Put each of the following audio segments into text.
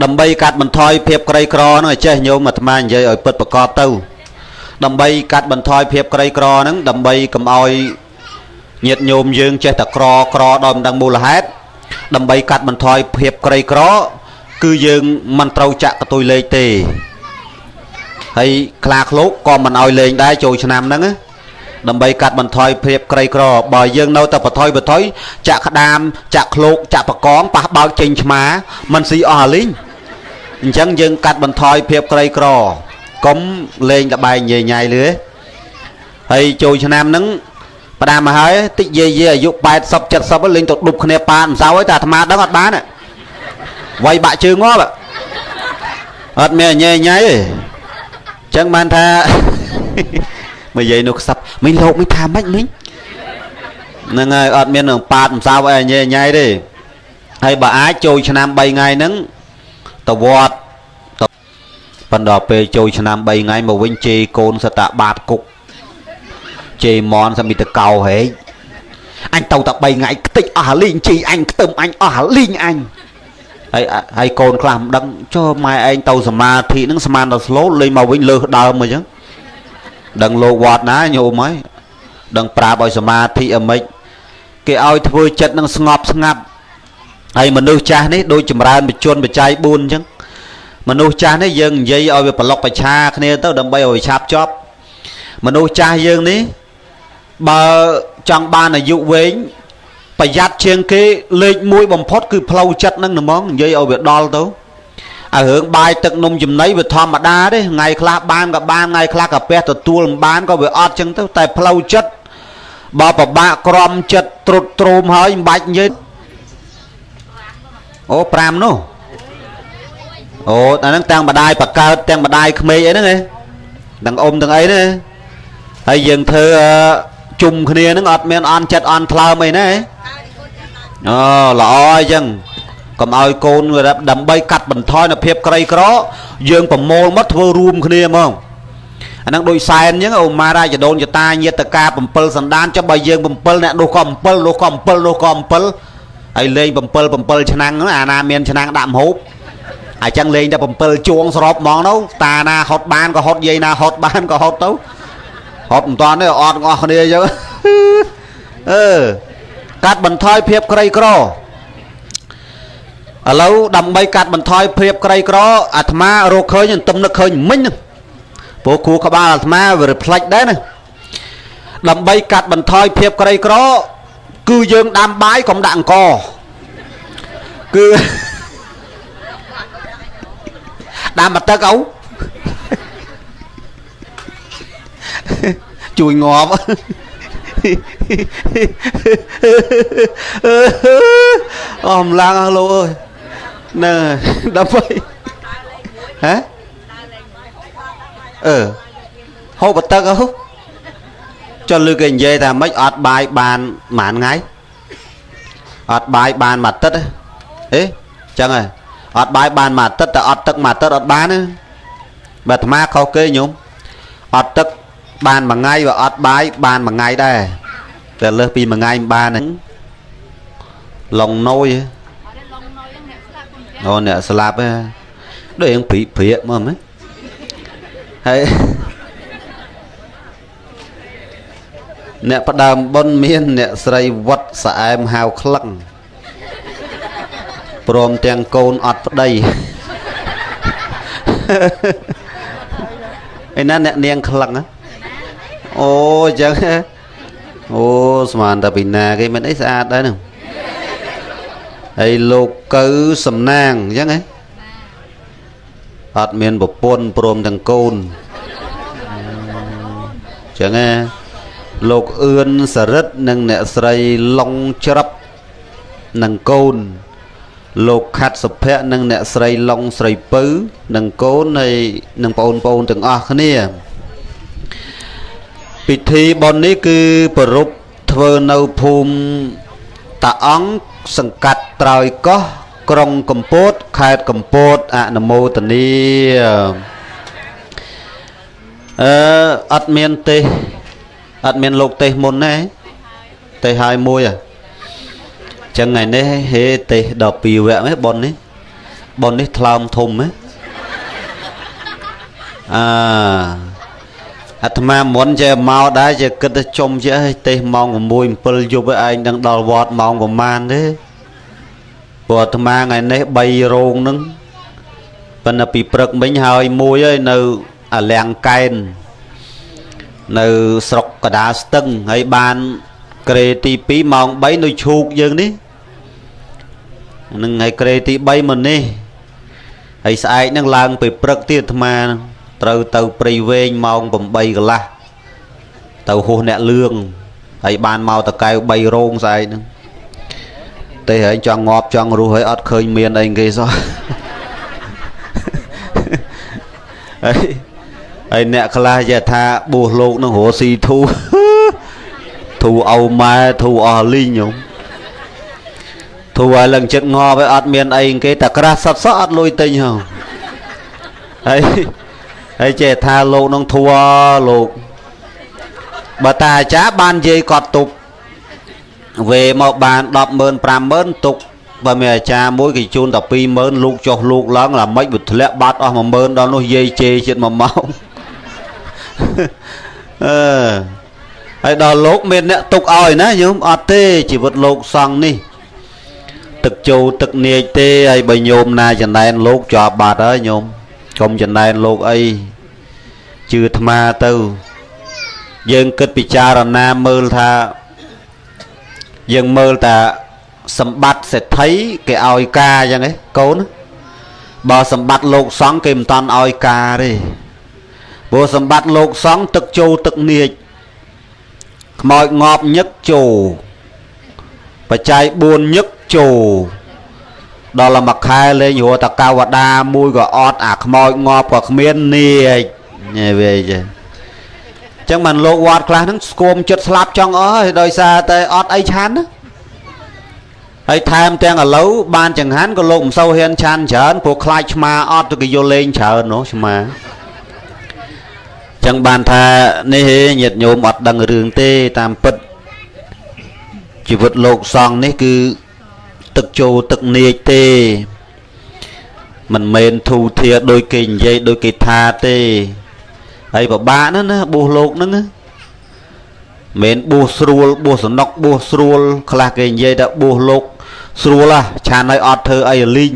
ដើម្បីកាត់បន្ថយភាពក្រីក្រហ្នឹងឲ្យចេះញោមអាត្មានិយាយឲ្យពិតប្រកបទៅដើម្បីកាត់បន្ថយភាពក្រីក្រហ្នឹងដើម្បីកុំឲ្យញាតិញោមយើងចេះតែក្រក្រដោយមិនដឹងមូលហេតុដើម្បីកាត់បន្ថយភាពក្រីក្រគឺយើងមិនត្រូវចាក់កតុយលេខទេហើយខ្លាឃ្លោកក៏មិនឲ្យលេងដែរចូលឆ្នាំហ្នឹងណាដើម្បីកាត់បន្ថយភាពក្រីក្របើយើងនៅតែបន្ថយបន្ថយចាក់ក្តាមចាក់ឃ្លោកចាក់បកងប៉ះបើកចេញឆ្មាមិនស៊ីអស់អាលីងអញ្ចឹងយើងកាត់បន្ថយភាពក្រីក្រកុំលេងលបែងញ៉ៃញ៉ៃលឿហើយចូលឆ្នាំហ្នឹងផ្ដាំមកហើយតិចយាយយាយអាយុ80 70លេងទៅដប់គ្នាប៉ានម្សៅហើយតែអាត្មាដឹងអត់បានវាយបាក់ជើងងាប់អត់មានញ៉ៃញ៉ៃទេអញ្ចឹងបានថាមកយាយនោះខ្សឹបមិញលោកមិញថាម៉េចមិញហ្នឹងហើយអត់មាននឹងប៉ាតម្សៅអីញ៉ៃញ៉ៃទេហើយបើអាចចូលឆ្នាំ3ថ្ងៃហ្នឹងទៅវត្តប៉ុន្តែពេលចូលឆ្នាំ3ថ្ងៃមកវិញជេរកូនសតបាតគុកជេរមនសមិតកោហែកអញទៅតែ3ថ្ងៃខ្ទេចអស់អាលីងជីអញខ្ទឹមអញអស់អាលីងអញហើយហើយកូនខ្លះមិនដឹងចុះម៉ែឯងទៅសមាធិហ្នឹងស្មានដល់ស្លូតលេងមកវិញលើសដើមអញ្ចឹងដឹងលោកវត្តណាញោមហើយដឹងប្រាប់ឲ្យសមាធិអមិចគេឲ្យធ្វើចិត្តនឹងស្ងប់ស្ងាត់ហើយមនុស្សចាស់នេះដូចចម្រើនបជនបច្ច័យ4អញ្ចឹងមនុស្សចាស់នេះយើងនិយាយឲ្យវាប្រឡុកប្រឆាគ្នាទៅដើម្បីឲ្យឆាប់ចប់មនុស្សចាស់យើងនេះបើចង់បានអាយុវែងប្រយ័ត្នជាងគេលេខ1បំផុតគឺផ្លូវចិត្តហ្នឹងហ្មងនិយាយឲ្យវាដល់ទៅឲ្យរឿងបាយទឹកនំចំណីវាធម្មតាទេថ្ងៃខ្លះបានក៏បានថ្ងៃខ្លះកាពះទទួលមិនបានក៏វាអត់ចឹងទៅតែផ្លូវចិត្តបើពិបាកក្រំចិត្តត្រុតត្រោមហើយមិនបាច់និយាយអូ5នោះអូអាហ្នឹងទាំងម្ដាយបកើតទាំងម្ដាយក្មេកអីហ្នឹងឯងទាំងអ៊ំទាំងអីហ្នឹងហើយយើងធ្វើជុំគ្នាហ្នឹងអត់មានអន់ចិត្តអន់ថ្លើមអីណាអូល្អអញ្ចឹងកុំឲ្យកូនដើម្បីកាត់បន្ថយនូវភាពក្រីក្រយើងប្រមូលមកធ្វើរួមគ្នាហ្មងអាហ្នឹងដូចសែនអញ្ចឹងអូម៉ារាជដូនចតាញាតកា7សណ្ដានចុះបើយើង7អ្នកនោះក៏7នោះក៏7នោះក៏7ហើយលេង7 7ឆ្នាំហ្នឹងអាណាមានឆ្នាំដាក់ម្ហូបអញ្ចឹងលេងតែ7ជួងស្របហ្មងទៅតាណាហត់បានក៏ហត់យាយណាហត់បានក៏ហត់ទៅហត់មិនតាន់ទេអត់អស់គ្នាអញ្ចឹងអឺកាត់បន្ថយភាពក្រីក្រឥឡូវដើម្បីកាត់បន្ថយភាពក្រីក្រអាត្មារកឃើញទន្ទឹមនឹកឃើញមិញហ្នឹងព្រោះគ្រូក្បាលអាត្មាវាផ្លេចដែរណាដើម្បីកាត់បន្ថយភាពក្រីក្រគឺយើងដាំបាយកុំដាក់អង្គគឺដាំមកទឹកអូជួយងាប់អមឡើងអស់លោកអើយណែដើម្បីហ៎អឺហូបទឹកអូចុះលើគេនិយាយថាម៉េចអត់បាយបានប៉ុន្មានថ្ងៃអត់បាយបានមួយអាទិត្យអេចឹងហ៎អត់បាយបានមួយអាទិត្យតែអត់ទឹកមួយអាទិត្យអត់បានទេបើអាត្មាខុសគេញោមអត់ទឹកបានមួយថ្ងៃបើអត់បាយបានមួយថ្ងៃដែរតែលើសពីមួយថ្ងៃមិនបានហ្នឹងឡុងណយអូអ្នកស្លាប់ហ៎ដូចរឿងព្រិព្រាកមកហ្មងហើយអ្នកផ្ដើមបុណ្យមានអ្នកស្រីវត្តស្អែមហៅក្លឹងព្រមទាំងកូនអត់ប្តីឯណាអ្នកនាងក្លឹងអូអញ្ចឹងអូស្មានតែពីណាគេមិនអីស្អាតដែរហ្នឹងហើយលោកកៅសំណាងអញ្ចឹងហ៎អត់មានប្រពន្ធព្រមទាំងកូនអញ្ចឹងហ៎លោកអឿនសរិទ្ធនិងអ្នកស្រីឡុងច្រឹបនិងកូនលោកខាត់សុភ័ក្រនិងអ្នកស្រីឡុងស្រីពៅនិងកូនហើយនិងបងប្អូនទាំងអស់គ្នាពិធីបុណ្យនេះគឺប្រារព្ធធ្វើនៅភូមិតាអង្គសង្កាត់ត្រើយកោះក្រុងកំពតខេត្តកំពតអនុមោទនាអឺអត់មានទេសអត់មានលោកទេសមុនទេទេសហើយមួយអញ្ចឹងថ្ងៃនេះហេទេសដល់2វគ្គហ្នឹងបុណ្យនេះ បុណ្យនេះថ្លើមធំហ៎អើអាត្មាមុនចេះមកដែរចេះគិតថាចំចេះទេសម៉ោង6 7យប់ឯងនឹងដល់វត្តម៉ោងប្រហែលទេព្រោះអាត្មាថ្ងៃនេះ3រោងហ្នឹងប៉ុន្តែពីព្រឹកមិញហើយមួយហើយនៅអាលៀងកែននៅស្រុកកដាស្ទឹងហើយបានក្រេទី2ម៉ោង3នៅឈូកយើងនេះនឹងហើយក្រេទី3មកនេះហើយស្អែកនឹងឡើងពេលព្រឹកទៀតអាត្មាត្រូវទៅព្រៃវែងម៉ោង8កន្លះទៅហួសអ្នកលឿងហើយបានមកតកែវ3រោងស្អែកហ្នឹងទេហើយចង់ងាប់ចង់រស់ហើយអត់ឃើញមានអីគេសោះហើយហើយអ្នកខ្លះចេះថាបួសលោកនឹងរស់ស៊ីធូធូអោម៉ែធូអស់លីងញោមធូឲ្យឡើងចិត្តងាប់ហើយអត់មានអីគេតែក្រាស់សតសោះអត់លុយទិញហ៎ហើយហើយចេះថាលោកនឹងធัวលោកបើតាអាចារ្យបាននិយាយគាត់ទប់វេមកបាន100,000 50,000ទុកបើមានអាចារ្យមួយគេជូនតែ20,000លោកចុះលោកឡើងឡាម៉េចវាធ្លាក់បាត់អស់10,000ដល់នោះយាយជេរចិត្ត1ម៉ោងអឺហើយដល់លោកមានអ្នកទុកឲ្យណាញោមអត់ទេជីវិតលោកសង្ឃនេះទឹកចូលទឹកនាយទេហើយបើញោមណាចំណែនលោកជាប់បាត់ហើយញោមកុំចំណែនលោកអីជឿអាត្មាទៅយើងគិតពិចារណាមើលថាយើងមើលតាសម្បត្តិសេដ្ឋីគេឲ្យការអញ្ចឹងឯងកូនបើសម្បត្តិលោកសង្ឃគេមិនតាន់ឲ្យការទេព្រោះសម្បត្តិលោកសង្ឃទឹកចូលទឹកនាយខ្មោចងាប់ញឹកចូលបច្ច័យ4ញឹកចូលដល់មួយខែលេងរត់តកវតាមួយក៏អត់អាខ្មោចងាប់ក៏គ្មាននាយនេះវាចឹងចឹងបានលោកវត្តខ្លះហ្នឹងស្គមចិត្តស្លាប់ចង់អស់ហើយដោយសារតែអត់អីឆាន់ណាហើយថែមទាំងឥឡូវបានចង្ហាន់ក៏លោកមិនសូវហ៊ានឆាន់ច្រើនព្រោះខ្លាចឆ្មាអត់ទៅគេយកលេងច្រើននោះឆ្មាចឹងបានថានេះញាតិញោមអត់ដឹងរឿងទេតាមពិតជីវិតលោកសង្ឃនេះគឺទឹកចូលទឹកនាយទេមិនមែនធូធាដោយគេនិយាយដោយគេថាទេហើយពិបាកណាស់ណាបួសលោកហ្នឹងមិនបួសស្រួលបួសសំណុកបួសស្រួលខ្លះគេនិយាយថាបួសលោកស្រួលហ่ะឆានឲ្យអត់ធ្វើអីលីង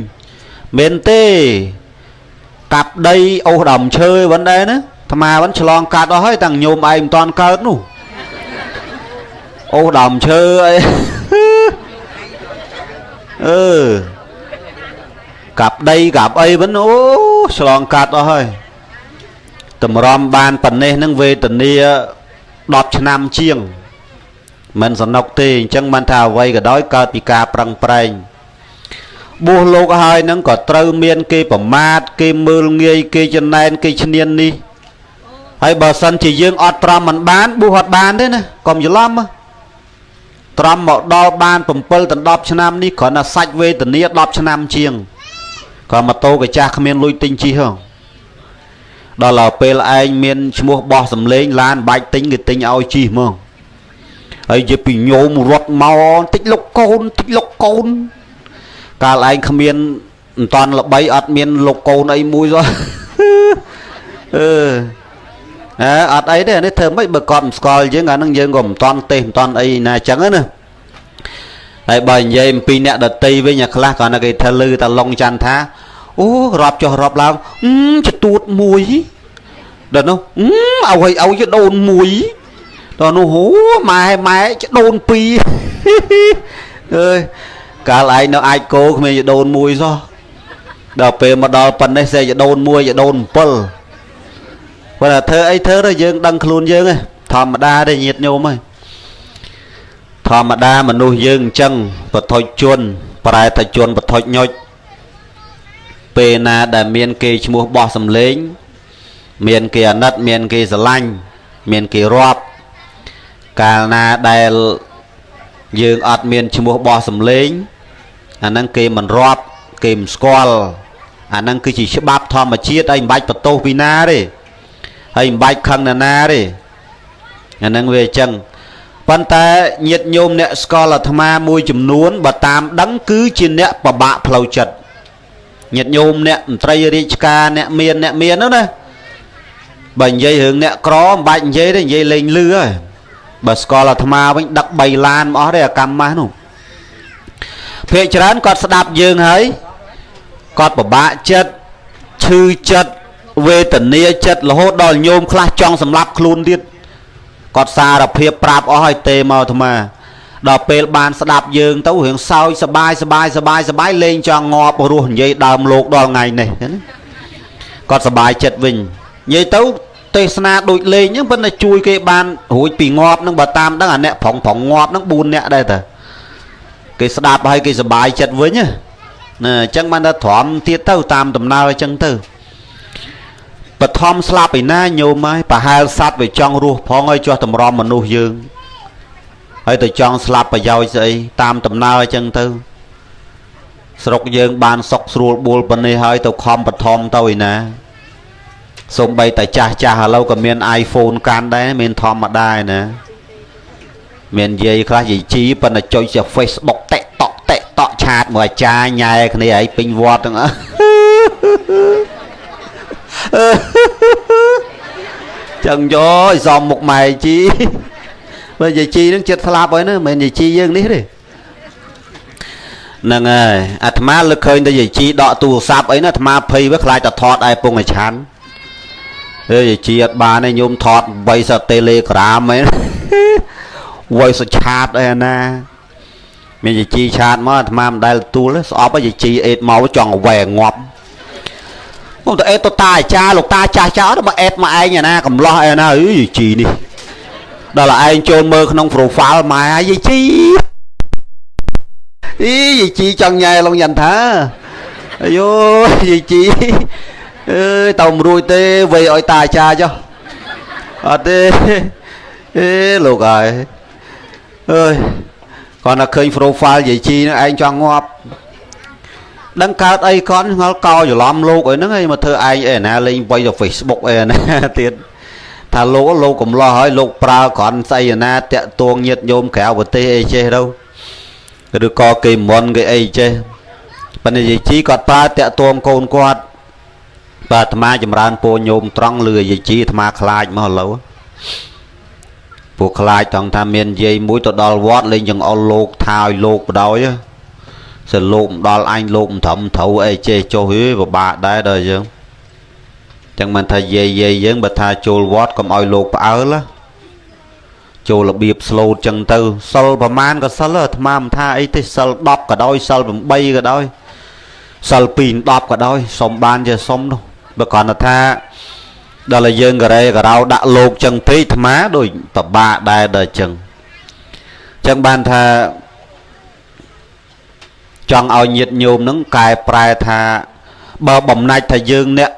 មែនទេកាប់ដីអូសដើមឈើវិញដែរណាអាត្មាវិញឆ្លងកាត់អស់ហើយតាំងញោមឯងមិនតាន់កើតនោះអូសដើមឈើអីអឺកាប់ដីកាប់អីវិញអូឆ្លងកាត់អស់ហើយតម្រាំបានប៉ុណ្ណេះនឹងវេទនា10ឆ្នាំជាងមិនសំណុកទេអញ្ចឹងបានថាអ្វីក៏ដោយកើតពីការប្រឹងប្រែងបួសលោកហើយនឹងក៏ត្រូវមានគេប្រមាថគេមើលងាយគេចំណែនគេឈ្នាននេះហើយបើសិនជាយើងអត់ទ្រាំមិនបានបួសអត់បានទេណាកុំច្រឡំទ្រាំមកដល់បាន7ដល់10ឆ្នាំនេះគ្រាន់តែសាច់វេទនា10ឆ្នាំជាងក៏ម៉ូតូកាចាស់គ្មានលុយទិញជិះហ៎ដល់ដល់ពេលឯងមានឈ្មោះបោះសំលេងឡានបាច់ទិញគេទិញឲ្យជិះហ្មងហើយជាពីញោមរត់មកតិចលោកកូនតិចលោកកូនកាលឯងគ្មានមិនតាន់ល្បីអត់មានលោកកូនអីមួយសោះអឺអត់អីទេនេះធ្វើម៉េចបើគាត់មិនស្គាល់យើងអានឹងយើងក៏មិនតាន់ទេមិនតាន់អីណាអញ្ចឹងណាហើយបើនិយាយអំពីអ្នកដតីវិញអាខ្លះគាត់គេថាលឺតាឡុងច័ន្ទថាអូរាប់ចុះរាប់ឡើងចទួតមួយដល់នោះឲ្យឲ្យចដូនមួយដល់នោះអូម៉ែម៉ែចដូនពីរអើយកាលឯងនៅអាចគោគ្មានចដូនមួយសោះដល់ពេលមកដល់ប៉ុណ្ណេះសេចដូនមួយចដូន7ប៉ុន្តែធ្វើអីធ្វើទៅយើងដឹងខ្លួនយើងឯងធម្មតាទេញាតិញោមឯងធម្មតាមនុស្សយើងអញ្ចឹងបថុជជនប្រែថាជនបថុជញុចពេលណាដែលមានគេឈ្មោះបោះសំលេងមានគេអាណិតមានគេស្រឡាញ់មានគេរាប់កាលណាដែលយើងអត់មានឈ្មោះបោះសំលេងអាហ្នឹងគេមិនរាប់គេមិនស្គាល់អាហ្នឹងគឺជាច្បាប់ធម្មជាតិហើយមិនបាច់បន្ទោសពីណាទេហើយមិនបាច់ខឹងណាណាទេអាហ្នឹងវាអញ្ចឹងប៉ុន្តែញាតិញោមអ្នកស្គាល់អាត្មាមួយចំនួនបើតាមដឹងគឺជាអ្នកពិបាកផ្លូវចិត្ត ញាតិញោមអ្នកមន្ត្រីរាជការអ្នកមានអ្នកមាននោះណាបើនិយាយរឿងអ្នកក្រមិនបាច់និយាយទេនិយាយលេងលឺហើយបើស្គាល់អាត្មាវិញដឹក3ឡានមកអស់ទេអាកម្មម៉ាស់នោះភាកច្រើនគាត់ស្ដាប់យើងហើយគាត់ពិបាកចិត្តឈឺចិត្តវេទនាចិត្តរហូតដល់ញោមខ្លះចង់សម្លាប់ខ្លួនទៀតគាត់សារភាពប្រាប់អស់ហើយទេមកអាត្មាដល់ពេលបានស្ដាប់យើងទៅរឿងសោយសបាយសបាយសបាយសបាយលេងចង់ងាប់រស់និយាយដើមលោកដល់ថ្ងៃនេះណាគាត់សបាយចិត្តវិញនិយាយទៅទេសនាដូចលេងហ្នឹងប៉ុន្តែជួយគេបានរួចពីងាប់ហ្នឹងបើតាមដឹងអាអ្នកប្រងប្រងងាប់ហ្នឹង4នាក់ដែរតាគេស្ដាប់ហើយគេសបាយចិត្តវិញណាអញ្ចឹងបានថាទ្រាំទៀតទៅតាមដំណើរអញ្ចឹងទៅបឋមស្លាប់ឯណាញោមហើយប្រហែលសត្វវាចង់រស់ផងហើយចោះតម្រាំមនុស្សយើងហើយទៅចង់ស្លាប់ប្រយោជន៍ស្អីតាមដំណើរអញ្ចឹងទៅស្រុកយើងបានសុកស្រួលបួលប៉ុណ្នេះហើយទៅខំបឋមទៅឯណាសូម្បីតែចាស់ចាស់ឥឡូវក៏មាន iPhone កាន់ដែរមានធម្មតាឯណាមានយាយខ្លះយាយជីប៉ុន្តែចុចជា Facebook តិកតក់តិកតក់ឆាតមួយអាចារ្យញ៉ែគ្នាឯងពេញវត្តទាំងអស់ចឹងយកឲ្យសំមុខម៉ែជីបើយាយជីនឹងចិត្តស្លាប់ហើយណាមិនមែនយាយជីយើងនេះទេហ្នឹងហើយអាត្មាលើកឃើញតែយាយជីដកទូរស័ព្ទអីណាអាត្មាភ័យវាខ្លាចតែថតឯពងឲ្យឆាន់អើយាយជីអត់បានទេញោមថតវៃស Telegram អីវៃសឆាតអីណាមានយាយជីឆាតមកអាត្មាមិនដែលទទួលស្អប់យាយជីអេតមកចង់វែងាប់មកទៅអេតទៅតាអាចារ្យលោកតាចាស់ចាស់ទៅមកអេតមកឯងណាកំឡោះអីណាអឺយាយជីនេះដល់ឯងចូលមើលក្នុង profile ម៉ែយាយជីអីយាយជីចង់ញ៉ែឡងយ៉ាន់ថាអាយូយាយជីអើយតើមិនរួចទេវៃឲ្យតាអាចារ្យចុះអត់ទេអេលោកហើយអើយគាត់តែឃើញ profile យាយជីនឹងឯងចង់ងាប់ដឹងកើតអីគាត់ងល់កោច្រឡំលោកអីហ្នឹងឯងមកធ្វើឯងអីណាលេងវៃទៅ Facebook អីណាទៀតថាលោកលោកកំឡោះហើយលោកប្រើគ្រាន់ស្អីណាតាក់ទងញាតញោមក្រៅប្រទេសអីចេះទៅឬក៏គេមុនគេអីចេះប៉ុន្តែយាយជីគាត់ប្រើតាក់ទងកូនគាត់បាទអាត្មាចម្រើនពោញោមត្រង់លឺយាយជីអាត្មាខ្លាចមកឥឡូវពួកខ្លាចថងថាមានយាយមួយទៅដល់វត្តលេងចង្អុលលោកថាឲ្យលោកបដ ாய் សិលោកមិនដល់អញលោកមិនត្រឹមត្រូវអីចេះចុះហីពិបាកដែរដល់យើងចឹងមិនថាយាយយាយយើងបើថាចូលវត្តកុំឲ្យលោកផ្អើលចូលរបៀបស្លូតចឹងទៅសិលប្រមាណក៏សិលអាត្មាមិនថាអីទេសិល10ក៏ដោយសិល8ក៏ដោយសិល2 10ក៏ដោយសុំបានជាសុំនោះបើគ្រាន់តែថាដល់តែយើងការ៉េការោដាក់លោកចឹងពេកអាត្មាដូចពិបាកដែរដល់ចឹងចឹងបានថាចង់ឲ្យញាតិញោមនឹងកែប្រែថាបើបំណាច់ថាយើងអ្នក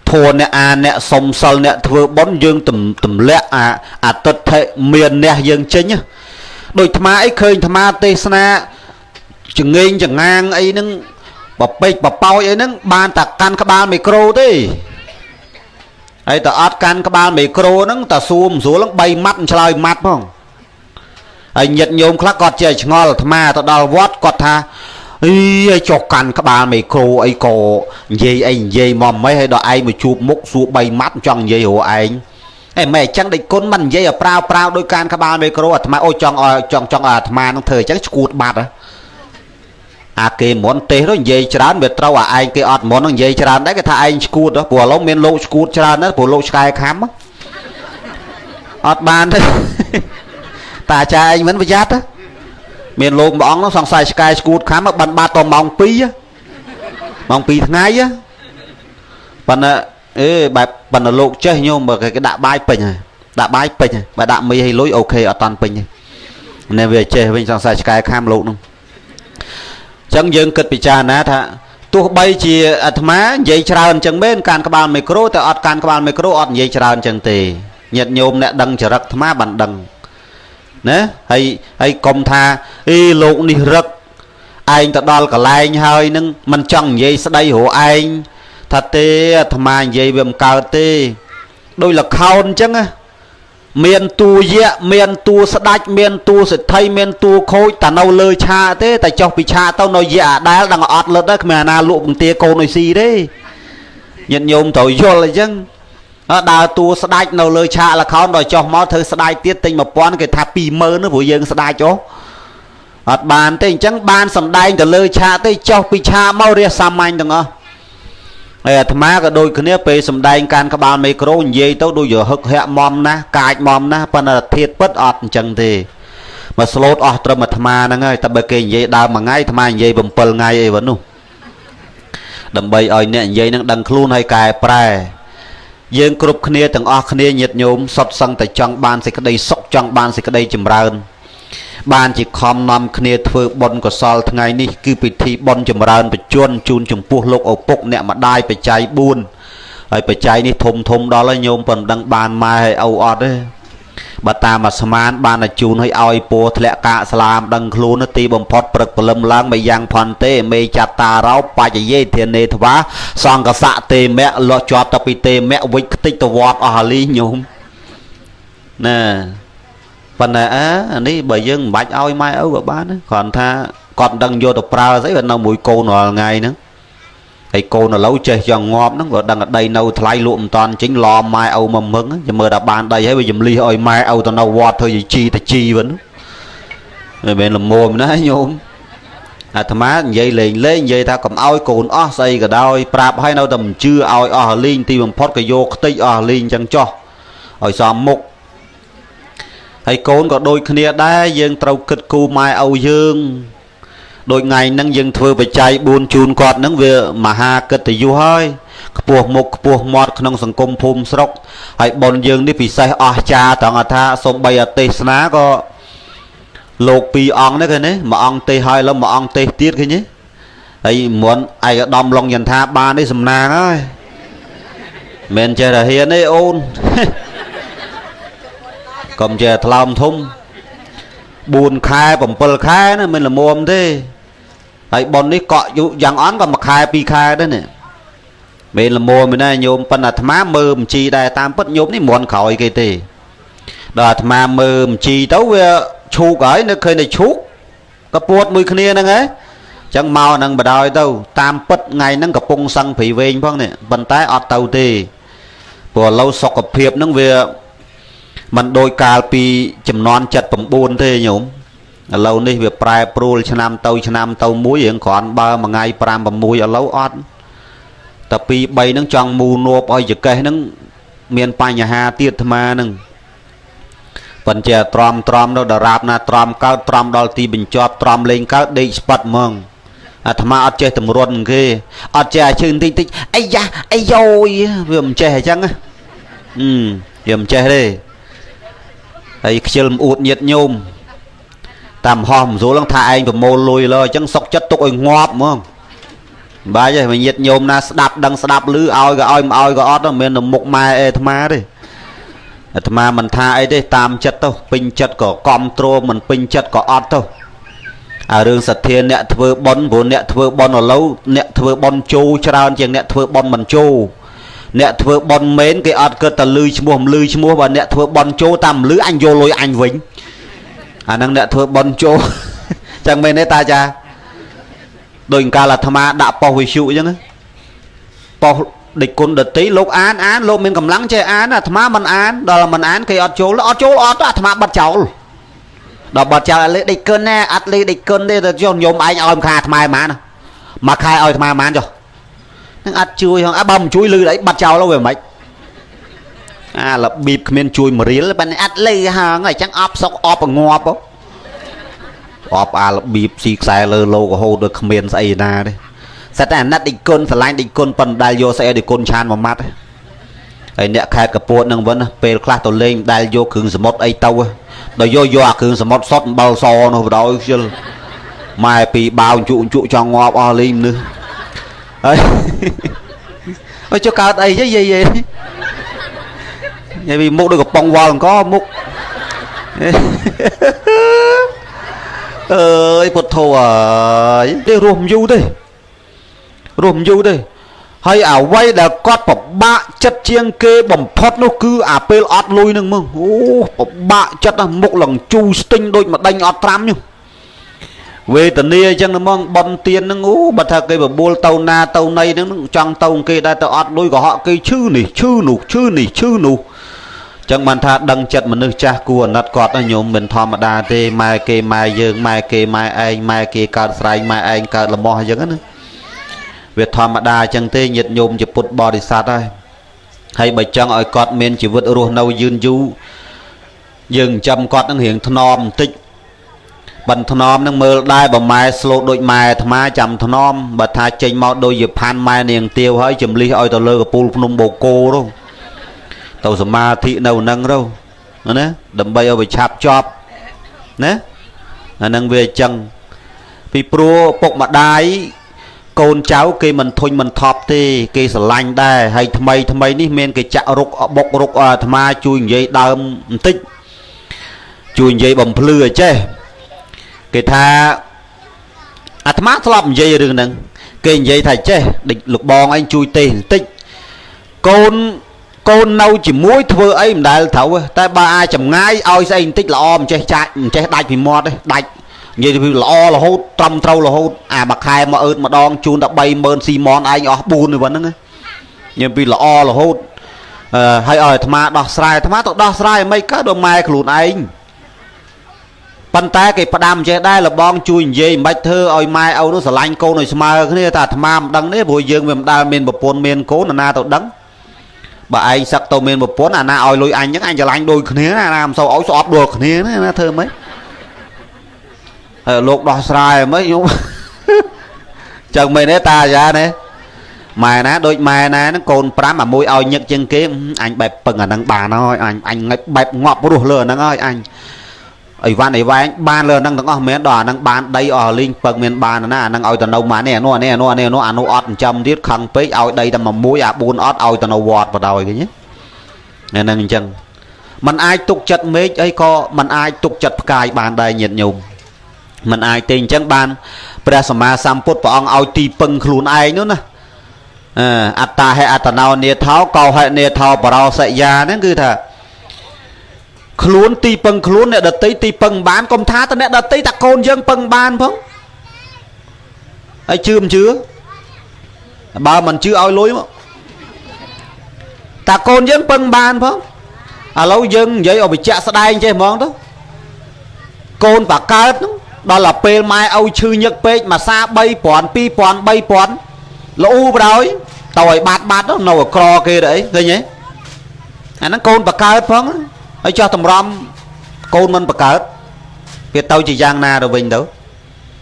ធัวអ្នកអាអ្នកសុំសិលអ្នកធ្វើបុណ្យយើងទម្លាក់អាអតិថិមានអ្នកយើងចេញដូចអាត្មាអីឃើញអាត្មាទេសនាចងេងចងាងអីហ្នឹងបពេកបប៉ោចអីហ្នឹងបានតែកាន់ក្បាលមីក្រូទេហើយតើអត់កាន់ក្បាលមីក្រូហ្នឹងតើសួរមិនស្រួលហ្នឹង3ម៉ាត់ឆ្លើយម៉ាត់ផងហើយញាតិញោមខ្លះគាត់ចេះឆ្ងល់អាត្មាទៅដល់វត្តគាត់ថាអីឲ្យចុះកាន់ក្បាលមីក្រូអីក៏និយាយអីនិយាយមកម៉េះហើយដល់ឯងមកជួបមុខសួរ3ម៉ាត់ចង់និយាយរកឯងអេម៉េះអញ្ចឹងដេចគុណមិននិយាយឲ្យប្រាវប្រាវដោយកាន់ក្បាលមីក្រូអាត្មាអូចង់ឲ្យចង់ចង់ឲ្យអាត្មានឹងធ្វើអញ្ចឹងឈួតបាត់អាគេមុនទេសទៅនិយាយច្រើនវាត្រូវអាឯងគេអត់មុននឹងនិយាយច្រើនដែរគេថាឯងឈួតព្រោះឥឡូវមានលោកឈួតច្រើនណាស់ព្រោះលោកឆ្កែខំអត់បានទេតាអាចារ្យឯងមិនប្រយ័ត្នមានលោកមួយអង្គនោះសង្ស័យឆ្កែឈួតខំបានបាត់តម៉ោង2ម៉ោង2ថ្ងៃប៉ុន្តែអេបែបប៉ុន្តែលោកចេះញោមបើគេដាក់បាយពេញហើយដាក់បាយពេញហើយបើដាក់មីឲ្យលុយអូខេអត់តាន់ពេញទេនេះវាចេះវិញសង្ស័យឆ្កែខំលោកនោះចឹងយើងគិតពិចារណាថាទោះបីជាអាត្មានិយាយច្រើនចឹងមែនកាន់ក្បាលមីក្រូតែអត់កាន់ក្បាលមីក្រូអត់និយាយច្រើនចឹងទេញាតិញោមអ្នកដឹងចរិតអាត្មាបានដឹងណាហើយហើយកុំថាអីលោកនេះរឹកឯងទៅដល់កន្លែងហើយនឹងមិនចង់និយាយស្ដីរកឯងថាទេអាត្មានិយាយវាមិនកើតទេដោយលខោនអញ្ចឹងណា មានតួយៈមានតួស្ដាច់មានតួសិទ្ធិមានតួខូចតែនៅលើឆាកទេតែចុះពីឆាកទៅនៅយៈអាដែលដឹងអត់លឹតដែរគ្មានអាណាលក់ពងទាកូនឲ្យស៊ីទេញាតិញោមត្រូវយល់អញ្ចឹងដើរតួស្ដាច់នៅលើឆាកលខោនដល់ចុះមកធ្វើស្ដាយទៀតទិញ1000គេថា20000ព្រោះយើងស្ដាច់ចុះអត់បានទេអញ្ចឹងបានសំដែងទៅលើឆាកទេចុះពីឆាកមករះសាមញ្ញទាំងអស់ហើយអាត្មាក៏ដូចគ្នាពេលសំដែងកាន់ក្បាលមីក្រូនិយាយទៅដូចយហឹកហាក់មមណាស់កាចមមណាស់ប៉ុន្តែធាតពិតអត់អញ្ចឹងទេមកស្លូតអស់ត្រឹមអាត្មាហ្នឹងហើយតែបើគេនិយាយដើមមួយថ្ងៃអាត្មានិយាយ7ថ្ងៃអីវ៉ានោះដើម្បីឲ្យអ្នកនិយាយហ្នឹងដឹងខ្លួនហើយកែប្រែយើងគ្រប់គ្នាទាំងអស់គ្នាញាតិញោមសុទ្ធសឹងតែចង់បានសេចក្តីសុខចង់បានសេចក្តីចម្រើនបានជាខំនាំគ្នាធ្វើបុណ្យកុសលថ្ងៃនេះគឺពិធីបុណ្យចម្រើនបច្ចុប្បន្នជូនចំពោះលោកឪពុកអ្នកម្ដាយបច្ច័យ4ហើយបច្ច័យនេះធំធំដល់ហើយញោមប៉ុណ្ណឹងបានម៉ែឲ្យឪអត់ទេបើតាមអាស្មានបានតែជូនឲ្យឲ្យពោធ្លាក់កាកស្លាមដឹងខ្លួនទីបំផុតព្រឹកព្រលឹមឡើងមិនយ៉ាងផន់ទេមេចតារោបច្ចយេធានេធ្វាសង្កសៈទេមៈលក់ជាប់ទៅពីទេមៈវិចខ្ទេចទៅវត្តអស់អាលីញោមណាប៉ុន្តែអានេះបើយើងមិនបាច់ឲ្យម៉ែឪក៏បានគ្រាន់ថាគាត់មិនដឹងយកទៅប្រើស្អីបើនៅមួយកូនរាល់ថ្ងៃហ្នឹងហើយកូនឥឡូវចេះចង់ងាប់ហ្នឹងក៏ដឹងតែដីនៅថ្លៃលក់មិនតាន់ចេញឡមម៉ែឪមកមឹងចាំមើលថាបានដីហើយវាចំលិះឲ្យម៉ែឪទៅនៅវត្តធ្វើជាជីទៅជីវិញមិនមែនល្មមណាញោមអាត្មានិយាយលេងលេងនិយាយថាកុំឲ្យកូនអស់ស្អីក៏ដោយប្រាប់ឲ្យនៅតែមិនជឿឲ្យអស់លីងទីបំផុតក៏យកខ្ទេចអស់លីងចឹងចោះឲ្យសមមុខហើយកូនក៏ដូចគ្នាដែរយើងត្រូវគិតគូរម៉ែឪយើងដូចថ្ងៃហ្នឹងយើងធ្វើបច្ច័យ4ជូនគាត់ហ្នឹងវាមហាកិត្តិយសហើយខ្ពស់មុខខ្ពស់មាត់ក្នុងសង្គមភូមិស្រុកហើយបុណ្យយើងនេះពិសេសអស្ចារ្យត្រង់ថាសំបីអទេសនាក៏លោកពីរអង្គនេះឃើញទេមួយអង្គទេសហើយឡើយមួយអង្គទេសទៀតឃើញទេហើយមុនឯកឧត្តមឡុងយន្ថាបាននេះសំណាងហើយមិនចេះតែហ៊ានទេអូនកុំចេះថ្លើមធំ4ខែ7ខែណាមិនល្មមទេហើយប៉ុននេះកក់យុយ៉ាងអន់ក៏1ខែ2ខែដែរនេះមិនល្មមណាញោមប៉ុន្តែអាត្មាមើលបញ្ជីដែរតាមពិតញោមនេះមិនក្រោយគេទេដល់អាត្មាមើលបញ្ជីទៅវាឈូកហើយនៅឃើញតែឈូកកពួតមួយគ្នាហ្នឹងហ៎អញ្ចឹងមកហ្នឹងបដ ாய் ទៅតាមពិតថ្ងៃហ្នឹងកំពុងសឹងព្រីវែងផងនេះប៉ុន្តែអត់ទៅទេព្រោះឥឡូវសុខភាពហ្នឹងវាមិនដូចកាលពីចំនួន79ទេញោមឥឡូវនេះវាប្រែប្រួលឆ្នាំទៅឆ្នាំទៅមួយរៀងគ្រាន់បើមួយថ្ងៃ5 6ឥឡូវអត់តែ2 3ហ្នឹងចង់មូនួបឲ្យចកេះហ្នឹងមានបញ្ហាទៀតអាត្មាហ្នឹងប៉ុន្តែទ្រាំទ្រាំទៅដរាបណាទ្រាំកើតទ្រាំដល់ទីបញ្ចប់ទ្រាំលេងកើតដេកស្ប៉ាត់ហ្មងអាត្មាអត់ចេះតម្រុនគេអត់ចេះអាឈឺបន្តិចតិចអីយ៉ាអីយ៉យវាមិនចេះអញ្ចឹងវាមិនចេះទេហើយខ្ជិលអួតញាតញោមតាមហោះមិនស្រួលហ្នឹងថាឯងប្រមូលលុយលើអញ្ចឹងសុកចិត្តទុកឲ្យងាប់ហ្មងមិនបាច់ទេញាតញោមណាស្ដាប់ដឹងស្ដាប់ឮឲ្យក៏ឲ្យមិនឲ្យក៏អត់មិនមែនមុខម៉ែអេអាត្មាទេអាត្មាមិនថាអីទេតាមចិត្តទៅពេញចិត្តក៏កំទ្រមិនពេញចិត្តក៏អត់ទៅអារឿងសទ្ធាអ្នកធ្វើបុណ្យព្រោះអ្នកធ្វើបុណ្យឥឡូវអ្នកធ្វើបុណ្យចូលច្រើនជាងអ្នកធ្វើបុណ្យមិនចូលអ្នកធ្វើបុណ្យមែនគេអត់គិតតែលឺឈ្មោះមិនលឺឈ្មោះបើអ្នកធ្វើបុណ្យចូលតាមលឺអញយកលុយអញវិញអាហ្នឹងអ្នកធ្វើបុណ្យចូលចឹងមែនទេតាចាដូចកាលអាត្មាដាក់ប៉ុស្តិ៍វិទ្យុអញ្ចឹងប៉ុស្តិ៍ដេចគុណដតីលោកអានអានលោកមានកម្លាំងចេះអានអាត្មាមិនអានដល់មិនអានគេអត់ចូលអត់ចូលអត់អាត្មាបិទចោលដល់បិទចោលអត់លឺដេចគុណណាអត់លឺដេចគុណទេទៅចុះញោមឯងឲ្យមួយខែអាត្មាប៉ុន្មានមួយខែឲ្យអាត្មាប៉ុន្មានចុះនឹងអត់ជួយហងអើបើមិនជួយលឺអីបាត់ចោលទៅវាមិនអារបៀបគ្មានជួយមួយរៀលប៉ុន្តែអត់លឺហងអញ្ចឹងអបសុកអបងាប់អបអារបៀបស៊ីខ្សែលើលោករហូតដូចគ្មានស្អីណាទេសិតតែអាណិតដេចគុណស្រឡាញ់ដេចគុណប៉ុន្តែយកស្អីដេចគុណឆានមួយម៉ាត់ហើយអ្នកខេតកពួតនឹងវិញពេលខ្លះទៅលេងដែលយកគ្រឿងសមុទ្រអីទៅដល់យកយកអាគ្រឿងសមុទ្រសុតអំបិលសនោះបដ ாய் ខ្ជិលម៉ែពីបាវជក់ជក់ចង់ងាប់អស់លេងមនុស្សហើយអើចុះកើតអីទេយាយយាយនិយាយពីមុខដូចកំប៉ុងវល់អង្គមុខអើយពុទ្ធោអើយទេរស់មិនយូរទេរស់មិនយូរទេ ហើយអ្វីដែលគាត់ពិបាកចិត្តជាងគេបំផុតនោះគឺអាពេលអត់លុយនឹងមើលអូពិបាកចិត្តណាស់មុខឡើងជូរស្ទិញដូចម្ដេញអត់ត្រាំនោះវេទនាអញ្ចឹងហ្មងប៉ុនទៀនហ្នឹងអូបើថាគេបបួលទៅណាទៅណីហ្នឹងចង់ទៅគេដែរទៅអត់លុយកុហកគេឈឺនេះឈឺនោះឈឺនេះឈឺនោះចឹងបានថាដឹងចិត្តមនុស្សចាស់គួរអាណិតគាត់ណាញោមមិនធម្មតាទេម៉ែគេម៉ែយើងម៉ែគេម៉ែឯងម៉ែគេកើតស្រែងម៉ែឯងកើតលំោះអញ្ចឹងណាវាធម្មតាអញ្ចឹងទេញាតិញោមជាពុទ្ធបរិស័ទហើយហើយបើចង់ឲ្យគាត់មានជីវិតរស់នៅយឺនយូរយើងចាំគាត់នឹងរៀងថ្នមបន្តិចបន្ថ្នមនឹងមើលដែរបើម៉ែស្លូតដូចម៉ែអាត្មាចាំថ្នមបើថាចេញមកដូចជាផាន់ម៉ែនាងទាវហើយចំលិះឲ្យទៅលើកពូលភ្នំបូកគោទៅទៅសមាធិនៅនឹងទៅណាដើម្បីឲ្យវាឆាប់ចប់ណាអានឹងវាអញ្ចឹងពីព្រោះពុកម្ដាយកូនចៅគេមិនធុញមិនថប់ទេគេស្រឡាញ់ដែរហើយថ្មីថ្មីនេះមានគេចាក់រុកបុករុកអាត្មាជួយនិយាយដើមបន្តិចជួយនិយាយបំភ្លឺឲ្យចេះគេថាអាត្មាធ្លាប់និយាយរឿងហ្នឹងគេនិយាយថាចេះដេចលោកបងឯងជួយទេបន្តិចកូនកូននៅជាមួយធ្វើអីមិនដែលត្រូវតែបើអាចចម្ងាយឲ្យស្អីបន្តិចល្អមិនចេះចាច់មិនចេះដាច់ពីមាត់ទេដាច់និយាយពីល្អរហូតត្រឹមត្រូវរហូតអាមួយខែមកអឺតម្ដងជូនតែ30000ស៊ីម៉នឯងអស់4នេះហ្នឹងនិយាយពីល្អរហូតអឺហើយឲ្យអាត្មាដោះស្រាយអាត្មាទៅដោះស្រាយមិនកើតដល់ម៉ែខ្លួនឯងប៉ុន្តែគេផ្ដាំចេះដែរលបងជួយនិយាយមិនបាច់ធ្វើឲ្យម៉ែឪនោះស្រឡាញ់កូនឲ្យស្មើគ្នាតែអាត្មាមិនដឹងទេព្រោះយើងវាមិនដែលមានប្រពន្ធមានកូនណាទៅដឹងបើឯងសឹកទៅមានប្រពន្ធអាណាឲ្យលុយអញហ្នឹងអញស្រឡាញ់ដូចគ្នាណាណាមិនសូវឲ្យស្អប់ដូចគ្នាណាណាធ្វើម៉េចហើយលោកដោះស្រាយហ្មងខ្ញុំចឹងមែនទេតាអាយ៉ានេះម៉ែណាដូចម៉ែណាហ្នឹងកូន5អាមួយឲ្យញឹកជាងគេអញបែបពឹងអាហ្នឹងបានហើយអញអញបែបងាប់រស់លើអាហ្នឹងហើយអញអីវ៉ាន់អីវ៉ែងបានលើហ្នឹងទាំងអស់មែនដល់អាហ្នឹងបានដីអស់លីងពឹងមានបានណាអាហ្នឹងឲ្យទៅនៅម៉ានេះអានោះអានេះអានោះអានេះអានោះអានោះអត់ចិញ្ចឹមទៀតខឹងពេកឲ្យដីតែមួយអា4អត់ឲ្យទៅនៅវត្តបដ ாய் ឃើញទេហ្នឹងអញ្ចឹងมันអាចទុកចិត្តមេឃអីក៏มันអាចទុកចិត្តផ្កាយបានដែរញាតិញោមมันអាចទេអញ្ចឹងបានព្រះសម្មាសម្ពុទ្ធព្រះអង្គឲ្យទីពឹងខ្លួនឯងនោះណាអត្តាហេអត្តណោនេថោកោហេនេថោបរោសយាហ្នឹងគឺថាខ្លួនទីពឹងខ្លួនអ្នកដតីទីពឹងបានកុំថាតអ្នកដតីតាកូនយើងពឹងបានផងហើយជឿមិនជឿបើមិនជឿឲ្យលុយមកតាកូនយើងពឹងបានផងឥឡូវយើងនិយាយឲ្យបញ្ជាក់ស្ដែងចេះហ្មងទៅកូនបកើតហ្នឹងដល់តែពេលម៉ែឪឈឺញឹកពេកមួយសា3000 2000 3000លូបដ ாய் ទៅឲ្យបាត់បាត់នៅឲ្យក្រគេទៅអីឃើញទេអាហ្នឹងកូនបកើតផងហើយចោះតម្រាំកូនមិនបកើតវាទៅជាយ៉ាងណាទៅវិញទៅ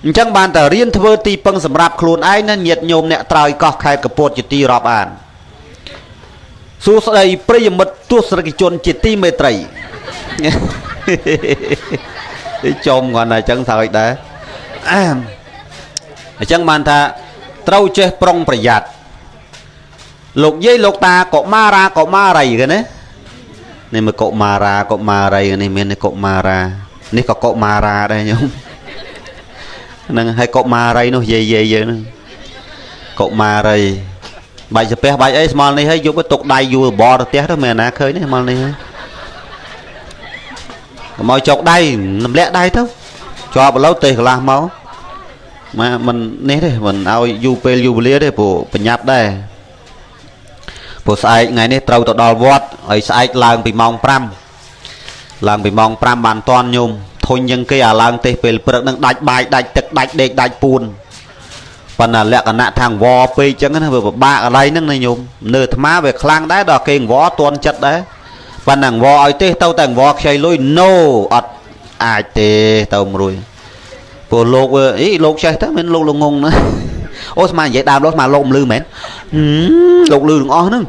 អញ្ចឹងបានតែរៀនធ្វើទីពឹងសម្រាប់ខ្លួនឯងណាញាតិញោមអ្នកត្រើយកោះខេត្តកពតជាទីរាប់អានសួស្តីប្រិយមិត្តទស្សនិកជនជាទីមេត្រីចំគាត់តែអញ្ចឹងត្រូវដែរអញ្ចឹងបានថាត្រូវចេះប្រុងប្រយ័ត្នលោកយាយលោកតាកុមារាកុមារីគេណានេះមកកុមារាកុមារីនេះមានកុមារានេះក៏កុមារាដែរញោមហ្នឹងហើយកុមារីនោះយាយយាយយើងហ្នឹងកុមារីបាច់សាពះបាច់អីស្មល់នេះហើយយប់ទុកដៃយូរបរទៅផ្ទះទៅមែនណាឃើញនេះស្មល់នេះហើយកុំឲ្យចុកដៃទម្លាក់ដៃទៅជាប់ឥឡូវទេសកន្លះមកម៉ែមិននេះទេមិនឲ្យយូរពេលយូរវេលាទេព្រោះប្រញាប់ដែរព្រោះស្អែកថ្ងៃនេះត្រូវទៅដល់វត្តហើយស្អែកឡើងពីម៉ោង5ឡើងពីម៉ោង5បានតាន់ញោមធុញជាងគេអាឡើងទេសពេលព្រឹកនឹងដាច់បាយដាច់ទឹកដាច់ដេកដាច់ពួនប៉ុន្តែលក្ខណៈថាងវពេកចឹងណាវាពិបាកកន្លែងហ្នឹងណាញោមនៅអាត្មាវាខ្លាំងដែរដល់គេងវតន់ចិត្តដែរប៉ុន្តែងវឲ្យទេសទៅតែងវខ្ចីលុយ no អត់អាចទេទៅមិនរួយព្រោះលោកអីលោកចេះទៅមិនលោកលងងណាអូស្មាននិយាយដើមលោកស្មានលោកមិនលឺមែនលោកលឺទាំងអស់ហ្នឹង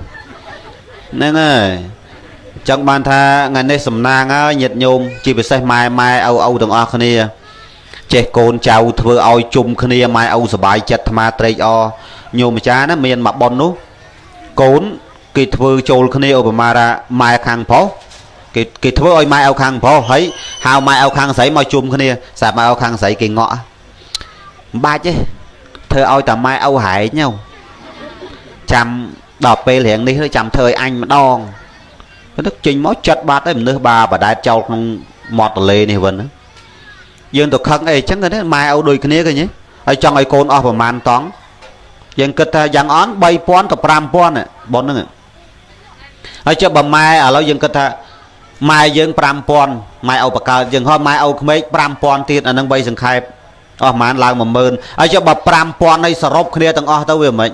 ហ្នឹងហើយចឹងបានថាថ្ងៃនេះសំណាងហើយញាតិញោមជាពិសេសម៉ែម៉ែឪឪទាំងអស់គ្នាចេះកូនចៅធ្វើឲ្យជុំគ្នាម៉ែឪសប្បាយចិត្តអាត្មាត្រេកអរញោមម្ចាស់ណាមានមួយប៉ុននោះកូនគេធ្វើចូលគ្នាឧបមាថាម៉ែខាងប្រុសគេធ្វើឲ្យម៉ែឪខាងប្រុសហើយហៅម៉ែឪខាងស្រីមកជុំគ្នាស្រាប់ម៉ែឪខាងស្រីគេងក់មិនបាច់ទេធ្វើឲ្យតែម៉ែឪហែងទៅ ចាំដល់ពេលរៀងនេះចាំធ្វើឲ្យអញម្ដងទៅចេញមកចិត្តបាត់ហើយមនុស្សបាបដែតចោលក្នុងមាត់ទលេនេះវិញយើងទៅខឹងអីចឹងទេម៉ែឪដូចគ្នាឃើញទេហើយចង់ឲ្យកូនអស់ប្រមាណតង់យើងគិតថាយ៉ាងអន់3000ទៅ5000ប៉ុនហ្នឹងហើយចុះបើម៉ែឥឡូវយើងគិតថាម៉ែយើង5000ម៉ែឪបកើតយើងហោះម៉ែឪក្មេក5000ទៀតអានឹងបីសង្ខេបអស់ប្រហែលឡើង10000ហើយចុះបើ5000នៃសរុបគ្នាទាំងអស់ទៅវាមិន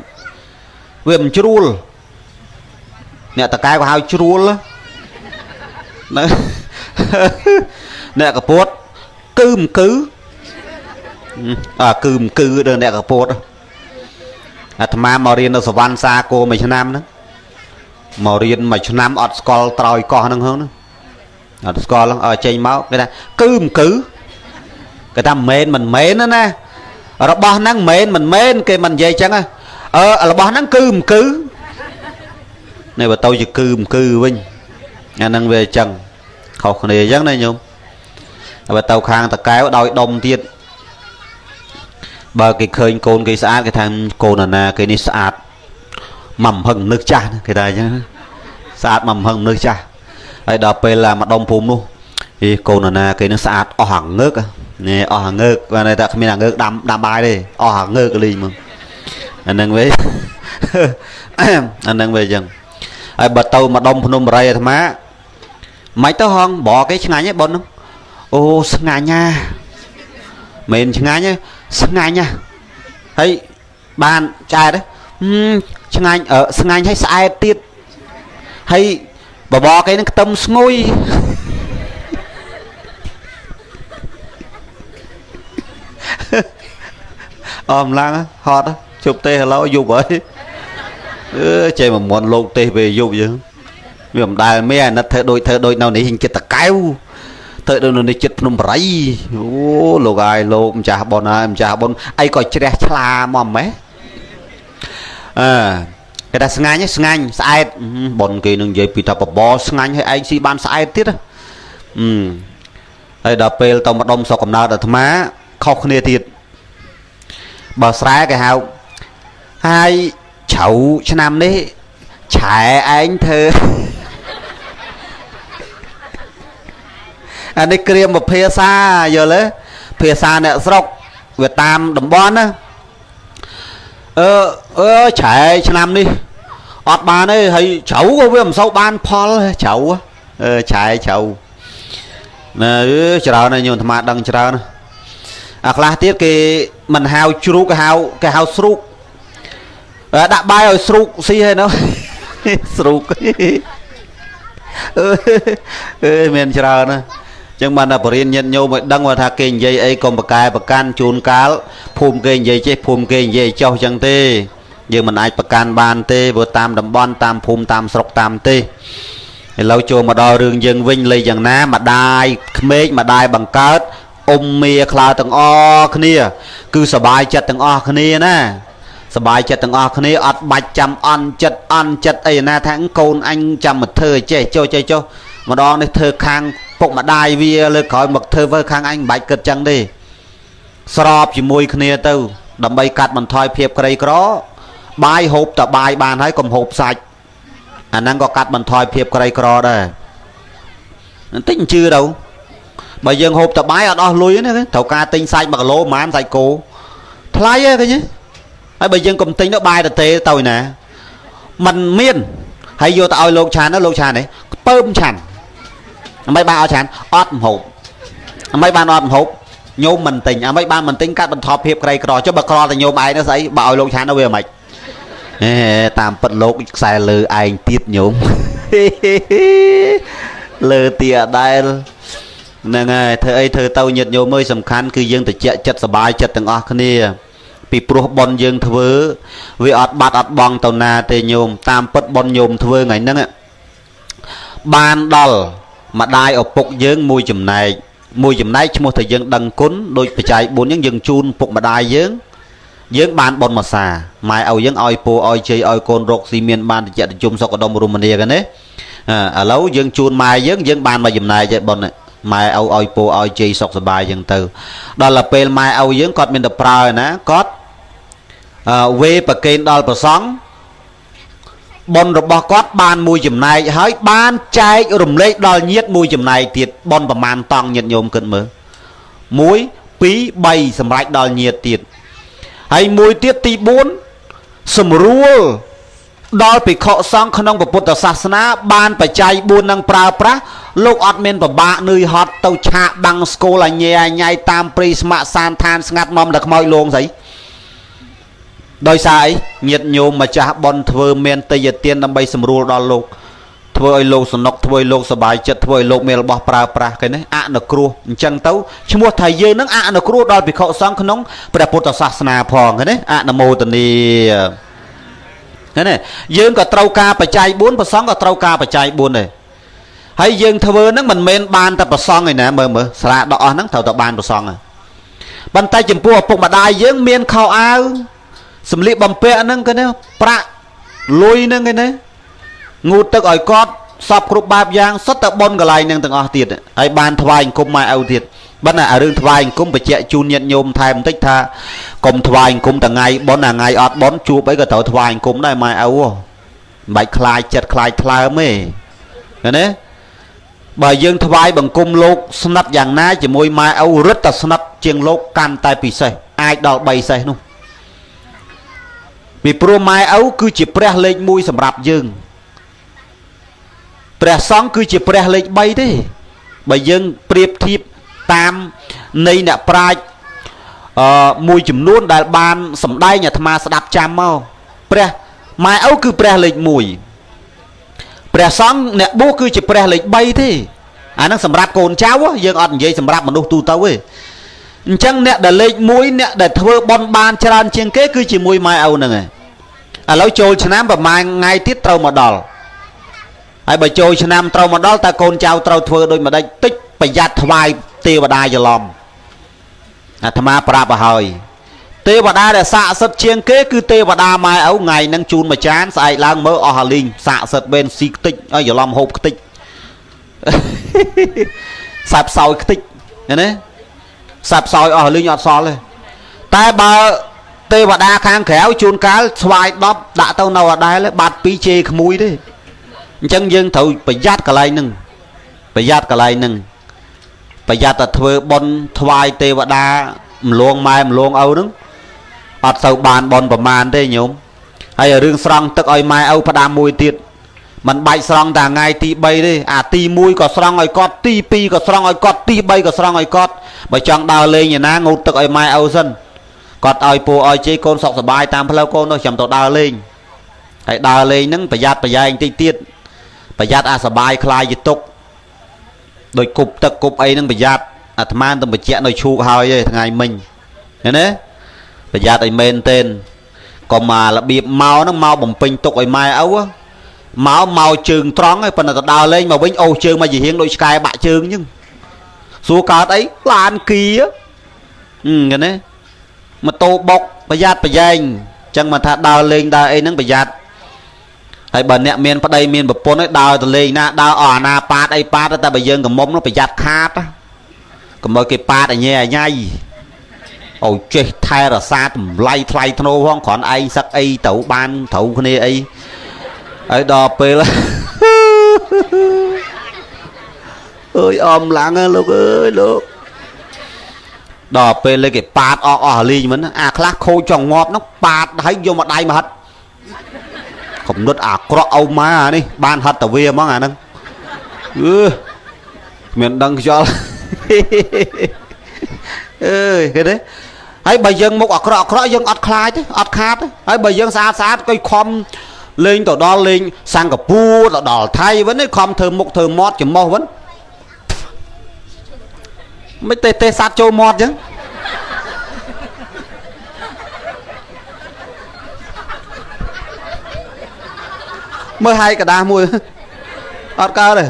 វាមិនជ្រួលអ្នកតកែក៏ហៅជ្រួលណាអ្នកកពតគឺមិនគឺអាគឺមិនគឺដល់អ្នកកពតអាត្មាមករៀននៅសវណ្ណសាគោមួយឆ្នាំហ្នឹងមករៀនមួយឆ្នាំអត់ស្គាល់ត្រោយកោះហ្នឹងហ្នឹងអត់ស្គាល់ហ្នឹងឲ្យចេញមកគេថាគឺមិនគឺគេថាមិនមែនមិនមែនណារបស់ហ្នឹងមិនមែនមិនមែនគេមិននិយាយចឹងអឺរបស់ហ្នឹងគឺមិនគឺនេះបើទៅជាគឺមិនគឺវិញអាហ្នឹងវាអញ្ចឹងខុសគ្នាអញ្ចឹងណាញោមបើទៅខាងតកែវដោយដុំទៀតបើគេឃើញកូនគេស្អាតគេថាកូនអាណាគេនេះស្អាតមួយហឹងនឹកចាស់គេថាអញ្ចឹងស្អាតមួយហឹងនឹកចាស់ហើយដល់ពេលមកដុំភូមិនោះអីកូនអាណាគេនឹងស្អាតអស់អាងើកនេះអស់អាងើកគាត់ថាគ្មានអាងើកដាំដាំបាយទេអស់អាងើកលីងមកអាហ្នឹងវិញអាហ្នឹងវិញអញ្ចឹងហើយបើទៅមកដុំភ្នំបរិយអាត្មាមិនទៅហងបរគេឆ្ងាញ់ឯងប៉ុនហ្នឹងអូស្ងាញ់ណាមិនឆ្ងាញ់ទេស្ងាញ់ណាហើយបានឆ្អែតឆ្ងាញ់ស្ងាញ់ហើយស្អែតទៀតហើយបបរគេនឹងខ្ទឹមស្ងួយអមឡើងហត់ជប់ទេឥឡូវយប់ហើយអឺចេះមួយមុនលោកទេសពេលយប់យើងវាមិនដែលមានអាណិតធ្វើដូចនៅនេះចិត្តតកែវធ្វើដូចនៅនេះចិត្តភ្នំបរិយអូលោកអាយលោកម្ចាស់ប៉ុនហើយម្ចាស់ប៉ុនអីក៏ជ្រះឆ្លាមកម៉េះអឺគេថាស្ងាញ់ស្ងាញ់ស្អែតប៉ុនគេនឹងនិយាយពីថាបបរស្ងាញ់ហើយឯងស៊ីបានស្អែតទៀតអឺហើយដល់ពេលទៅម្ដុំស្រុកកំណើតអាត្មាខុសគ្នាទៀតបើស្រែគេហៅហើយជ្រៅឆ្នាំនេះឆែឯងធ្វើអានេះក្រៀមភាសាយល់ទេភាសាអ្នកស្រុកវាតាមតំបន់ណាអឺអឺឆែឆ្នាំនេះអត់បានទេហើយជ្រៅក៏វាមិនសូវបានផលជ្រៅអឺឆែជ្រៅណាអឺច្រើនណាស់ញោមអាត្មាដឹងច្រើនណាអាខ្លះទៀតគេមិនហៅជ្រូកគេហៅស្រូកដាក់បាយឲ្យស្រូកស៊ីហើយនោះស្រូកអឺអឺមានច្រើនណាចឹងបានតែបរិញ្ញាញាតិញោមឲ្យដឹងថាគេនិយាយអីកុំប្រកែប្រកាន់ជួនកាលភូមិគេនិយាយចេះភូមិគេនិយាយចុះចឹងទេយើងមិនអាចប្រកាន់បានទេព្រោះតាមតំបន់តាមភូមិតាមស្រុកតាមទេឥឡូវចូលមកដល់រឿងយើងវិញលេយ៉ាងណាម្ដាយក្មេកម្ដាយបង្កើតអ៊ំមាខ្លាទាំងអស់គ្នាគឺសบายចិត្តទាំងអស់គ្នាណាសบายចិត្តទាំងអស់គ្នាអត់បាច់ចាំអន់ចិត្តអន់ចិត្តអីណាថាកូនអញចាំមកធ្វើចេះចុះចេះចុះម្ដងនេះធ្វើខាងពុកម្ដាយវាលើក្រោយមកធ្វើវើខាងអញមិនបាច់គិតចឹងទេស្របជាមួយគ្នាទៅដើម្បីកាត់បន្ថយភាពក្រីក្របាយហូបតបាយបានហើយកុំហូបសាច់អាហ្នឹងក៏កាត់បន្ថយភាពក្រីក្រដែរបន្តិចជឿទៅបើយើងហូបតបាយអត់អស់លុយទេត្រូវការទិញសាច់1គីឡូប្រហែលសាច់គោថ្លៃហ៎ឃើញទេហើយបើយើងកុំទិញទៅបាយទៅទេទៅណាมันមានហើយយកទៅឲ្យលោកឆានទៅលោកឆាននេះខ្ពើមឆានអីបានអត់ឆានអត់ម្ហូបអីបានអត់ម្ហូបញោមមិនទិញអីបានមិនទិញកាត់បន្ថយភាពក្រីក្រចុះបើក្រតែញោមឯងទៅស្អីបើឲ្យលោកឆានទៅវាមិនអេតាមពិតលោកខ្សែលើឯងទៀតញោមលើទីអដែលហ្នឹងហើយធ្វើអីធ្វើទៅញាតញោមអើយសំខាន់គឺយើងតិចចិត្តសบายចិត្តទាំងអស់គ្នាពីព្រោះប៉ុនយើងធ្វើវាអត់បាត់អត់បងទៅណាទេញោមតាមពិតប៉ុនញោមធ្វើថ្ងៃហ្នឹងបានដល់ម្ដាយឪពុកយើងមួយចំណែកមួយចំណែកឈ្មោះថាយើងដឹងគុណដោយបច្ច័យ4ហ្នឹងយើងជូនពុកម្ដាយយើងយើងបានបុណ្យមួយសាម៉ែឲ្យយើងឲ្យពូឲ្យជ័យឲ្យកូនរកស៊ីមានបានតិចតិជុំសុខដុមរមនាកនេះឥឡូវយើងជូនម៉ែយើងយើងបានមួយចំណែកឯបុណ្យម៉ែឲ្យឲ្យពូឲ្យជ័យសុខសប្បាយចឹងទៅដល់ទៅពេលម៉ែឲ្យយើងគាត់មានតែប្រើណាគាត់វេប្រកេនដល់ប្រសង់ បុណ្យរបស់គាត់បានមួយចំណែកហើយបានចែករំលែកដល់ញាតិមួយចំណែកទៀតបុណ្យប្រមាណតង់ញាតិញោមគិតមើល1 2 3សម្រាប់ដល់ញាតិទៀតហើយមួយទៀតទី4សម្រួលដល់ភិក្ខុសង្ឃក្នុងពុទ្ធសាសនាបានបច្ច័យ4នឹងប្រើប្រាស់លោកអត់មានពិបាកនឿយហត់ទៅឆាកបាំងស្គលអញែអញៃតាមព្រៃស្ម័គ្រសានឋានស្ងាត់មុំតែខ្មោចលងស្អីដោយសារអីញាតិញោមម្ចាស់បុណ្យធ្វើមានទេយទានដើម្បីសម្រួលដល់លោកធ្វើឲ្យលោកសនុកធ្វើឲ្យលោកសប្បាយចិត្តធ្វើឲ្យលោកមានរបស់ប្រើប្រាស់គេនេះអនុគ្រោះអញ្ចឹងទៅឈ្មោះថាយើងនឹងអនុគ្រោះដល់ភិក្ខុសង្ឃក្នុងព្រះពុទ្ធសាសនាផងគេនេះអនុមោទនាហ្នឹងយើងក៏ត្រូវការបច្ច័យ4ព្រះសង្ឃក៏ត្រូវការបច្ច័យ4ដែរហើយយើងធ្វើហ្នឹងមិនមែនបានតែព្រះសង្ឃឯណាមើលមើលស្រាដកអស់ហ្នឹងត្រូវតែបានព្រះសង្ឃប៉ុន្តែចំពោះឪពុកម្ដាយយើងមានខោអាវសម្លៀកបំពាក់ហ្នឹងគេនេះប្រាក់លុយហ្នឹងគេនេះងូតទឹកឲ្យគាត់សពគ្រប់បែបយ៉ាងសុទ្ធតែបុណ្យកន្លែងហ្នឹងទាំងអស់ទៀតហើយបានថ្វាយអង្គមម៉ែឪទៀតប៉ុន្តែអារឿងថ្វាយអង្គមបញ្ជាក់ជូនញាតិញោមថែមបន្តិចថាកុំថ្វាយអង្គមតែថ្ងៃបុណ្យអាថ្ងៃអត់បុណ្យជួបអីក៏ត្រូវថ្វាយអង្គមដែរម៉ែឪមិនបាច់ខ្លាចចិត្តខ្លាចថ្លើមទេឃើញទេបើយើងថ្វាយបង្គំលោកស្និទ្ធយ៉ាងណាជាមួយម៉ែឪរឹតតែស្និទ្ធជាងលោកកាន់តែពិសេសអាចដល់3សេសនោះពីព្រោះម៉ែឪគឺជាព្រះលេខ1សម្រាប់យើងព្រះសង្ឃគឺជាព្រះលេខ3ទេបើយើងប្រៀបធៀបតាមនៃអ្នកប្រាជ្ញមួយចំនួនដែលបានសម្ដែងអាត្មាស្ដាប់ចាំមកព្រះម៉ែឪគឺព្រះលេខ1ព្រះសង្ឃអ្នកបួសគឺជាព្រះលេខ3ទេអាហ្នឹងសម្រាប់កូនចៅយើងអត់និយាយសម្រាប់មនុស្សទូទៅទេអញ្ចឹងអ្នកដែលលេខ1អ្នកដែលធ្វើបុណ្យបានច្រើនជាងគេគឺជាម៉ែឪហ្នឹងឯងឥឡូវចូលឆ្នាំប្រហែលថ្ងៃទៀតត្រូវមកដល់ហើយបើចូលឆ្នាំត្រូវមកដល់តើកូនចៅត្រូវធ្វើដូចម្ដេចតិចប្រយ័ត្នថ្វាយទេវតាច្រឡំអាត្មាប្រាប់ឲ្យហើយទេវតាដែលស័ក្តិសិទ្ធិជាងគេគឺទេវតាម៉ែឪថ្ងៃហ្នឹងជូនមួយចានស្អែកឡើងមើលអស់អាលីងស័ក្តិសិទ្ធិបេនស៊ីខ្ទេចឲ្យច្រឡំហូបខ្ទេចសាបសោយខ្ទេចណាសាបសោយអស់អាលីងអត់សល់ទេតែបើទេវតាខាងក្រៅជួនកាលស្វាយ10ដាក់ទៅនៅអដែលបាត់2ជេរក្មួយទេអញ្ចឹងយើងត្រូវប្រយ័ត្នកន្លែងហ្នឹងប្រយ័ត្នកន្លែងហ្នឹងប្រយ័ត្នតែធ្វើបុណ្យថ្វាយទេវតាម្លងម៉ែម្លងឪហ្នឹងអត់សូវបានបុណ្យប្រមាណទេញោមហើយរឿងស្រង់ទឹកឲ្យម៉ែឪផ្ដាំមួយទៀតมันបាច់ស្រង់តែថ្ងៃទី3ទេអាទី1ក៏ស្រង់ឲ្យគាត់ទី2ក៏ស្រង់ឲ្យគាត់ទី3ក៏ស្រង់ឲ្យគាត់បើចង់ដើរលេងឯណាងូតទឹកឲ្យម៉ែឪសិនគាត់ឲ្យពូឲ្យជ័យកូនសុខសប្បាយតាមផ្លូវកូននោះចាំទៅដើរលេងហើយដើរលេងហ្នឹងប្រយ័ត្នប្រយែងតិចទៀតប្រយ័ត្នអាសបាយខ្លាយជាទុកដោយគប់ទឹកគប់អីហ្នឹងប្រយ័ត្នអាត្មាទៅបញ្ជាក់នៅឈូកហើយឯថ្ងៃមិញឃើញទេប្រយ័ត្នឲ្យមែនទែនកុំមករបៀបមកហ្នឹងមកបំពេញទុកឲ្យម៉ែឪមកជើងត្រង់ហើយប៉ុន្តែទៅដើរលេងមកវិញអូសជើងមកជារៀងដូចឆ្កែបាក់ជើងអញ្ចឹងសួរកើតអីឡានគីឃើញទេម៉ូតូបុកប្រយ័ត្នប្រយែងអញ្ចឹងមកថាដើរលេងដើរអីហ្នឹងប្រយ័ត្នហើយបើអ្នកមានប្តីមានប្រពន្ធឲ្យដើរទៅលេងណាដើរអស់អាណាប៉ាតអីប៉ាតតែបើយើងកំមុំនោះប្រយ័ត្នខាតកុំឲ្យគេប៉ាតអញែអញៃអូចេះថែរក្សាតម្លៃថ្លៃធ្នូផងគ្រាន់ឯងសឹកអីត្រូវបានត្រូវគ្នាអីហើយដល់ពេលអើយអមឡើងលោកអើយលោកដល់ពេលលេគេប៉ាតអស់អស់លីងមិនអាខ្លះខូចចង់ងាប់នោះប៉ាតហើយយកមកដៃមកហិតកំណត់អាក្រក់ឪម៉ានេះបានហិតតាវាហ្មងអាហ្នឹងអឺគ្មានដឹងខ្យល់អើយឃើញទេហើយបើយើងមុខអាក្រក់អាក្រក់យើងអត់ខ្លាចទេអត់ខាតទេហើយបើយើងស្អាតស្អាតក៏ខំលេងទៅដល់លេងសិង្ហបុរីទៅដល់ថៃវិញខំធ្វើមុខធ្វើមាត់ច្រមុះវិញមិនទេទេសัตว์ចូលមាត់អញ្ចឹងមើលហើយកដាស់មួយអត់កើតទេ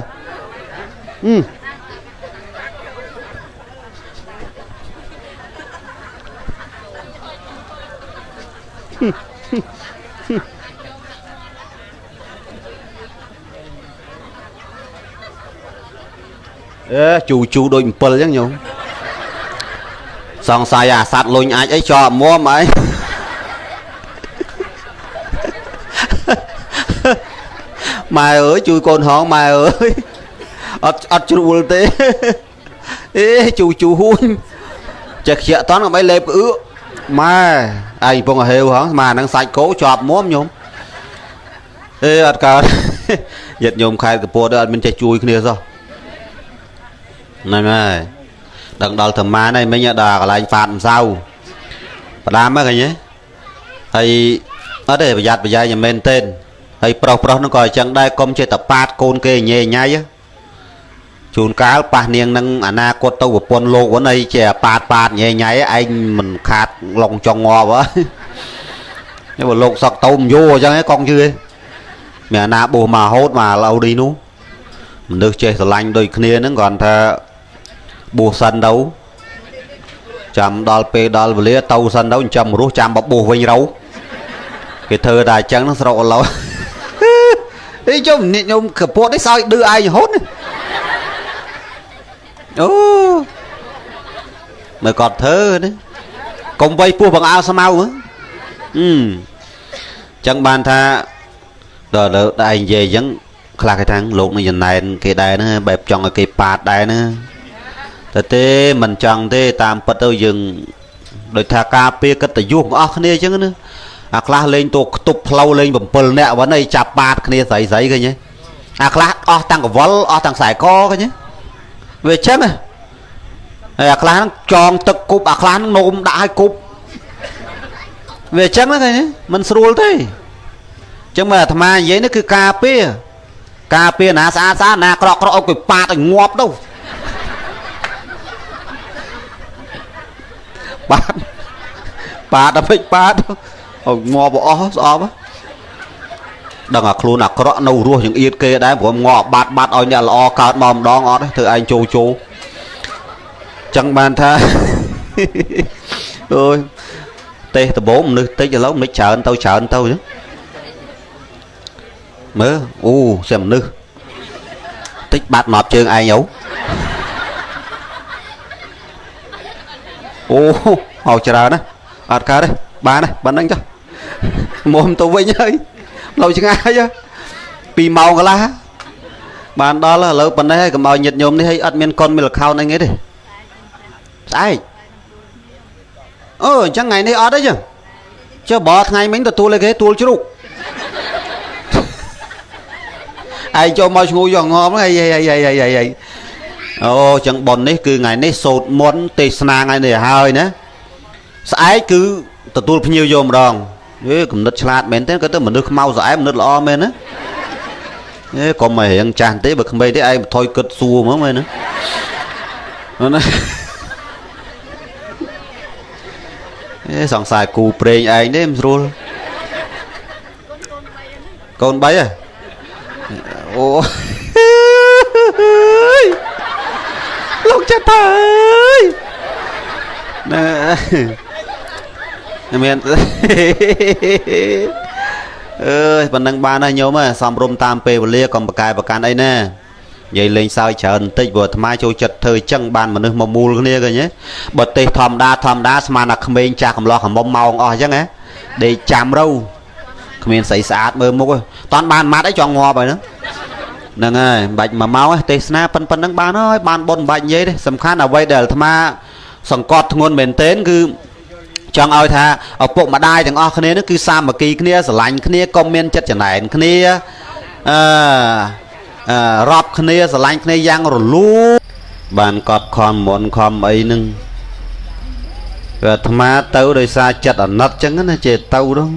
អេជូជូដូចអំពិលអញ្ចឹងញោមសង្ស័យអាសัตว์លុញអាចអីចោលមុំអី ម៉ែអើយជួយកូនហងម៉ែអើយអត់អត់ជ្រួលទេអេជូជូហ៊ួញចេះខ្ជាក់តន់កុំអីលេបអឺម៉ែឯងកំពុងហេវហងស្មាហ្នឹងសាច់គោជាប់មុំញោមអេអត់កើតញាតិញោមខែកពតអត់មានចេះជួយគ្នាសោះហ្នឹងហើយដឹងដល់ធម្មនេះមិញដល់កន្លែងហ្វាតម្សៅផ្ដាំហ្នឹងឃើញទេហើយអត់ទេប្រយ័ត្នប្រយែងមែនទែនហើយប្រុសប្រុសហ្នឹងក៏អញ្ចឹងដែរកុំចេះតែប៉ាតកូនគេញ៉ៃញ៉ៃជួនកាលប៉ះនាងនឹងអនាគតទៅប្រពន្ធលោកហ្នឹងអីចេះប៉ាតប៉ាតញ៉ៃញ៉ៃឯងមិនខាតឡងចង់ងាប់ហ៎បើលោកសក់ទៅមិនយោអញ្ចឹងឯងកងជឿឯងមានអាណាបោះមកហូតមកឡូវនេះនោះមនុស្សចេះស្រឡាញ់ដូចគ្នាហ្នឹងគ្រាន់ថាបួសសិនទៅចាំដល់ពេលដល់វេលាទៅសិនទៅចិញ្ចឹមរស់ចាំបបួសវិញរោគេធ្វើតែអញ្ចឹងហ្នឹងស្រុកឥឡូវអីចុះញាតិញោមកពតនេះសើចឌឺឯងរហូតអូមើលគាត់ធ្វើណាកុំវៃពោះបង្អើស្មៅអឺចឹងបានថាដល់ដល់ឯងនិយាយអញ្ចឹងខ្លះគេថាលោកនឹងចំណែនគេដែរណាបែបចង់ឲ្យគេប៉ាតដែរណាតែទេមិនចង់ទេតាមពិតទៅយើងដូចថាការពារកិត្តិយសរបស់គ្នាអញ្ចឹងណាអាខ្លះលេងតួខ្ទប់ផ្លូវលេង7នាក់ហ្នឹងឯងចាប់ប៉ាតគ្នាស្រីស្រីឃើញទេអាខ្លះអស់តាំងកវលអស់តាំងខ្សែកឃើញទេវាអញ្ចឹងហើយអាខ្លះហ្នឹងចងទឹកគប់អាខ្លះហ្នឹងនោមដាក់ឲ្យគប់វាអញ្ចឹងណាឃើញទេមិនស្រួលទេអញ្ចឹងមកអាត្មានិយាយនេះគឺការពារការពារណាស្អាតស្អាតណាក្រក់ក្រក់ឲ្យគេប៉ាតឲ្យងាប់ទៅប៉ាតប៉ាតដល់ពេកប៉ាតឲ្យងាប់អស់ស្អប់ដឹងអាខ្លួនអាក្រក់នៅរស់ចង្អៀតគេដែរព្រោះងាប់បាត់បាត់ឲ្យអ្នកល្អកើតមកម្ដងអត់ធ្វើឯងចូលចូលចឹងបានថាអូយទេសដបងមនុស្សតិចឥឡូវមិនច្រើនទៅច្រើនទៅចឹងមើលអូសែមនុស្សតិចបាត់មកជើងឯងអូអូហៅច្រើនណាអត់កើតទេបានទេប៉ុណ្្នឹងចុះមុំទៅវិញហើយផ្លូវឆ្ងាយ2ម៉ោងកន្លះបានដល់ឥឡូវប៉ុណ្ណេះហើយកុំឲ្យញាតិញោមនេះឲ្យអត់មានកុនមានលខោនអីទេស្អែកអូអញ្ចឹងថ្ងៃនេះអត់ទេចឹងចុះបើថ្ងៃមិញទទួលអីគេទួលជ្រូកឯងចូលមកឈ្ងូយកងំហីហីហីហីហីហីអូចឹងប៉ុននេះគឺថ្ងៃនេះសូត្រមន្តទេសនាថ្ងៃនេះហើយណាស្អែកគឺទទួលភ្ញៀវយកម្ដងអេកំណត់ឆ្លាតមែនទេគាត់ទៅមនុស្សខ្មៅស្អែកមនុស្សល្អមែនណាអេកុំឲ្យរៀងចាស់ទេបើក្មេងទេឯងថយគិតសួរហ្មងមែនណាណាអេសង្ស័យគូព្រេងឯងទេមិនស្រួលកូន3ហ៎អូលោកចិត្តអើយណែមានអើយប៉ុណ្ណឹងបានហើយញោមសំរុំតាមពេលវេលាកុំប្រកែប្រកាន់អីណានិយាយលេងសើចច្រើនបន្តិចព្រោះអាត្មាចូលចិត្តធ្វើចឹងបានមនុស្សមកមូលគ្នាឃើញទេបើទេសធម្មតាធម្មតាស្មានតែក្មេងចាស់កំឡោះកំមុំម៉ោងអស់អញ្ចឹងហ៎ដេកចាំរោគ្មានស្អីស្អាតមើលមុខទេតាន់បានម៉ាត់អីចង់ងាប់ហើយហ្នឹងហ្នឹងហើយមិនបាច់មួយម៉ោងទេទេសនាប៉ុណ្្នឹងបានហើយបានបុណ្យមិនបាច់និយាយទេសំខាន់អ្វីដែលអាត្មាសង្កត់ធ្ងន់មែនទែនគឺចង់ឲ្យថាឪពុកម្ដាយទាំងអស់គ្នានេះគឺសាមគ្គីគ្នាស្រឡាញ់គ្នាកុំមានចិត្តចំណែនគ្នាអឺរាប់គ្នាស្រឡាញ់គ្នាយ៉ាងរលូនបានកត់ខំមុនខំអីនឹងវាអាត្មាទៅដោយសារចិត្តអាណិតចឹងណាចេះទៅនោះ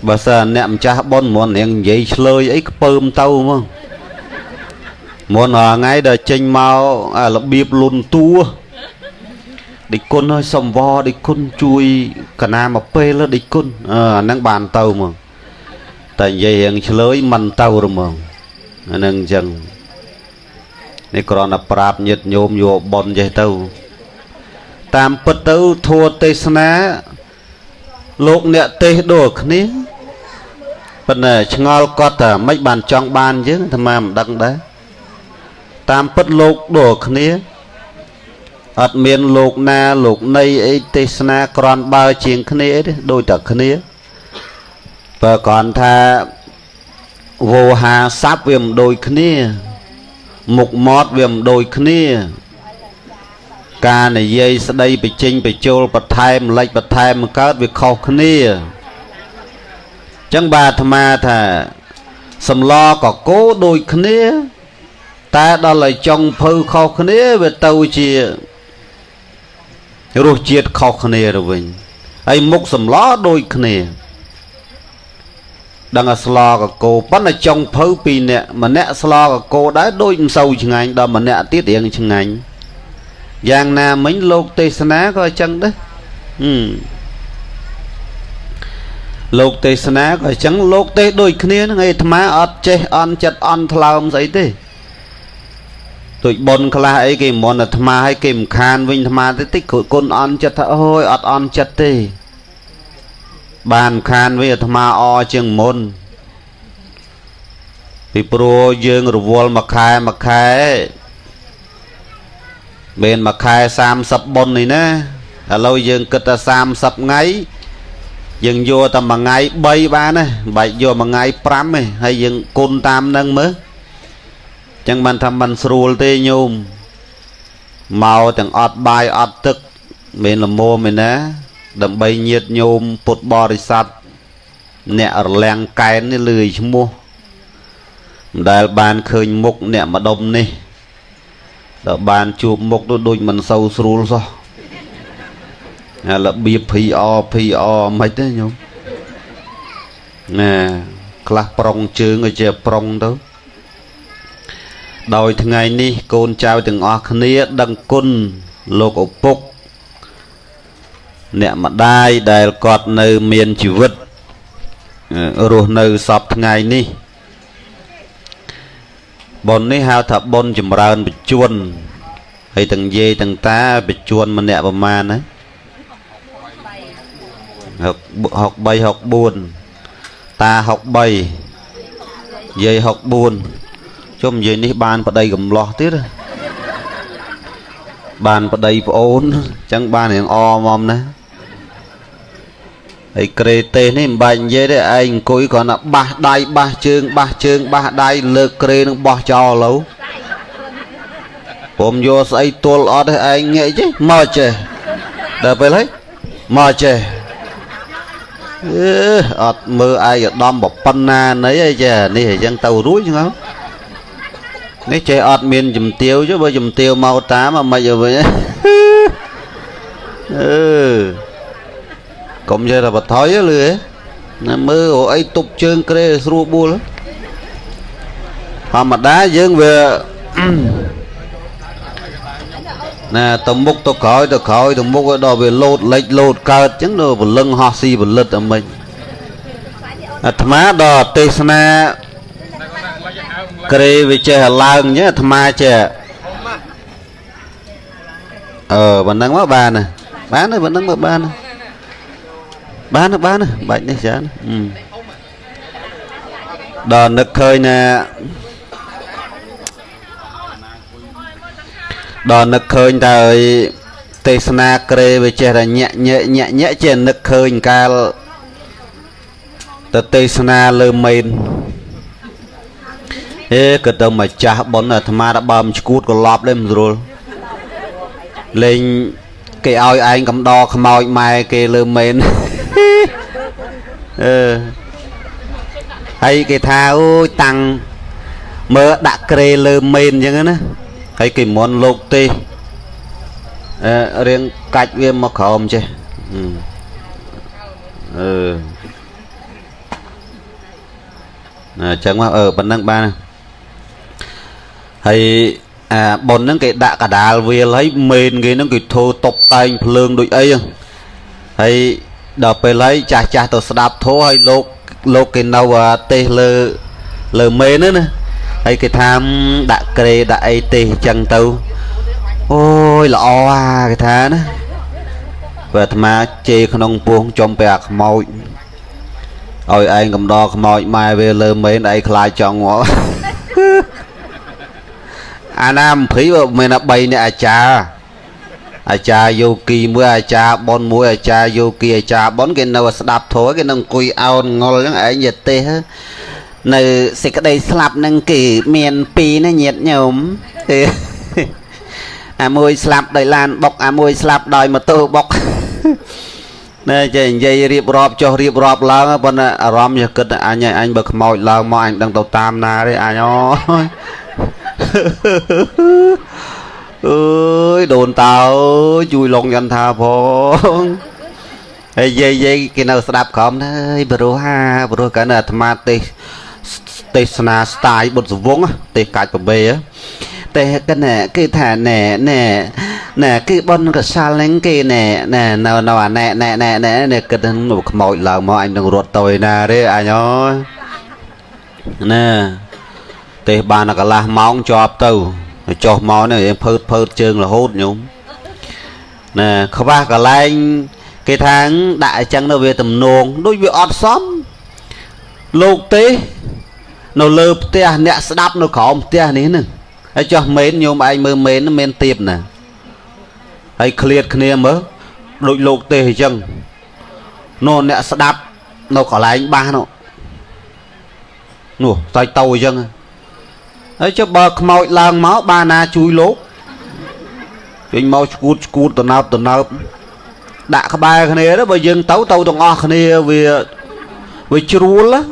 បើសិនអ្នកម្ចាស់បុណ្យមុនរៀងនិយាយឆ្លើយអីខ្ពើមទៅហ្មងមុនរាល់ថ្ងៃដល់ចេញមករបៀបលុនតួដេចគុណហើយសំវដេចគុណជួយកណាមកពេលដេចគុណអាហ្នឹងបានទៅហ្មងតែនិយាយរៀងឆ្លើយមិនទៅហ្មងអាហ្នឹងអញ្ចឹងនេះគ្រាន់តែប្រាប់ញាតិញោមយកបុណ្យចេះទៅតាមពិតទៅធัวទេសនាលោកអ្នកទេសដូចគ្នាប៉ុន្តែឆ្ងល់គាត់ថាមិនបានចង់បានយើងអាត្មាមិនដឹងដែរតាមពិតលោកដូចគ្នាអត់មានលោកណាលោកណីអីទេសនាក្រន់បើជាងគ្នាអីទេដូចតែគ្នាបើគ្រាន់ថា វោហាស័ព្ទវាមិនដូចគ្នាមុខមាត់វាមិនដូចគ្នាការនិយាយស្ដីបញ្ចេញបញ្ចូលបន្ថែមលិចបន្ថែមកើតវាខុសគ្នាចឹងបាទអាត្មាថាសម្លកកោដូចគ្នាតែដល់ឲ្យចុងភៅខុសគ្នាវាទៅជារសជាតិខុសគ្នាទៅវិញហើយមុខសម្លដូចគ្នាដឹងអាស្លកកោប៉ុន្តែចុងភៅពីរនាក់ម្នាក់ស្លកកោដែរដូចមិនសូវឆ្ងាញ់ដល់ម្នាក់ទៀតរៀងឆ្ងាញ់យ៉ាងណាមិញលោកទេសនាក៏អញ្ចឹងដែរលោកទេសនាក៏អញ្ចឹងលោកទេសដូចគ្នាហ្នឹងឯងអាត្មាអត់ចេះអន់ចិត្តអន់ថ្លើមស្អីទេដូចប៉ុនខ្លះអីគេមុនអាត្មាឲ្យគេមិនខានវិញអាត្មាតិចតិចគុណអន់ចិត្តថាអូយអត់អន់ចិត្តទេបានខានវិញអាត្មាអជាងមុនពីព្រោះយើងរវល់មួយខែមួយខែមានមួយខែ30ប៉ុននេះណាឥឡូវយើងគិតថា30ថ្ងៃយើងយកតែមួយថ្ងៃ3បានណាមិនបាច់យកមួយថ្ងៃ5ទេហើយយើងគុណតាមនឹងមើលចឹងបានថាมันស្រួលទេញោមមកទាំងអត់បាយអត់ទឹកមានលមមឯណាដើម្បីញាតញោមពុទ្ធបរិស័ទអ្នករលាំងកែននេះលឿយឈ្មោះមិនដែលបានឃើញមុខអ្នកម្ដុំនេះដល់បានជួបមុខទៅដូចមិនសូវស្រួលសោះអារបៀប PR PR មិនទេញោមណែខ្លះប្រុងជើងឲ្យជាប្រុងទៅដោយថ្ងៃនេះកូនចៅទាំងអស់គ្នាដឹងគុណលោកឪពុកអ្នកម្ដាយដែលគាត់នៅមានជីវិតរស់នៅសពថ្ងៃនេះបុណ្យនេះហៅថាបុណ្យចម្រើនបច្ចួនហើយទាំងយាយទាំងតាបច្ចួនម្នាក់ប្រមាណណា63 64តា63យាយ64ជុំយាយនេះបានប្តីកំឡោះទៀតបានប្តីប្អូនអញ្ចឹងបានរៀងអមមណាហើយក្រេទេសនេះមិនបាច់និយាយទេឯងអង្គុយគ្រាន់តែបាសដៃបាសជើងបាសជើងបាសដៃលើកក្រេនឹងបោះចោលឡូវព្រមយកស្អីទល់អត់ទេឯងងាកចេះមកចេះដល់ពេលហើយមកចេះអឺអត់មើលឯងឧត្តមប៉ុណ្ណាណីអីចេះនេះអញ្ចឹងទៅរួចហ្នឹងនេះចេះអត់មានជំទាវចុះបើជំទាវមកតាមមិនឲ្យវិញអឺកុំចេះតែបថុយលឺណាមើលអីទប់ជើងក្រេស្រួលបួលធម្មតាយើងវាណាទៅមុខទៅក្រោយទៅក្រោយទៅមុខឲ្យដល់វាលោតលិចលោតកើតអញ្ចឹងដល់ព្រលឹងហោះស៊ីផលិតអាម៉េចអាត្មាដល់ទេសនាក្រេវាចេះឡើងអញ្ចឹងអាត្មាចេះអឺប៉ុណ្ណឹងមកបានណាបានហើយប៉ុណ្ណឹងមកបានបានបានបាច់នេះច្រើនដល់នឹកឃើញណាដល់នឹកឃើញតើទេសនាក្រេវាចេះតែញាក់ញាក់ញាក់ញាក់ចេះនឹកឃើញកាលទៅទេសនាលើមេនហេក៏ទៅម្ចាស់ប៉ុនអាត្មាដល់បើមឈួតក៏ឡប់ដែរមិនស្រួលលេងគេឲ្យឯងកំដរខ្មោចម៉ែគេលើមេនអឺហើយគេថាអូយតាំងមើលដាក់ក្រេលើមេនអញ្ចឹងណាហើយគេមុនលោកទេសអឺរៀងកាច់វាមកក្រោមចេះអឺអញ្ចឹងមកអឺប៉ុណ្ណឹងបានហើយអាប៉ុនហ្នឹងគេដាក់កដាលវាលហើយមេនគេហ្នឹងគេធ្វើតុបតែងភ្លើងដូចអីហើយដល់ពេលហើយចាស់ចាស់ទៅស្ដាប់ធោះហើយលោកគេនៅទេសលើលើមេនហ្នឹងណាហើយគេថាដាក់ក្រេដាក់អីទេសអញ្ចឹងទៅអូយល្អអាគេថាណាបើអាត្មាជេរក្នុងពោះចំពេលអាខ្មោចឲ្យឯងកំដរខ្មោចម៉ែវាលើមេនឯងខ្លាចចង់ងាប់អាណាមភីបើមានតែ3នាក់អាចារ្យអាចារ្យយោគីមួយអាចារ្យប៉ុនមួយអាចារ្យយោគីអាចារ្យប៉ុនគេនៅស្ដាប់ធម៌គេនៅអង្គុយអោនងល់អញ្ចឹងឯងយទេស នៅសេចក្តីស្លាប់នឹងគឺមានពីរណាញាតិញោមគឺអាមួយស្លាប់ដោយឡានបុកអាមួយស្លាប់ដោយម៉ូតូបុកណែចេះនិយាយរៀបរាប់ចុះរៀបរាប់ឡើងប៉ុន្តែអារម្មណ៍យកគិតអញអញបើខ្មោចឡើងមកអញដឹងទៅតាមណាទេអញអើយអើយដូនតើជួយលងយន្តថាផងហើយយាយយាយគេនៅស្ដាប់ក្រមអើយព្រោះហាព្រោះកាលនៅអាត្មាទេសទេសនាស្ទាយបុត្រសវងទេសកាច់ប្របេតែកណែគឺថាណែណែណែគឺបុណ្យកសលហ្នឹងគេណែណែនៅនៅអាណែណែណែណែណែគិតនឹងខ្មោចឡើងមកអញនឹងរត់ទៅឯណាទេអញអើយណែទេសបានកន្លះម៉ោងជាប់ទៅចុះមកនេះភើតភើតជើងរហូតញោមណែខ្វះកន្លែងគេថាដាក់អញ្ចឹងទៅវាទំនងដូចវាអត់សមលោកទេនៅលើផ្ទះអ្នកស្ដាប់នៅក្រោមផ្ទះនេះហ្នឹងហើយចុះមែនញោមឯងមើលមែនមែនទៀបណាហើយឃ្លាតគ្នាមើលដូចលោកទេអញ្ចឹងនោះអ្នកស្ដាប់នៅកន្លែងបាសនោះនោះស្អីទៅអញ្ចឹងហើយចុះបើខ្មោចឡើងមកបានណាជួយលោកចេញមកឈួតឈួតតំណើបតំណើបដាក់ក្បែរគ្នាទៅបើយើងទៅទៅទាំងអស់គ្នាវាវាជ្រួលណា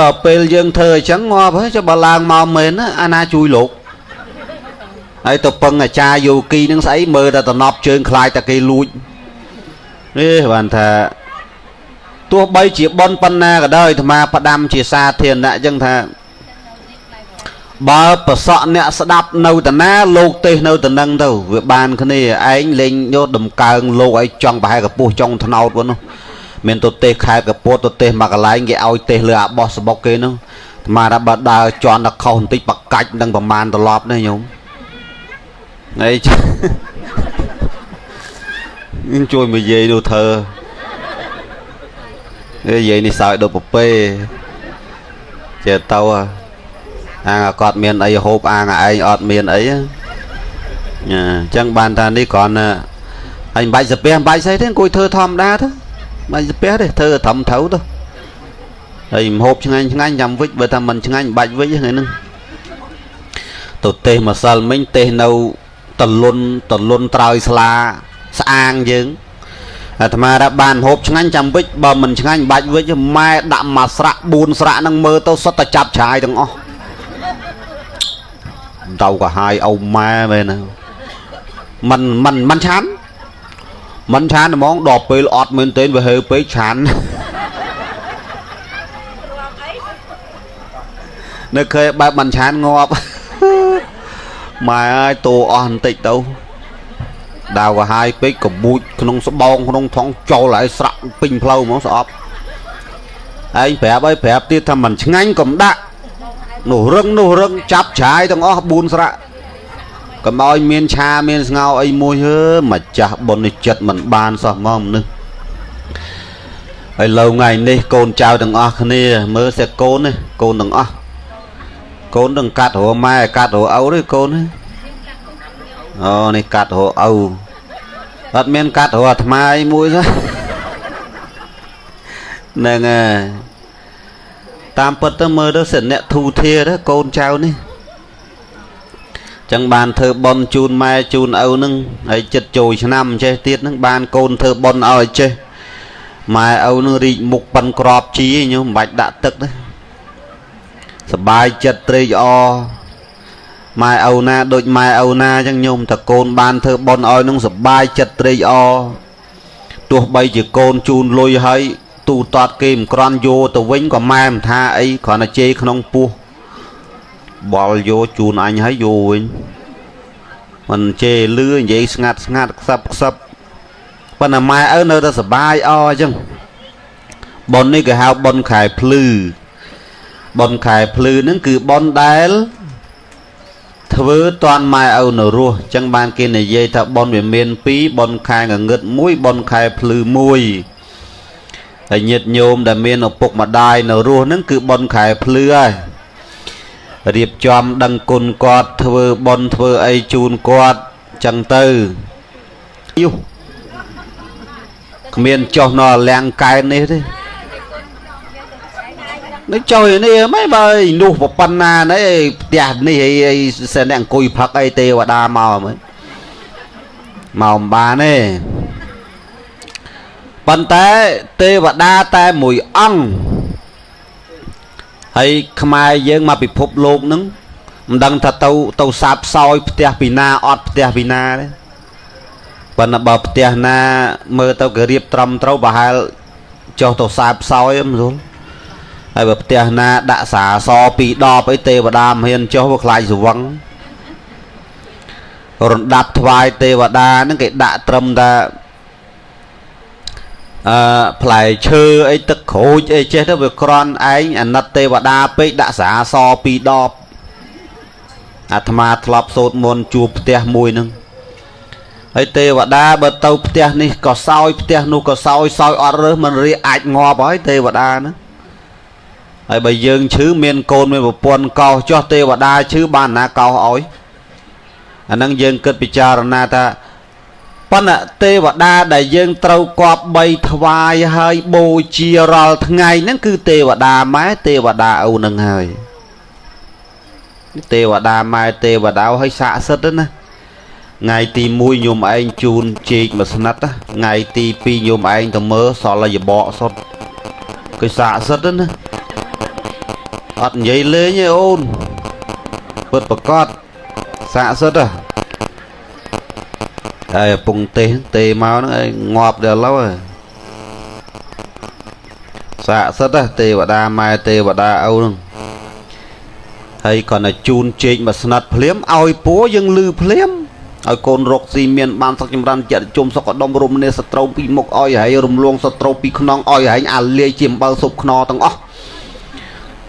ដល់ពេលយើងធ្វើអញ្ចឹងងាប់ហើយចុះបើឡើងមកមែនអាណាជួយលោកហើយទៅពឹងអាចារ្យយោគីនឹងស្អីមើលតែតំណប់ជើងខ្លាចតែគេលួចនេះបានថាទោះបីជាប៉ុនប៉ុណ្ណាក៏ដោយអាត្មាផ្ដាំជាសាធារណៈអញ្ចឹងថាបើប្រសក់អ្នកស្ដាប់នៅតាណាលោកទេសនៅតំណឹងទៅវាបានគ្នាឯងលេងយកដំកើងលោកឲ្យចង់ប្រហែលកពុះចង់ថ្នោតប៉ុណ្ណោះមានទៅទេសខែកពតទៅទេសមកកន្លែងគេឲ្យទេសលើអាបោះសបុកគេនោះអាត្មាថាបើដើរជន់ដល់ខុសបន្តិចបកាច់នឹងប្រមាណត្រឡប់នេះញោមហើយជួយមកយាយនោះធ្វើយាយនេះសើចដូចពពេចេះទៅអាងគាត់មានអីហូបអាងឯងអត់មានអីអញ្ចឹងបានថានេះគ្រាន់តែហើយមិនបាច់សាពះមិនបាច់ស្អីទេអង្គុយធ្វើធម្មតាទៅបាច់សាពះទេធ្វើត្រឹមត្រូវទៅហើយហូបឆ្ងាញ់ឆ្ងាញ់ចាំវិចបើថាមិនឆ្ងាញ់មិនបាច់វិចថ្ងៃហ្នឹងទៅទេសម្សិលមិញទេសនៅតលុនតលុនត្រើយស្លាស្អាងយើងអាត្មាថាបានហូបឆ្ងាញ់ចាំវិចបើមិនឆ្ងាញ់មិនបាច់វិចម៉ែដាក់មួយស្រាក់4ស្រាក់ហ្នឹងមើលទៅសុទ្ធតែចាប់ឆាយទាំងអស់ដៅកាហាយឪម៉ែមែនណាមិនមិនមិនឆានមិនឆានហ្មងដល់ពេលអត់មែនទេវាហើពេកឆាននៅឃើញបែបមិនឆានងាប់ម៉ែអើយតួអស់បន្តិចទៅដៅកាហាយពេកកបួចក្នុងស្បោងក្នុងថងចូលហើយស្រាក់ពេញផ្លូវហ្មងស្អប់ឯងប្រាប់ឲ្យប្រាប់ទៀតថាមិនឆ្ងាញ់កុំដាក់នោះរឹងនោះរឹងចាប់ឆាយទាំងអស់4ស្រាក់កុំឲ្យមានឆាមានស្ងោអីមួយហើម្ចាស់បុណ្យនេះចិត្តមិនបានសោះហ្មងមនុស្សហើយឡូវថ្ងៃនេះកូនចៅទាំងអស់គ្នាមើលសេកូននេះកូនទាំងអស់កូននឹងកាត់រម៉ែកាត់រឪទេកូននេះអូនេះកាត់រឪអត់មានកាត់រអាត្មាអីមួយទេហ្នឹងហើយតាមពិតទៅមើលទៅសិនអ្នកធូធាទៅកូនចៅនេះចឹងបានធ្វើបុណ្យជូនម៉ែជូនឪនឹងហើយចិត្តចូលឆ្នាំចេះទៀតនឹងបានកូនធ្វើបុណ្យឲ្យចេះម៉ែឪនឹងរីកមុខប៉ិនក្របជីញោមមិនបាច់ដាក់ទឹកទេសបាយចិត្តត្រេកអរម៉ែឪណាដូចម៉ែឪណាចឹងញោមតកូនបានធ្វើបុណ្យឲ្យនឹងសបាយចិត្តត្រេកអរទោះបីជាកូនជូនលុយហើយទូតតគេមិនក្រន់យោទៅវិញក៏ម៉ែមិនថាអីគ្រាន់តែជេរក្នុងពោះបលយោជូនអញហើយយោវិញមិនជេរលឺនិយាយស្ងាត់ស្ងាត់ខ្សឹបខ្សឹបប៉ុន្តែម៉ែឪនៅតែសបាយអអញ្ចឹងបុណ្យនេះគេហៅបុណ្យខែភ្លឺបុណ្យខែភ្លឺហ្នឹងគឺបុណ្យដែលធ្វើតាន់ម៉ែឪនៅរស់អញ្ចឹងបានគេនិយាយថាបុណ្យវាមានពីរបុណ្យខែងងឹតមួយបុណ្យខែភ្លឺមួយហើយញាតិញោមដែលមានឪពុកម្ដាយនៅរស់ហ្នឹងគឺបុណ្យខែភ្លឺហើយរៀបចំដឹងគុណគាត់ធ្វើបុណ្យធ្វើអីជូនគាត់ចឹងទៅយុគ្មានចុះនៅលៀងកែននេះទេ នេះចុយនេះមិនបើនោះប៉ុណ្ណានេះផ្ទះនេះអីអីសិនអ្នកអង្គុយផឹកអីទេវតាមកមើលមកមិនបានទេប៉ុន្តែទេវតាតែមួយអង្គហើយខ្មែរយើងមកពិភពលោកហ្នឹងមិនដឹងថាទៅសាបសោយផ្ទះពីណាអត់ផ្ទះពីណាទេប៉ុន្តែបើផ្ទះណាមើលទៅគេរៀបត្រឹមត្រូវប្រហែលចុះទៅសាបសោយមិនស្រួលហើយបើផ្ទះណាដាក់សាសពីរដបអីទេវតាមិនហ៊ានចុះវាខ្លាចស្វឹងរំដាប់ថ្វាយទេវតាហ្នឹងគេដាក់ត្រឹមតែផ្លែឈើអីទឹកក្រូចអីចេះទៅវាក្រន់ឯងអាណិតទេវតាពេកដាក់សាសពីរដបអាត្មាធ្លាប់សូត្រមន្តជួបផ្ទះមួយហ្នឹងហើយទេវតាបើទៅផ្ទះនេះក៏សោយផ្ទះនោះក៏សោយសោយអត់រើសមិនរាអាចងាប់ហើយទេវតាហ្នឹងហើយបើយើងឈឺមានកូនមានប្រពន្ធកោសចោះទេវតាឈឺបានណាកោសឲ្យអាហ្នឹងយើងគិតពិចារណាថាប៉ុន្តែទេវតាដែលយើងត្រូវគប្បីថ្វាយហើយបូជារាល់ថ្ងៃហ្នឹងគឺទេវតាម៉ែទេវតាឪហ្នឹងហើយទេវតាម៉ែទេវតាឪហើយស័ក្តិសិទ្ធិណាថ្ងៃទី1ញោមឯងជូនចេកមួយស្និតថ្ងៃទី2ញោមឯងទៅមើលសល់យបកសុទ្ធគឺស័ក្តិសិទ្ធិណាអត់និយាយលេងទេអូនពិតប្រកបស័ក្តិសិទ្ធិហើយកំពុងទេសទេមកហ្នឹងឯងងាប់ដល់ឥឡូវហើយស័ក្តិសិទ្ធិទេវតាម៉ែទេវតាឪហ្នឹងហើយគ្រាន់តែជូនចេកមួយស្និតភ្លាមឲ្យពួរយើងលឺភ្លាមឲ្យកូនរកស៊ីមានបានសុខចម្រើនចិត្តជុំសុខដុមរមនាសត្រូវពីមុខឲ្យហើយរំលងសត្រូវពីខ្នងឲ្យហើយអាលាយជាអំបិលស៊ុបខ្នទាំងអស់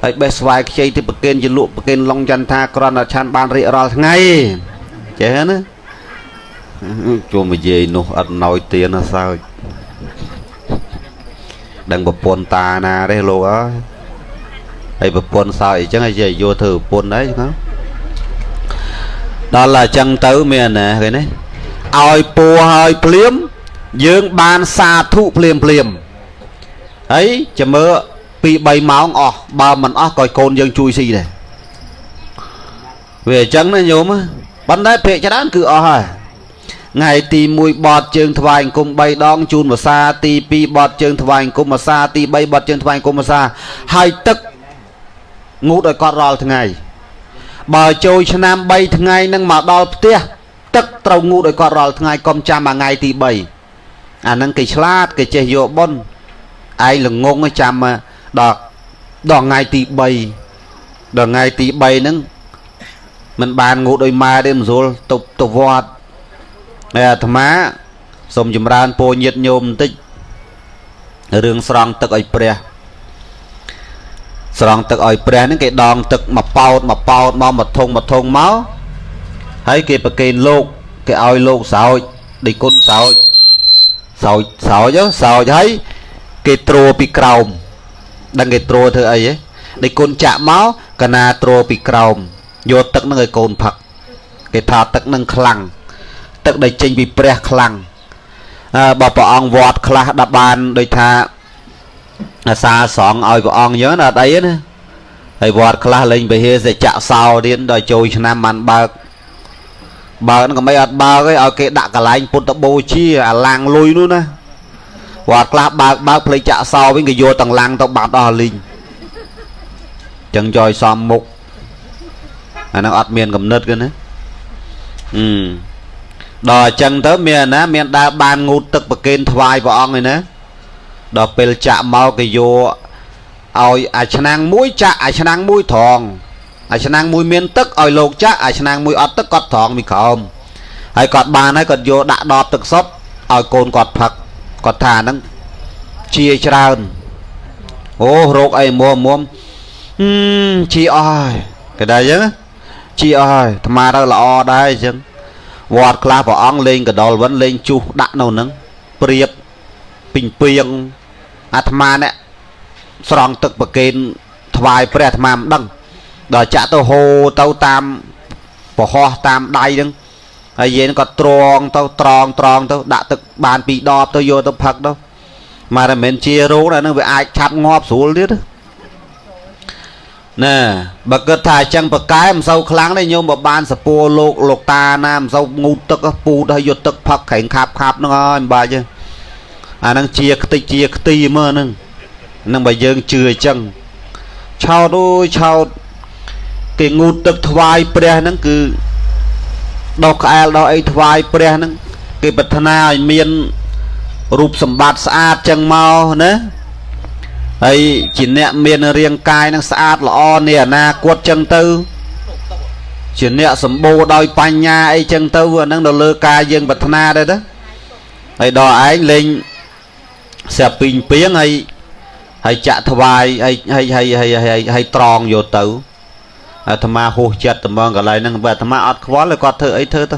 ហើយបេះស្វាយខ្ចីទីប្រកេនជាលក់ប្រកេនឡុងចន្ទថាក្រណឆានបានរៀករាល់ថ្ងៃចេះណាជួមនិយាយនោះអត់ណយទៀនណាសើចដឹងប្រពន្ធតាណាទេលោកអើយហើយប្រពន្ធសើចអញ្ចឹងហើយយកធ្វើប្រពន្ធដែរហ្នឹងដល់តែអញ្ចឹងទៅមានណាគេនេះឲ្យពោហើយភ្លាមយើងបានសាធុភ្លាមភ្លាមហើយចាំមើល2 3ម៉ោងអស់បើមិនអស់ក៏កូនយើងជួយស៊ីដែរវាអញ្ចឹងណាញោមប៉ុន្តែភាគច្រើនគឺអស់ហើយថ្ងៃទី1បត់ជើងថ្វាយអង្គម3ដងជូនភាសាទី2បត់ជើងថ្វាយអង្គមភាសាទី3បត់ជើងថ្វាយអង្គមភាសាហើយទឹកងូតឲ្យគាត់រាល់ថ្ងៃបើចូលឆ្នាំ3ថ្ងៃនឹងមកដល់ផ្ទះទឹកត្រូវងូតឲ្យគាត់រាល់ថ្ងៃកុំចាំមួយថ្ងៃទី3អាហ្នឹងគេឆ្លាតគេចេះយកបុណ្យឯងល្ងងចាំដល់ថ្ងៃទី3ដល់ថ្ងៃទី3ហ្នឹងមិនបានងូតដោយម៉ែទេមិនស្រួលទៅវត្តហើយអាត្មាសូមចម្រើនពរញាតិញោមបន្តិចរឿងស្រង់ទឹកឲ្យព្រះស្រង់ទឹកឲ្យព្រះហ្នឹងគេដងទឹកមកប៉ោតមកប៉ោតមកមួយធុងមួយធុងមកហើយគេប្រគេនលោកគេឲ្យលោកសោចដេគុណសោចសោចសោចសោចហើយគេទ្រពីក្រោមដឹងគេទ្រធ្វើអីហ៎ដេគុណចាក់មកកណាទ្រពីក្រោមយកទឹកហ្នឹងឲ្យកូនផឹកគេថាទឹកហ្នឹងខ្លាំងទឹកដែលចេញពីព្រះខ្លាំងបើព្រះអង្គវត្តខ្លះដល់បានដូចថាអាសាសងឲ្យព្រះអង្គយើងណាអត់អីណាហើយវត្តខ្លះលេងពហិសច្ចៈសោទៀតដល់ចូលឆ្នាំបានបើកបើកហ្នឹងក៏មិនអត់បើកទេឲ្យគេដាក់កន្លែងពុទ្ធបូជាអាឡាំងលុយនោះណាវត្តខ្លះបើកបើកភ្លេចចាក់សោវិញគេយកទាំងឡាំងទៅបាត់អស់លីងចឹងចយសំមុខអាហ្នឹងអត់មានកំណត់គេណាដល់អញ្ចឹងទៅមានណាមានដើរបានងូតទឹកប្រគេនថ្វាយព្រះអង្គឯណាដល់ពេលចាក់មកគេយកឲ្យអាឆ្នាំងមួយចាក់អាឆ្នាំងមួយត្រង់អាឆ្នាំងមួយមានទឹកឲ្យលោកចាក់អាឆ្នាំងមួយអត់ទឹកគាត់ត្រង់ពីក្រោមហើយគាត់បានហើយគាត់យកដាក់ដបទឹកសុទ្ធឲ្យកូនគាត់ផឹកគាត់ថាហ្នឹងជាច្រើនអូរោគអីមុំមុំជាអស់ហើយគេដែរអញ្ចឹងជាអស់ហើយអាត្មាទៅល្អដែរអញ្ចឹងវត្តខ្លះព្រះអង្គលេងកដុលវិនលេងជុះដាក់នៅហ្នឹងព្រៀបពីងពីងអាត្មាអ្នកស្រង់ទឹកប្រគេនថ្វាយព្រះអាត្មាមិនដឹងដល់ចាក់ទៅហូរទៅតាមប្រហោះតាមដៃហ្នឹងហើយយាយគាត់ត្រងទៅត្រងត្រងទៅដាក់ទឹកបានពីរដបទៅយកទៅផឹកទៅមកតែមិនមែនជារោគដែរហ្នឹងវាអាចឆាប់ងាប់ស្រួលទៀត ណែបើគិតថាអញ្ចឹងប្រកែមិនសូវខ្លាំងទេញោមបើបានសពួរលោកលោកតាណាមិនសូវងូតទឹកពូតហើយយកទឹកផឹកក្រែងខាប់ខាប់ហ្នឹងហើយមិនបាច់ទេអាហ្នឹងជាខ្ទេចជាខ្ទីមើលហ្នឹងហ្នឹងបើយើងជឿអញ្ចឹងឆោតអូយឆោតគេងូតទឹកថ្វាយព្រះហ្នឹងគឺដោះក្អែលដោះអីថ្វាយព្រះហ្នឹងគេប្រាថ្នាឲ្យមានរូបសម្បត្តិស្អាតចឹងមកណាហើយជាអ្នកមានរាងកាយនឹងស្អាតល្អនាអនាគតចឹងទៅជាអ្នកសម្បូរដោយបញ្ញាអីចឹងទៅអាហ្នឹងនៅលើការយើងប្រាថ្នាដែរទៅហើយដល់ឯងលេងស្រាប់ពីងពីងហើយហើយចាក់ថ្វាយហើយហើយហើយហើយហើយត្រង់យកទៅអាត្មាហួសចិត្តត្មងកន្លែងហ្នឹងបើអាត្មាអត់ខ្វល់គាត់ធ្វើអីធ្វើទៅ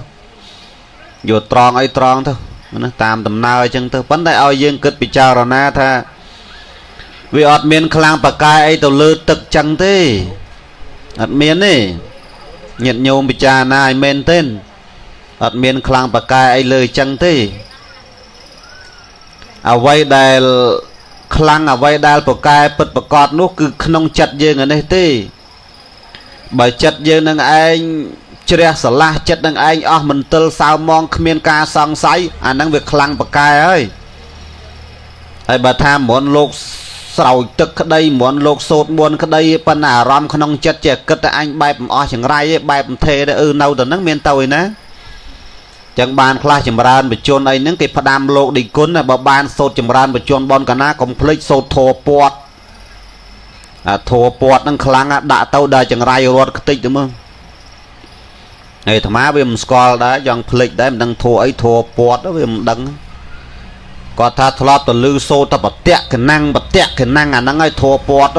យកត្រង់អីត្រង់ទៅណាតាមដំណើរអញ្ចឹងទៅប៉ុន្តែឲ្យយើងគិតពិចារណាថាវាអត់មានខ្លាំងបកាយអីទៅលើទឹកចឹងទេអត់មានទេញាតិញោមពិចារណាឲ្យមែនទេអត់មានខ្លាំងបកាយអីលើចឹងទេអ្វីដែលខ្លាំងអ្វីដែលបកាយពិតប្រកបនោះគឺក្នុងចិត្តយើងឯនេះទេបើចិត្តយើងនឹងឯងជ្រះស្រឡះចិត្តនឹងឯងអស់មន្ទិលសៅមងគ្មានការសង្ស័យអាហ្នឹងវាខ្លាំងបកាយហើយហើយបើថាមុនលោកស្រោចទឹកក្តីមុនលោកសូត្រមុនក្តីប៉ុន្តែអារម្មណ៍ក្នុងចិត្តចេះគិតតែអញបែបមិនអស់ចង្រៃទេបែបមិនថេទេអឺនៅទៅហ្នឹងមានទៅឯណាចឹងបានខ្លះចម្រើនបជនអីហ្នឹងគេផ្ដាំលោកឌីគុណបើបានសូត្រចម្រើនបជនបនកណាកុំភ្លេចសូត្រធម៌ពាត់អាធម៌ពាត់ហ្នឹងខ្លាំងដាក់ទៅដល់ចង្រៃរត់ខ្ទេចទៅមើលហើយអាត្មាវាមិនស្គាល់ដែរចង់ភ្លេចដែរមិនដឹងធម៌អីធម៌ពាត់វាមិនដឹងគាត់ថាធ្លាប់ទៅលឺសូត្រតែបតៈកណាំងបតៈកណាំងអាហ្នឹងឲ្យធัวពាត់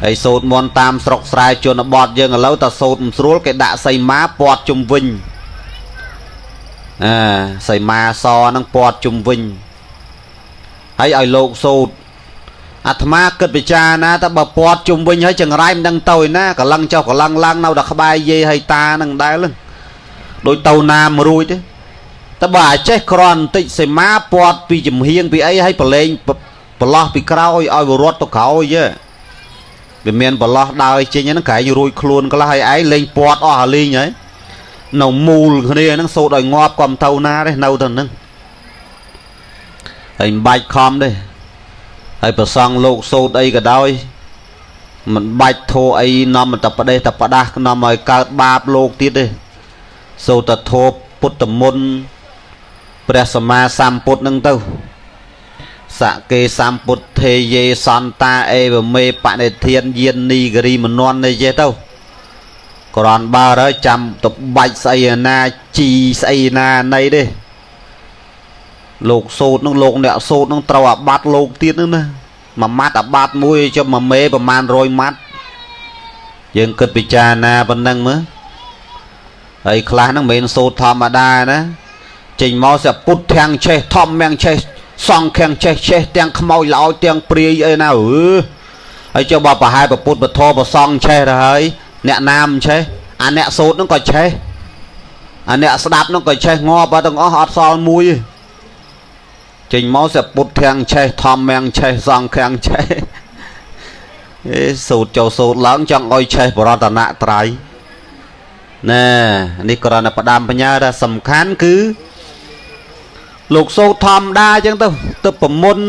ហើយសូត្រមន្តតាមស្រុកស្រែជនបទយើងឥឡូវតែសូត្រមិនស្រួលគេដាក់សីមាពាត់ជុំវិញអាសីមាសហ្នឹងពាត់ជុំវិញហើយឲ្យលោកសូត្រអាត្មាគិតពិចារណាតើបើពាត់ជុំវិញហើយចង្រៃមិនដឹងទៅឯណាកលឹងចុះកលឹងឡើងនៅតែក្បែរយាយហើយតាហ្នឹងដែរដូចទៅណាមិនរួចទេតើបើអាចេះគ្រាន់បន្តិចសីមាពាត់ពីចំហៀងពីអីហើយប្រឡែងប្រឡោះពីក្រោយឲ្យវារត់ទៅក្រោយទេវាមានប្រឡោះដើរចេញហ្នឹងក្រែងរួចខ្លួនខ្លះហើយឯងលេងពាត់អស់អាលីងហើយនៅមូលគ្នាហ្នឹងសូត្រឲ្យងាប់ក៏មិនទៅណាទេនៅទៅហ្នឹងហើយមិនបាច់ខំទេហើយប្រសងលោកសូត្រអីក៏ដោយមិនបាច់ធោអីនាំតែប្រទេសតែផ្ដាស់នាំឲ្យកើតបាបលោកទៀតទេសូត្រតែធោពុទ្ធមន្តព្រះសម្មាសម្ពុទ្ធនឹងទៅសកេសម្ពុទ្ធេយេសន្តាអេវមេបនិធានយាននីគរីមនន់នេះចេះទៅក្រាន់បើហើយចាំទៅបាច់ស្អីណាជីស្អីណាណីទេលោកសូត្រនឹងលោកអ្នកសូត្រនឹងត្រូវអាបត្តិលោកទៀតហ្នឹងណាមួយម៉ាត់អាបត្តិមួយចុះមួយមេប្រមាណ100ម៉ាត់យើងគិតពិចារណាប៉ុណ្ណឹងមើលហើយខ្លះហ្នឹងមិនមែនសូត្រធម្មតាណាចេញមកសពុទ្ធទាំងឆេះធម្មទាំងឆេះសង្ឃទាំងឆេះឆេះទាំងខ្មោចល្អទាំងព្រាយអីណាអឺហើយចុះបើប្រហែលពុទ្ធពធប្រសងឆេះទៅហើយអ្នកណាមិនឆេះអាអ្នកសូត្រហ្នឹងក៏ឆេះអាអ្នកស្ដាប់ហ្នឹងក៏ឆេះងាប់ទាំងអស់អត់សល់មួយចេញមកសពុទ្ធទាំងឆេះធម្មទាំងឆេះសង្ឃទាំងឆេះអេសូត្រចូលសូត្រឡើងចង់ឲ្យឆេះបរតនត្រ័យណែនេះគ្រាន់តែផ្ដាំបញ្ញាថាសំខាន់គឺលោកសូត្រធម្មតាអញ្ចឹងទៅទៅប្រមុន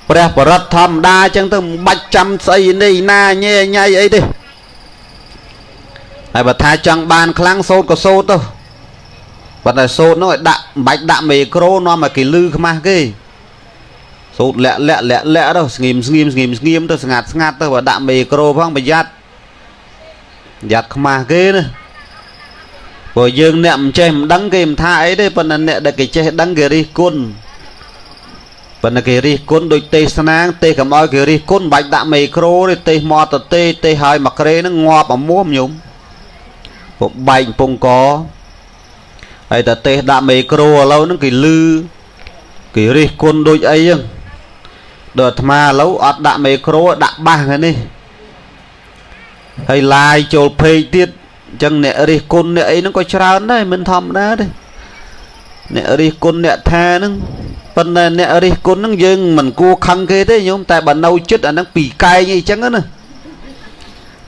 ព្រះបរិត្តធម្មតាអញ្ចឹងទៅមិនបាច់ចាំស្អីនេះណាញ៉ែញ៉ៃអីទេហើយបើថាចង់បានខ្លាំងសូត្រក៏សូត្រទៅប៉ុន្តែសូត្រនោះឲ្យដាក់មិនបាច់ដាក់មីក្រូនាំឲ្យគេលឺខ្មាស់គេសូត្រលាក់លាក់លាក់លាក់ទៅស្ងៀមស្ងៀមស្ងៀមស្ងៀមទៅស្ងាត់ស្ងាត់ទៅបើដាក់មីក្រូផងប្រយ័ត្នប្រយ័ត្នខ្មាស់គេណាព្រោះយើងអ្នកមិនចេះមិនដឹងគេមិនថាអីទេប៉ុន្តែអ្នកដែលគេចេះដឹងគេរិះគន់ប៉ុន្តែគេរិះគន់ដូចទេសនាងទេសកុំឲ្យគេរិះគន់មិនបាច់ដាក់មីក្រូទេទេសមកទៅទេទេសហើយមកក្រេហ្នឹងងាប់អាមួមញោមពួកបែកពងកហើយតែទេសដាក់មីក្រូឥឡូវហ្នឹងគេលឺគេរិះគន់ដូចអីហ្នឹងដល់អាត្មាឥឡូវអត់ដាក់មីក្រូដាក់បាសហ្នឹងនេះហើយឡាយចូលពេកទៀតអញ្ចឹងអ្នករិះគន់អ្នកអីហ្នឹងក៏ច្រើនដែរមិនធម្មតាទេអ្នករិះគន់អ្នកថាហ្នឹង ប៉ុន្តែអ្នករិះគន់ហ្នឹងយើងមិនគួរខឹងគេទេញោមតែបើនៅចិត្តអាហ្នឹងពីកែងអីចឹងណា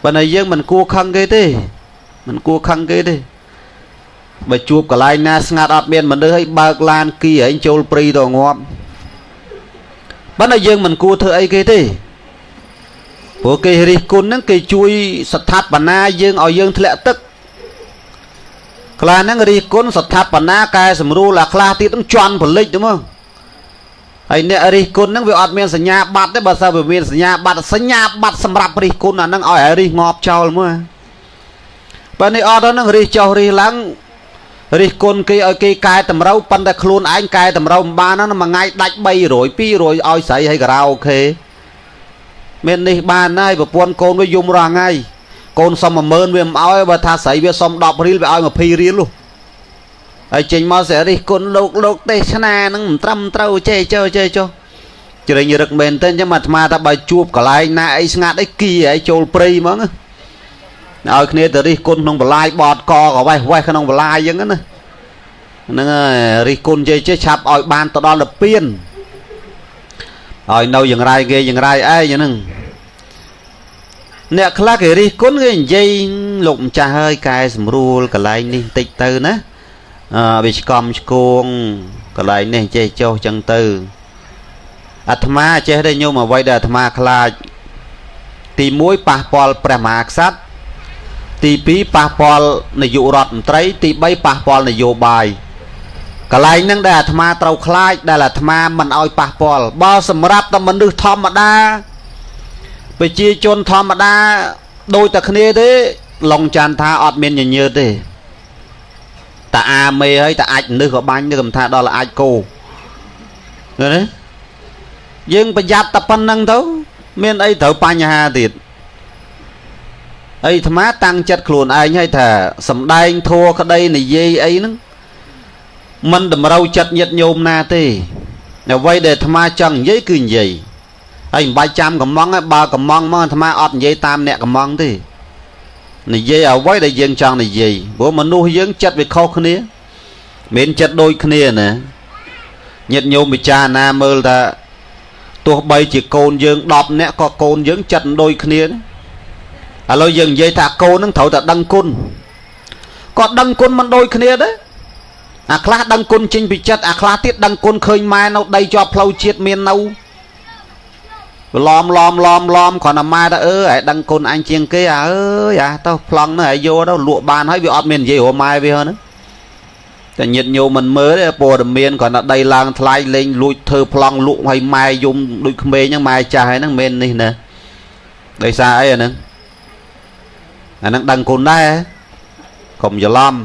ប៉ុន្តែយើងមិនគួរខឹងគេទេមិនគួរខឹងគេទេបើជួបកន្លែងណាស្ងាត់អត់មានមនុស្សឲ្យបើកឡានគីឯងចូលព្រៃទៅងាប់ប៉ុន្តែយើងមិនគួរធ្វើអីគេទេព្រោះគេរិះគន់ហ្នឹងគេជួយស្ថាបនាយើងឲ្យយើងធ្លាក់ទឹកខ្លះហ្នឹងរិះគន់ស្ថាបនាកែសម្រួលអាខ្លះទៀតហ្នឹងជន់ផលិចទៅមកហើយអ្នករិះគន់ហ្នឹងវាអត់មានសញ្ញាបត្រទេបើសិនវាមានសញ្ញាបត្រសញ្ញាបត្រសម្រាប់រិះគន់អាហ្នឹងឲ្យឲ្យរិះងាប់ចោលមកបើនេះអត់ហ្នឹងរិះចុះរិះឡើងរិះគន់គេឲ្យគេកែតម្រូវប៉ុន្តែខ្លួនឯងកែតម្រូវមិនបានហ្នឹងមួយថ្ងៃដាច់300 200ឲ្យស្រីឲ្យការ៉ាអូខេមាននេះបានហើយប្រពន្ធកូនវាយំរាល់ថ្ងៃកូនសុំ10000វាមិនឲ្យបើថាស្រីវាសុំ10រៀលវាឲ្យ20រៀលនោះហើយចេញមកសេរិះគុណលោកលោកទេសនានឹងមិនត្រឹមត្រូវចេះចុះចេះចុះជ្រេញរឹកមែនទេអញ្ចឹងអាត្មាថាបើជួបកន្លែងណាអីស្ងាត់អីគីអីចូលព្រៃហ្មងឲ្យគ្នាទៅរិះគុណក្នុងបន្លាយបតកកវេះវេះក្នុងបន្លាយអញ្ចឹងណាហ្នឹងហើយរិះគុណចេះចេះឆាប់ឲ្យបានទៅដល់និព្វានឲ្យនៅយ៉ាងไรគេយ៉ាងไรឯងហ្នឹងអ្នកខ្លះគេរិះគន់គេនិយាយលោកម្ចាស់ហើយកែសម្រួលកន្លែងនេះបន្តិចទៅណាអឺវាឆ្កំឆ្គងកន្លែងនេះចេះចុះចឹងទៅអាត្មាចេះទេញោមអ្វីដែលអាត្មាខ្លាចទី1ប៉ះពាល់ព្រះមហាក្សត្រទី2ប៉ះពាល់នាយករដ្ឋមន្ត្រីទី3ប៉ះពាល់នយោបាយកន្លែងហ្នឹងដែលអាត្មាត្រូវខ្លាចដែលអាត្មាមិនឲ្យប៉ះពាល់បើសម្រាប់តែមនុស្សធម្មតាប្រជាជនធម្មតាដូចតែគ្នាទេឡុងចាន់ថាអត់មានញញើតទេតាអាមេហើយតាអាចមនុស្សក៏បាញ់ទៅកំថាដល់អាចគោឃើញទេយើងប្រយ័ត្នតែប៉ុណ្្នឹងទៅមានអីត្រូវបញ្ហាទៀតអីអាត្មាតាំងចិត្តខ្លួនឯងហើយថាសំដែងធัวក្តីនិយាយអីហ្នឹងមិនតម្រូវចិត្តញាតិញោមណាទេអ្វីដែលអាត្មាចង់និយាយគឺនិយាយហើយមិនបាច់ចាំកំងទេបើកំងមកអាត្មាអត់និយាយតាមអ្នកកំងទេនិយាយអ្វីដែលយើងចង់និយាយព្រោះមនុស្សយើងចិត្តវាខុសគ្នាមិនចិត្តដូចគ្នាណាញាតិញោមពិចារណាមើលថាទោះបីជាកូនយើង10នាក់ក៏កូនយើងចិត្តមិនដូចគ្នាឥឡូវយើងនិយាយថាកូននឹងត្រូវតែដឹងគុណក៏ដឹងគុណមិនដូចគ្នាដែរអាខ្លះដឹងគុណចេញពីចិត្តអាខ្លះទៀតដឹងគុណឃើញម៉ែនៅដីជាប់ផ្លូវជាតិមាននៅឡំឡំឡំឡំគ្រាន់តែម៉ែថាអឺឯងដឹងគុណអញជាងគេអាអើយអាទៅប្លង់នោះឯងយកទៅលក់បានហើយវាអត់មាននិយាយរម៉ែវាហ្នឹងតែញាតិញោមមិនមើលទេព័ត៌មានគ្រាន់តែដីឡើងថ្លៃលេងលួចធ្វើប្លង់លក់ឲ្យម៉ែយំដូចក្មេងហ្នឹងម៉ែចាស់ហើយហ្នឹងមិននេះណាដោយសារអីអាហ្នឹងអាហ្នឹងដឹងគុណដែរកុំច្រឡំ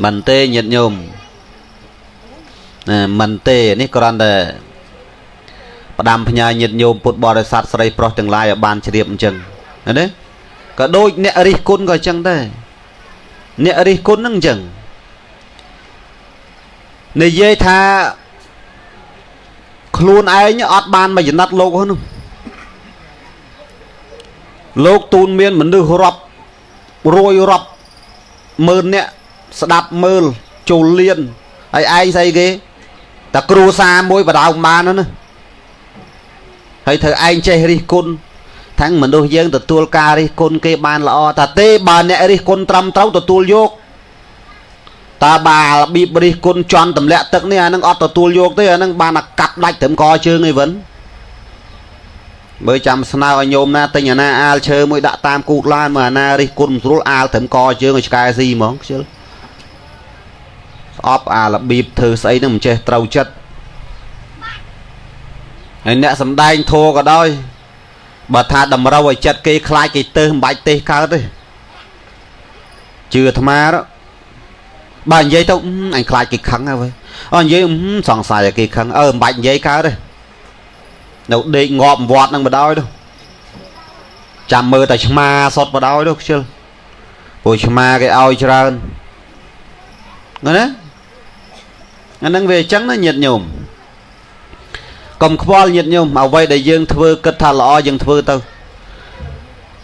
មិនទេញាតិញោមណាមិនទេនេះគ្រាន់តែផ្ដាំផ្ញើញាតិញោមពុទ្ធបរិស័ទស្រីប្រុសទាំងឡាយឲ្យបានជ្រាបអញ្ចឹងណាក៏ដូចអ្នករិះគន់ក៏អញ្ចឹងដែរអ្នករិះគន់ហ្នឹងអញ្ចឹងនិយាយថាខ្លួនឯងអត់បានមួយចំណិតលោកហ្នឹងលោកទូនមានមនុស្សរាប់រយរាប់ម៉ឺនអ្នកស្ដាប់មើលចូលលៀនហើយឯងស្អីគេតែគ្រូសាមួយបដៅបានហ្នឹងណាហើយធ្វើឯងចេះរិះគន់ทั้งមនុស្សយើងទទួលការរិះគន់គេបានល្អតែទេបើអ្នករិះគន់ត្រឹមត្រូវទទួលយកតើបើរបៀបរិះគន់ជន់ទម្លាក់ទឹកនេះអានឹងអត់ទទួលយកទេអានឹងបានតែកាត់ដាច់ត្រឹមកជើងឯវិញមើលចាំស្នើឲ្យញោមណាទិញអាណាអាលឈើមួយដាក់តាមគូតឡានមើលអាណារិះគន់មិនស្រួលអាលត្រឹមកជើងឲ្យឆ្កែស៊ីហ្មងខ្ជិលស្អប់អារបៀបធ្វើស្អីនឹងមិនចេះត្រូវចិត្តហើយអ្នកសំដែងធัวក៏ដោយបើថាតម្រូវឲ្យចិត្តគេខ្លាចគេទៅមិនបាច់ទេសកើតទេជឿអាត្មាបើនិយាយទៅអញខ្លាចគេខឹងហើយអនិយាយសង្ស័យឲ្យគេខឹងអឺមិនបាច់និយាយកើតទេនៅដេកងាប់វត្តនឹងបដ ாய் ទៅចាំមើលតែឆ្មាសុតបដ ாய் ទៅខ្ជិលព្រោះឆ្មាគេឲ្យច្រើនណាអានឹងវាអញ្ចឹងណាញាតិញោមកុំខ្វល់ញាតិញោមអ្វីដែលយើងធ្វើគិតថាល្អយើងធ្វើទៅ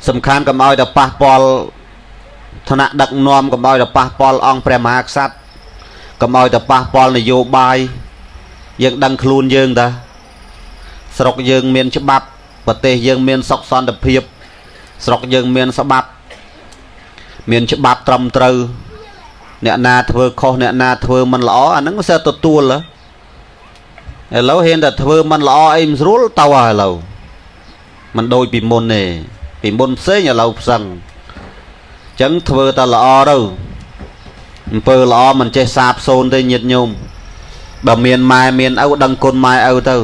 សំខាន់កុំឲ្យតែប៉ះពាល់ឋានៈដឹកនាំកុំឲ្យតែប៉ះពាល់អង្គព្រះមហាក្សត្រកុំឲ្យតែប៉ះពាល់នយោបាយ យើងដឹងខ្លួនយើងតាស្រុកយើងមានច្បាប់ប្រទេសយើងមានសុខសន្តិភាពស្រុកយើងមានច្បាប់មានច្បាប់ត្រឹមត្រូវអ្នកណាធ្វើខុសអ្នកណាធ្វើមិនល្អអាហ្នឹងមិនសូវទទួលឥឡូវហ៊ានតែធ្វើមិនល្អអីមិនស្រួលទៅហើយឥឡូវមិនដូចពីមុនទេពីមុនផ្សេងឥឡូវផ្សឹងអញ្ចឹងធ្វើតែល្អទៅអំពើល្អមិនចេះសាបសូន្យទេញាតិញោមបើមានម៉ែមានឪដឹងគុណម៉ែឪទៅ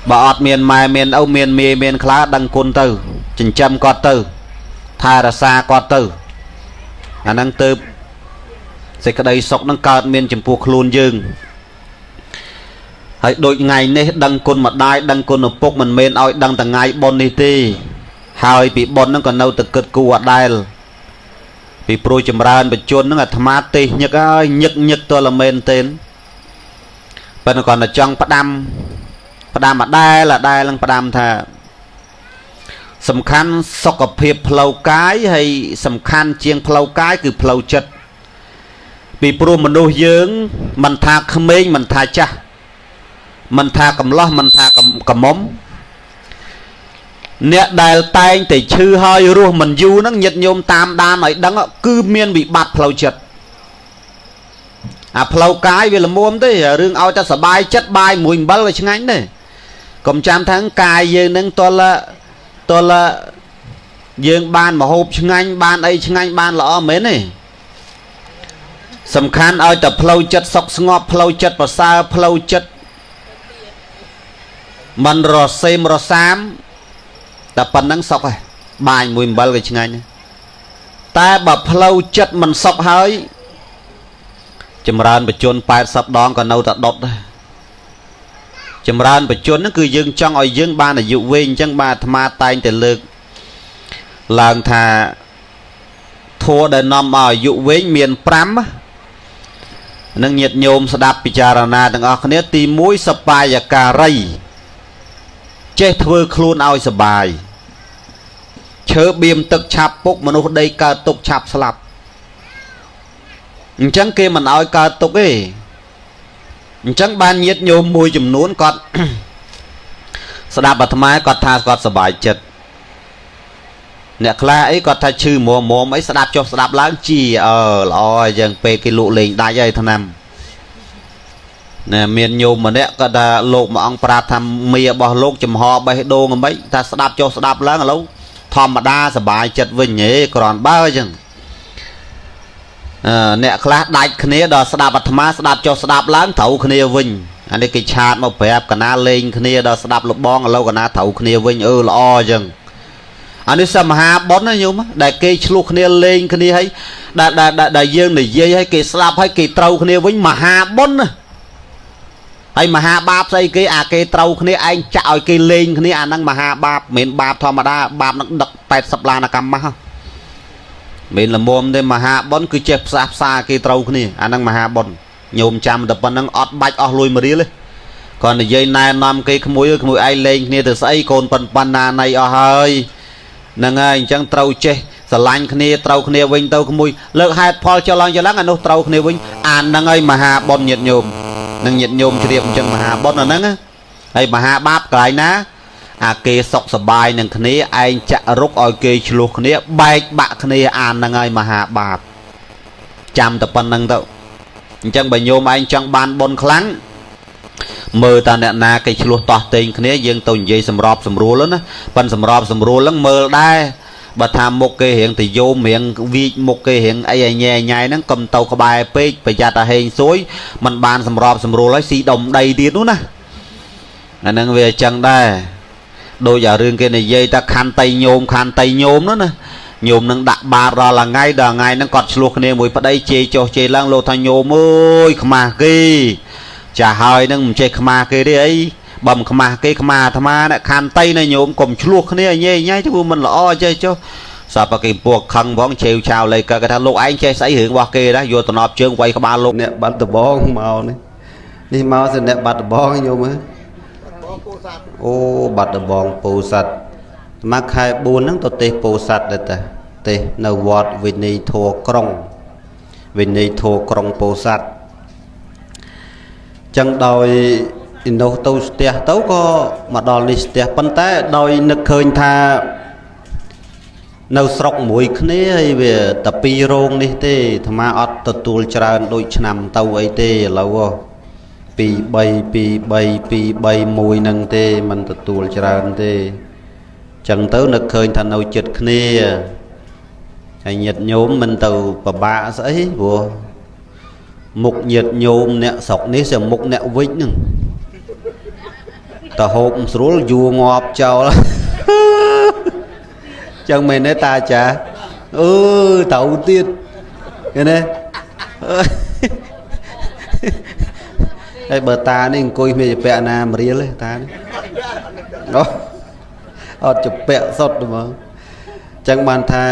បើអត់មានម៉ែមានឪមានមាមានខ្លាដឹងគុណទៅចិញ្ចឹមគាត់ទៅថែរក្សាគាត់ទៅអាហ្នឹងទៅសេចក្តីសុខនឹងកើតមានចំពោះខ្លួនយើងហើយដូចថ្ងៃនេះដឹងគុណម្ដាយដឹងគុណឪពុកមិនមែនឲ្យដឹងតែថ្ងៃបុណ្យនេះទេហើយពីបុណ្យហ្នឹងក៏នៅតែគិតគូរអដែលពីព្រោះចម្រើនបជនហ្នឹងអាត្មាទេសញឹកហើយញឹកញឹកទល់តែមែនទេប៉ុន្តែគាត់តែចង់ផ្ដាំផ្ដាំអដែលអដែលនឹងផ្ដាំថាសំខាន់សុខភាពផ្លូវកាយហើយសំខាន់ជាងផ្លូវកាយគឺផ្លូវចិត្តពីព្រោះមនុស្សយើងមិនថាក្មេងមិនថាចាស់មិនថាកំឡោះមិនថាកំមុំអ្នកដែលតែងតែឈឺហើយរស់មិនយូរហ្នឹងញាតិញោមតាមដានឲ្យដឹងគឺមានវិបត្តិផ្លូវចិត្តអាផ្លូវកាយវាល្មមទេរឿងឲ្យតែសបាយចិត្តបាយមួយអំបិលវាឆ្ងាញ់ទេកុំចាំថាកាយយើងនឹងតលតលយើងបានមហូបឆ្ងាញ់បានអីឆ្ងាញ់បានល្អមែនទេសំខាន់ឲ្យតែផ្លូវចិត្តសុខស្ងប់ផ្លូវចិត្តប្រសើរផ្លូវចិត្តមិនរសេមរសាមតែប៉ុណ្ណឹងសុខហើយបាយមួយអំបិលវាឆ្ងាញ់តែបើផ្លូវចិត្តមិនសុខហើយចម្រើនបជន80ដងក៏នៅតែដុតដែរចម្រើនបជនហ្នឹងគឺយើងចង់ឲ្យយើងបានអាយុវែងអញ្ចឹងបាទអាត្មាតែងតែលើកឡើងថាធัวដែលនាំឲ្យអាយុវែងមាន5នឹងញាតិញោមស្ដាប់ពិចារណាទាំងអស់គ្នាទី1សបាយការីចេះធ្វើខ្លួនឲ្យសបាយឈើបៀមទឹកឆាប់ពុកមនុស្សដីកើតទុកឆាប់ស្លាប់អញ្ចឹងគេមិនឲ្យកើតទុកទេអញ្ចឹងបានញាតិញោមមួយចំនួនគាត់ស្ដាប់អាត្មាគាត់ថាគាត់សប្បាយចិត្តអ្នកខ្លះអីគាត់ថាឈឺមុំមុំអីស្ដាប់ចុះស្ដាប់ឡើងជាអើល្អអញ្ចឹងពេលគេលក់លេងដាច់ហើយថ្នាំណែមានញោមម្នាក់គាត់ថាលោកមួយអង្គប្រាប់ថាមីរបស់លោកចំហបេះដូងហ្មងថាស្ដាប់ចុះស្ដាប់ឡើងឥឡូវធម្មតាសប្បាយចិត្តវិញហេគ្រាន់បើអញ្ចឹងអឺអ្នកខ្លះដាច់គ្នាដល់ស្ដាប់អាត្មាស្ដាប់ចុះស្ដាប់ឡើងត្រូវគ្នាវិញអានេះគេឆាតមកប្រាប់កណាលេងគ្នាដល់ស្ដាប់លបងឥឡូវកណាត្រូវគ្នាវិញអឺល្អអញ្ចឹងអានេះសមហាបុណ្យណាញោមដែលគេឆ្លោះគ្នាលេងគ្នាហើយដែលដែលយើងនិយាយឲ្យគេស្ដាប់ឲ្យគេត្រូវគ្នាវិញមហាបុណ្យណាហើយមហាបាបស្អីគេអាគេត្រូវគ្នាឯងចាក់ឲ្យគេលេងគ្នាអាហ្នឹងមហាបាបមិនមែនបាបធម្មតាបាបនឹងដឹក80លានកម្មម៉ាស់មិនល្មមទេមហាបុណ្យគឺចេះផ្សះផ្សាគេត្រូវគ្នាអាហ្នឹងមហាបុណ្យញោមចាំតែប៉ុណ្្នឹងអត់បាច់អស់លុយមួយរៀលទេគាត់និយាយណែនាំគេក្មួយក្មួយឯងលេងគ្នាទៅស្អីកូនប៉ុនប៉ុណ្ណាណៃអស់ហើយហ្នឹងហើយអញ្ចឹងត្រូវចេះស្រឡាញ់គ្នាត្រូវគ្នាវិញទៅក្មួយលើកហេតុផលចុះឡើងចុះឡើងអានោះត្រូវគ្នាវិញអាហ្នឹងហើយមហាបុណ្យញាតិញោមនឹងញាតិញោមជ្រាបអញ្ចឹងមហាបុណ្យអាហ្នឹងហើយមហាបាបកន្លែងណាអាគេសុខសប្បាយនឹងគ្នាឯងចាក់រុកឲ្យគេឆ្លោះគ្នាបែកបាក់គ្នាអាហ្នឹងហើយមហាបាបចាំតែប៉ុណ្្នឹងទៅអញ្ចឹងបើញោមឯងចង់បានបុណ្យខ្លាំងមើលតាអ្នកណាគេឆ្លោះតោះតេងគ្នាយើងទៅនិយាយសម្របសម្រួលណាប៉ិនសម្របសម្រួលហ្នឹងមើលដែរបើថាមុខគេរៀងទៅយោមរៀងវីកមុខគេរៀងអីឲ្យញ៉ែញ៉ៃហ្នឹងកុំទៅក្បែរពេកប្រយ័ត្នតែហេងសួយมันបានសម្របសម្រួលហើយស៊ីដុំដីទៀតនោះណាអាហ្នឹងវាអញ្ចឹងដែរដូចអារឿងគេនិយាយថាខន្តីញោមខន្តីញោមនោះណាញោមនឹងដាក់បាតរាល់ថ្ងៃដល់ថ្ងៃហ្នឹងគាត់ឆ្លោះគ្នាមួយប្តីជេរចុះជេរឡើងលោកថាញោមអើយខ្មាស់គេចាស់ហើយនឹងមិនចេះខ្មាស់គេទេអីបើមិនខ្មាស់គេខ្មាស់អាត្មាណាខន្តីណាញោមកុំឆ្លោះគ្នាញ៉ៃញ៉ៃធ្វើមិនល្អចេះចុះសពគេពួកខឹងផងឆេវឆាវលេគេថាលោកឯងចេះស្អីរឿងរបស់គេដែរយកតំណប់ជើងវាយក្បាលលោក អ្នកបាត់ដបងមកនេះនេះមកសិអ្នកបាត់ដបងញោមអូបាត់ដបងពោធិ៍សាត់មកខែ4ហ្នឹងទៅទេសពោធិ៍សាត់ដែរតាទេសនៅវត្តវិន័យធัวក្រុងវិន័យធัวក្រុងពោធិ៍សាត់ ចឹងដោយឥណោះទៅស្ទះទៅក៏មកដល់នេះស្ទះប៉ុន្តែដោយនឹកឃើញថានៅស្រុកមួយគ្នាហើយវាតែពីររោងនេះទេអាត្មាអត់ទទួលច្រើនដូចឆ្នាំទៅអីទេឥឡូវ2 3 2 3 2 3 1នឹងទេមិនទទួលច្រើនទេចឹងទៅនឹកឃើញថានៅចិត្តគ្នាហើយញាតិញោមមិនទៅពិបាកស្អីព្រោះមុខញាតិញោមអ្នកស្រុកនេះជាមុខអ្នកវិចហ្នឹងតហូបស្រួលយួរងាប់ចោលចឹងមែនទេតាចាអឺត្រូវទៀតឃើញទេហើយបើតានេះអង្គុយមានជពាក់ណាមរៀលទេតានេះអូអត់ជពាក់សុទ្ធហ្មងចឹងបានថា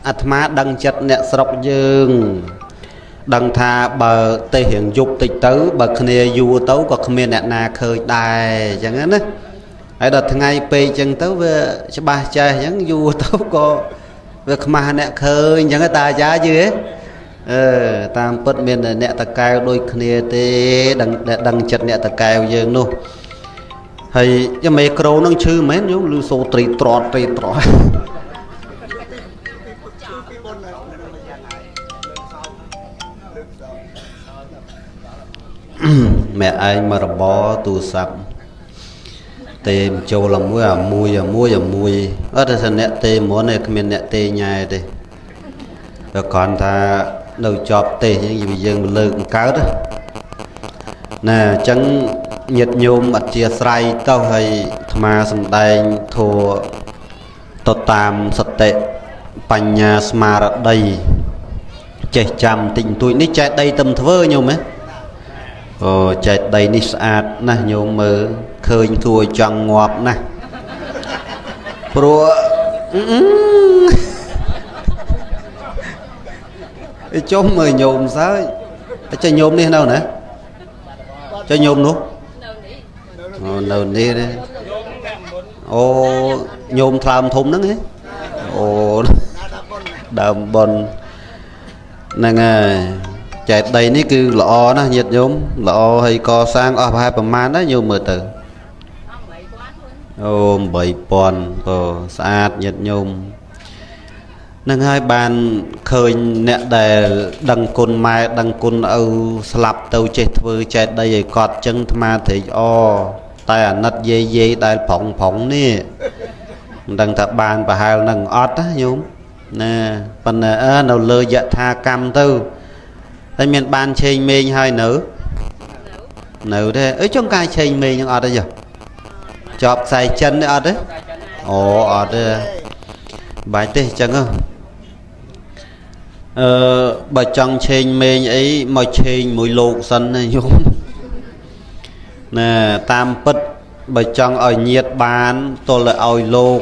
អាត្មាដឹងចិត្តអ្នកស្រុកយើងដឹងថាបើទេរៀងយប់តិចទៅបើគ្នាយូរទៅក៏គ្មានអ្នកណាឃើញដែរអញ្ចឹងណាហើយដល់ថ្ងៃពេកអញ្ចឹងទៅវាច្បាស់ចេះអញ្ចឹងយូរទៅក៏វាខ្មាស់អ្នកឃើញអញ្ចឹងតាអាចារ្យយឺហ៎អឺតាមពិតមានអ្នកតកែវដូចគ្នាទេដឹងចិត្តអ្នកតកែវយើងនោះហើយយ៉ាងមេក្រូនឹងឈឺមែនយោឮសូត្រីត្រតត្រីត្រតម៉ែឯងមករបរទូរស័ព្ទទេចូលមួយអាមួយអាមួយអាមួយអត់តែអ្នកទេមុនទេគ្មានអ្នកទេញ៉ែទេតែគ្រាន់ថានៅជាប់ទេអញ្ចឹងយើងលើកកើតណាអញ្ចឹងញាតិញោមអធិស្ឋានទៅហើយអាត្មាសំដែងធัวទៅតាមសតិបញ្ញាស្មារតីចេះចាំតិចបន្តួចនេះចេះដីទំធ្វើញោមហ៎អូចេះដីនេះស្អាតណាស់ញោមមើលឃើញគួរចង់ងាប់ណាស់ព្រោះអីចុះមើលញោមសើចចេះញោមនេះនៅណាចេះញោមនោះនៅនេះទេអូញោមថ្លើមធំហ្នឹងហ៎អូដើមប៉ុនហ្នឹងហើយចេតដីនេះគឺល្អណាស់ញាតិញោមល្អហើយកសាងអស់ប្រហែលប្រមាណដែរញោមមើលទៅអូ8000ក៏ស្អាតញាតិញោមនឹងហើយបានឃើញអ្នកដែលដឹងគុណម៉ែដឹងគុណឪស្លាប់ទៅចេះធ្វើចេតដីឲ្យកត់ចឹងអាត្មាត្រេកអរតែអាណិតយាយយាយដែលប្រងប្រងនេះមិនដឹងថាបានប្រហែលនឹងអត់ណាញោមណាប៉ុន្តែនៅលើយថាកម្មទៅហើយមានបានឆេងមេងហើយនៅទេអីចុងកាយឆេងមេងនឹងអត់ទេចប់ខ្សែចិនទេអត់ទេអូអត់ទេបាច់ទេអញ្ចឹងអឺបើចង់ឆេងមេងអីមកឆេងមួយលោកសិនណាញោមណាតាមពិតបើចង់ឲ្យញាតបានទល់តែឲ្យលោក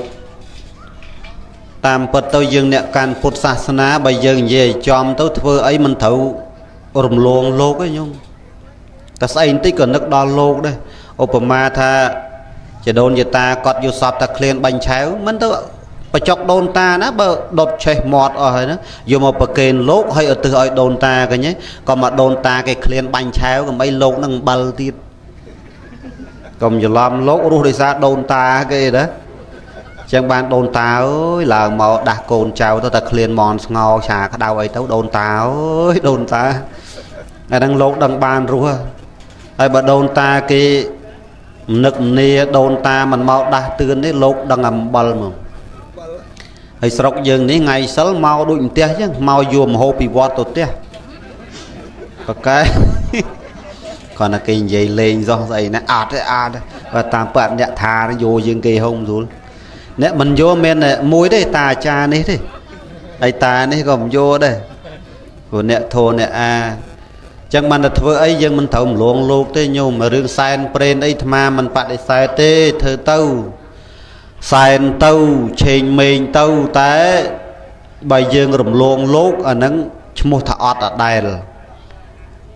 តាមពិតទៅយើងអ្នកកាន់ពុទ្ធសាសនាបើយើងនិយាយចំទៅធ្វើអីមិនត្រូវរំលងលោកទេញោមតែស្អីបន្តិចក៏នឹកដល់លោកដែរឧបមាថាជាដូនជាតាគាត់យល់សពតាឃ្លានបាញ់ឆែវមិនទៅបញ្ចុកដូនតាណាបើដុតឆេះមាត់អស់ហើយណាយកមកប្រគេនលោកហើយឧទ្ទិសឲ្យដូនតាកញ្ញក៏មកដូនតាគេឃ្លានបាញ់ឆែវកុំអីលោកនឹងអំបិលទៀតកុំច្រឡំលោករស់ដោយសារដូនតាគេណាចឹងបានដូនតាអើយឡើងមកដាស់កូនចៅទៅតែឃ្លានមនស្ងោឆាក្តៅអីទៅដូនតាអើយដូនតាអាហ្នឹងលោកដឹងបានរស់ហើយបើដូនតាគេនឹកនាដូនតាមិនមកដាស់តឿនទេលោកដឹងអំបិលមកហើយស្រុកយើងនេះថ្ងៃសិលមកដូចផ្ទះចឹងមកយកម្ហូបពីវត្តទៅផ្ទះបកែគាត់តែគេនិយាយលេងសោះស្អីណាអត់ទេអត់បើតាមពិតអ្នកថាយកយើងគេហុំស្រួលអ្នកមិនយកមានមួយទេតាអាចារ្យនេះទេហើយតានេះក៏មិនយកដែរព្រោះអ្នកធោអ្នកអាចឹងបានតែធ្វើអីយើងមិនត្រូវមលងលោកទេញោមរឿងសែនព្រេនអីអាត្មាមិនបដិសេធទេធ្វើទៅសែនទៅឆេងមេងទៅតែបើយើងរំលងលោកអាហ្នឹងឈ្មោះថាអត់អដែល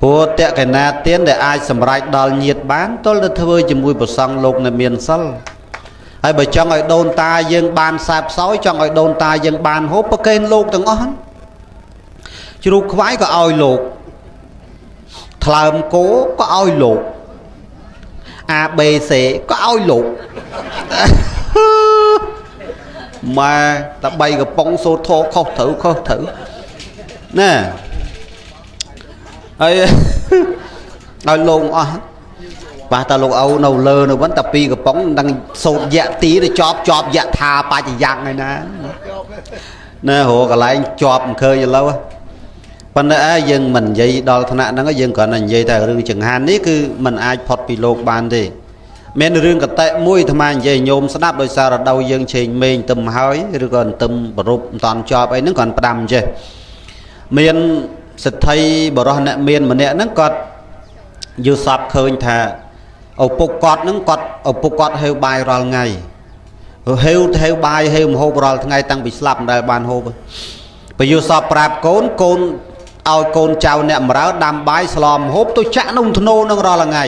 ព្រោះតកណាទានដែលអាចសម្រេចដល់ញាតបានទល់តែធ្វើជាមួយព្រះសង្ឃលោកនៅមានសិលហើយបើចង់ឲ្យដូនតាយើងបានសែបសោយចង់ឲ្យដូនតាយើងបានហូបប្រគេនលោកទាំងអស់ជ្រូកខ្វាយក៏ឲ្យលោកថ្លើមគោក៏ឲ្យលោក A B C ក៏ឲ្យលោកម៉ែតែ3កំប៉ុងសូត្រធខុសត្រូវខុសត្រូវណែហើយឲ្យលោកអស់ប៉ះតលោកឪនៅលើនៅវិញតែ2កំប៉ុងមិនដឹងសូត្រយៈទីទៅជាប់ជាប់យៈថាបច្ចយ៉ាងឯណាណែរកកន្លែងជាប់មិនឃើញឥឡូវប៉ុន្តែយើងមិននិយាយដល់ថ្នាក់ហ្នឹងយើងគ្រាន់តែនិយាយតែរឿងចង្ហាន់នេះគឺมันអាចផុតពីលោកបានទេមានរឿងកតិមួយអាត្មានិយាយញោមស្ដាប់ដោយសាររដូវយើងឆេងមេងទឹមហើយឬក៏ទឹមប្រពមិនតាន់ចប់អីហ្នឹងគ្រាន់ផ្ដាំចេះមានសិទ្ធិបរោះអ្នកមានម្នាក់ហ្នឹងគាត់យល់សពឃើញថាឪពុកគាត់ហ្នឹងគាត់ឪពុកគាត់ហេវបាយរាល់ថ្ងៃហេវហេវបាយហេវម្ហូបរាល់ថ្ងៃតាំងពីស្លាប់មិនដែលបានហូបបើយល់សពប្រាប់កូនកូនឲ្យកូនចៅអ្នកបម្រើដាំបាយស្លមហូបទៅចាក់ក្នុងធ្នូនឹងរាល់ថ្ងៃ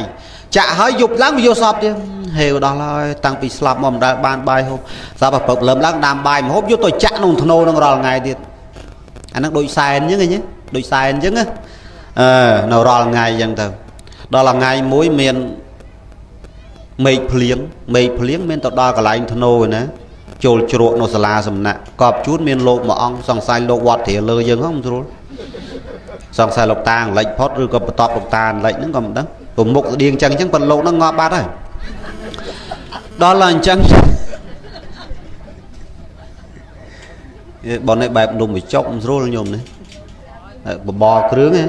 ចាក់ហើយយប់ឡើងយល់សពទៀតហេវដល់ហើយតាំងពីស្លាប់មកមិនដែលបានបាយហូបស្រាប់តែព្រឹកលើមឡើងដាំបាយម្ហូបយកទៅចាក់ក្នុងធ្នូនឹងរាល់ថ្ងៃទៀតអាហ្នឹងដូចសែនអញ្ចឹងឃើញទេដូចសែនអញ្ចឹងណាអឺនៅរាល់ថ្ងៃអញ្ចឹងទៅដល់ថ្ងៃមួយមានមេឃភ្លៀងមេឃភ្លៀងមានទៅដល់កន្លែងធ្នូឯណាចូលជ្រក់នៅសាលាសំណាក់កប់ជួនមានលោកមួយអង្គសង្ស័យលោកវត្តត្រាលើយើងហ្នឹងមិនស្រួលសង្ស័យលោកតាអង្លិចផុតឬក៏បន្ទាប់លោកតាអង្លិចហ្នឹងក៏មិនដឹងព្រោះមុខស្តៀងចឹងចឹងប៉ុន្តែលោកហ្នឹងងាប់បាត់ហើយដល់ឡើងអញ្ចឹងបងនេះបែបនំបញ្ចុកមិនស្រួលញោមនេះបបរគ្រឿងហ៎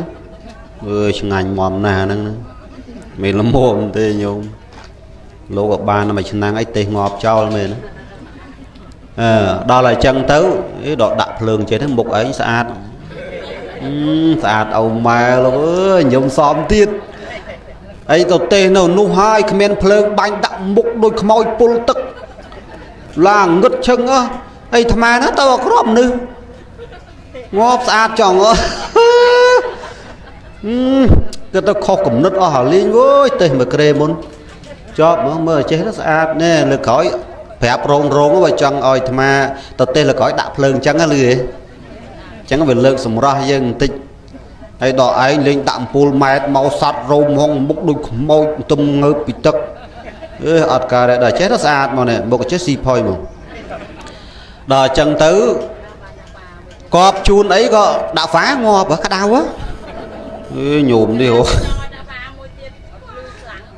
អើយឆ្ងាញ់មមណាស់ហ្នឹងមិនល្មមទេញោមលោកក៏បានមួយឆ្នាំអីទេសងាប់ចោលមែនណាអឺដល់ហើយចឹងទៅអីដល់ដាក់ភ្លើងចេះទៅមុខឯងស្អាតស្អាតអូម៉ែលោកអើយញោមសំទៀតអីទៅទេសនៅនោះហើយគ្មានភ្លើងបាញ់ដាក់មុខដូចខ្មោចពុលទឹកឡើងងឹតឈឹងអស់អីអាត្មាណាទៅអក្រប់មនុស្សងាប់ស្អាតចង់អស់គិតទៅខុសគំនិតអស់ហើយលេងវើយទេសមួយក្រេមុនចប់មកមើលចេះទៅស្អាតណែលើក្រោយប្រាប់រងរងបើចង់ឲ្យអាត្មាទៅទេសលើក្រោយដាក់ភ្លើងអញ្ចឹងហ៎លឺហ៎អញ្ចឹងវាលើកសម្រស់យើងបន្តិចហើយដល់ឯងលេងដាក់អំពូលម៉ែតមកសត្វរោមហងមុខដូចខ្មោចទំងើបពីទឹកអឺអត់ការដល់ចេះទៅស្អាតមកនេះមុខចេះស៊ីផុយមកដល់អញ្ចឹងទៅកប់ជូនអីក៏ដាក់ហ្វាងាប់ក្តៅហ៎អឺញោមនេះហ៎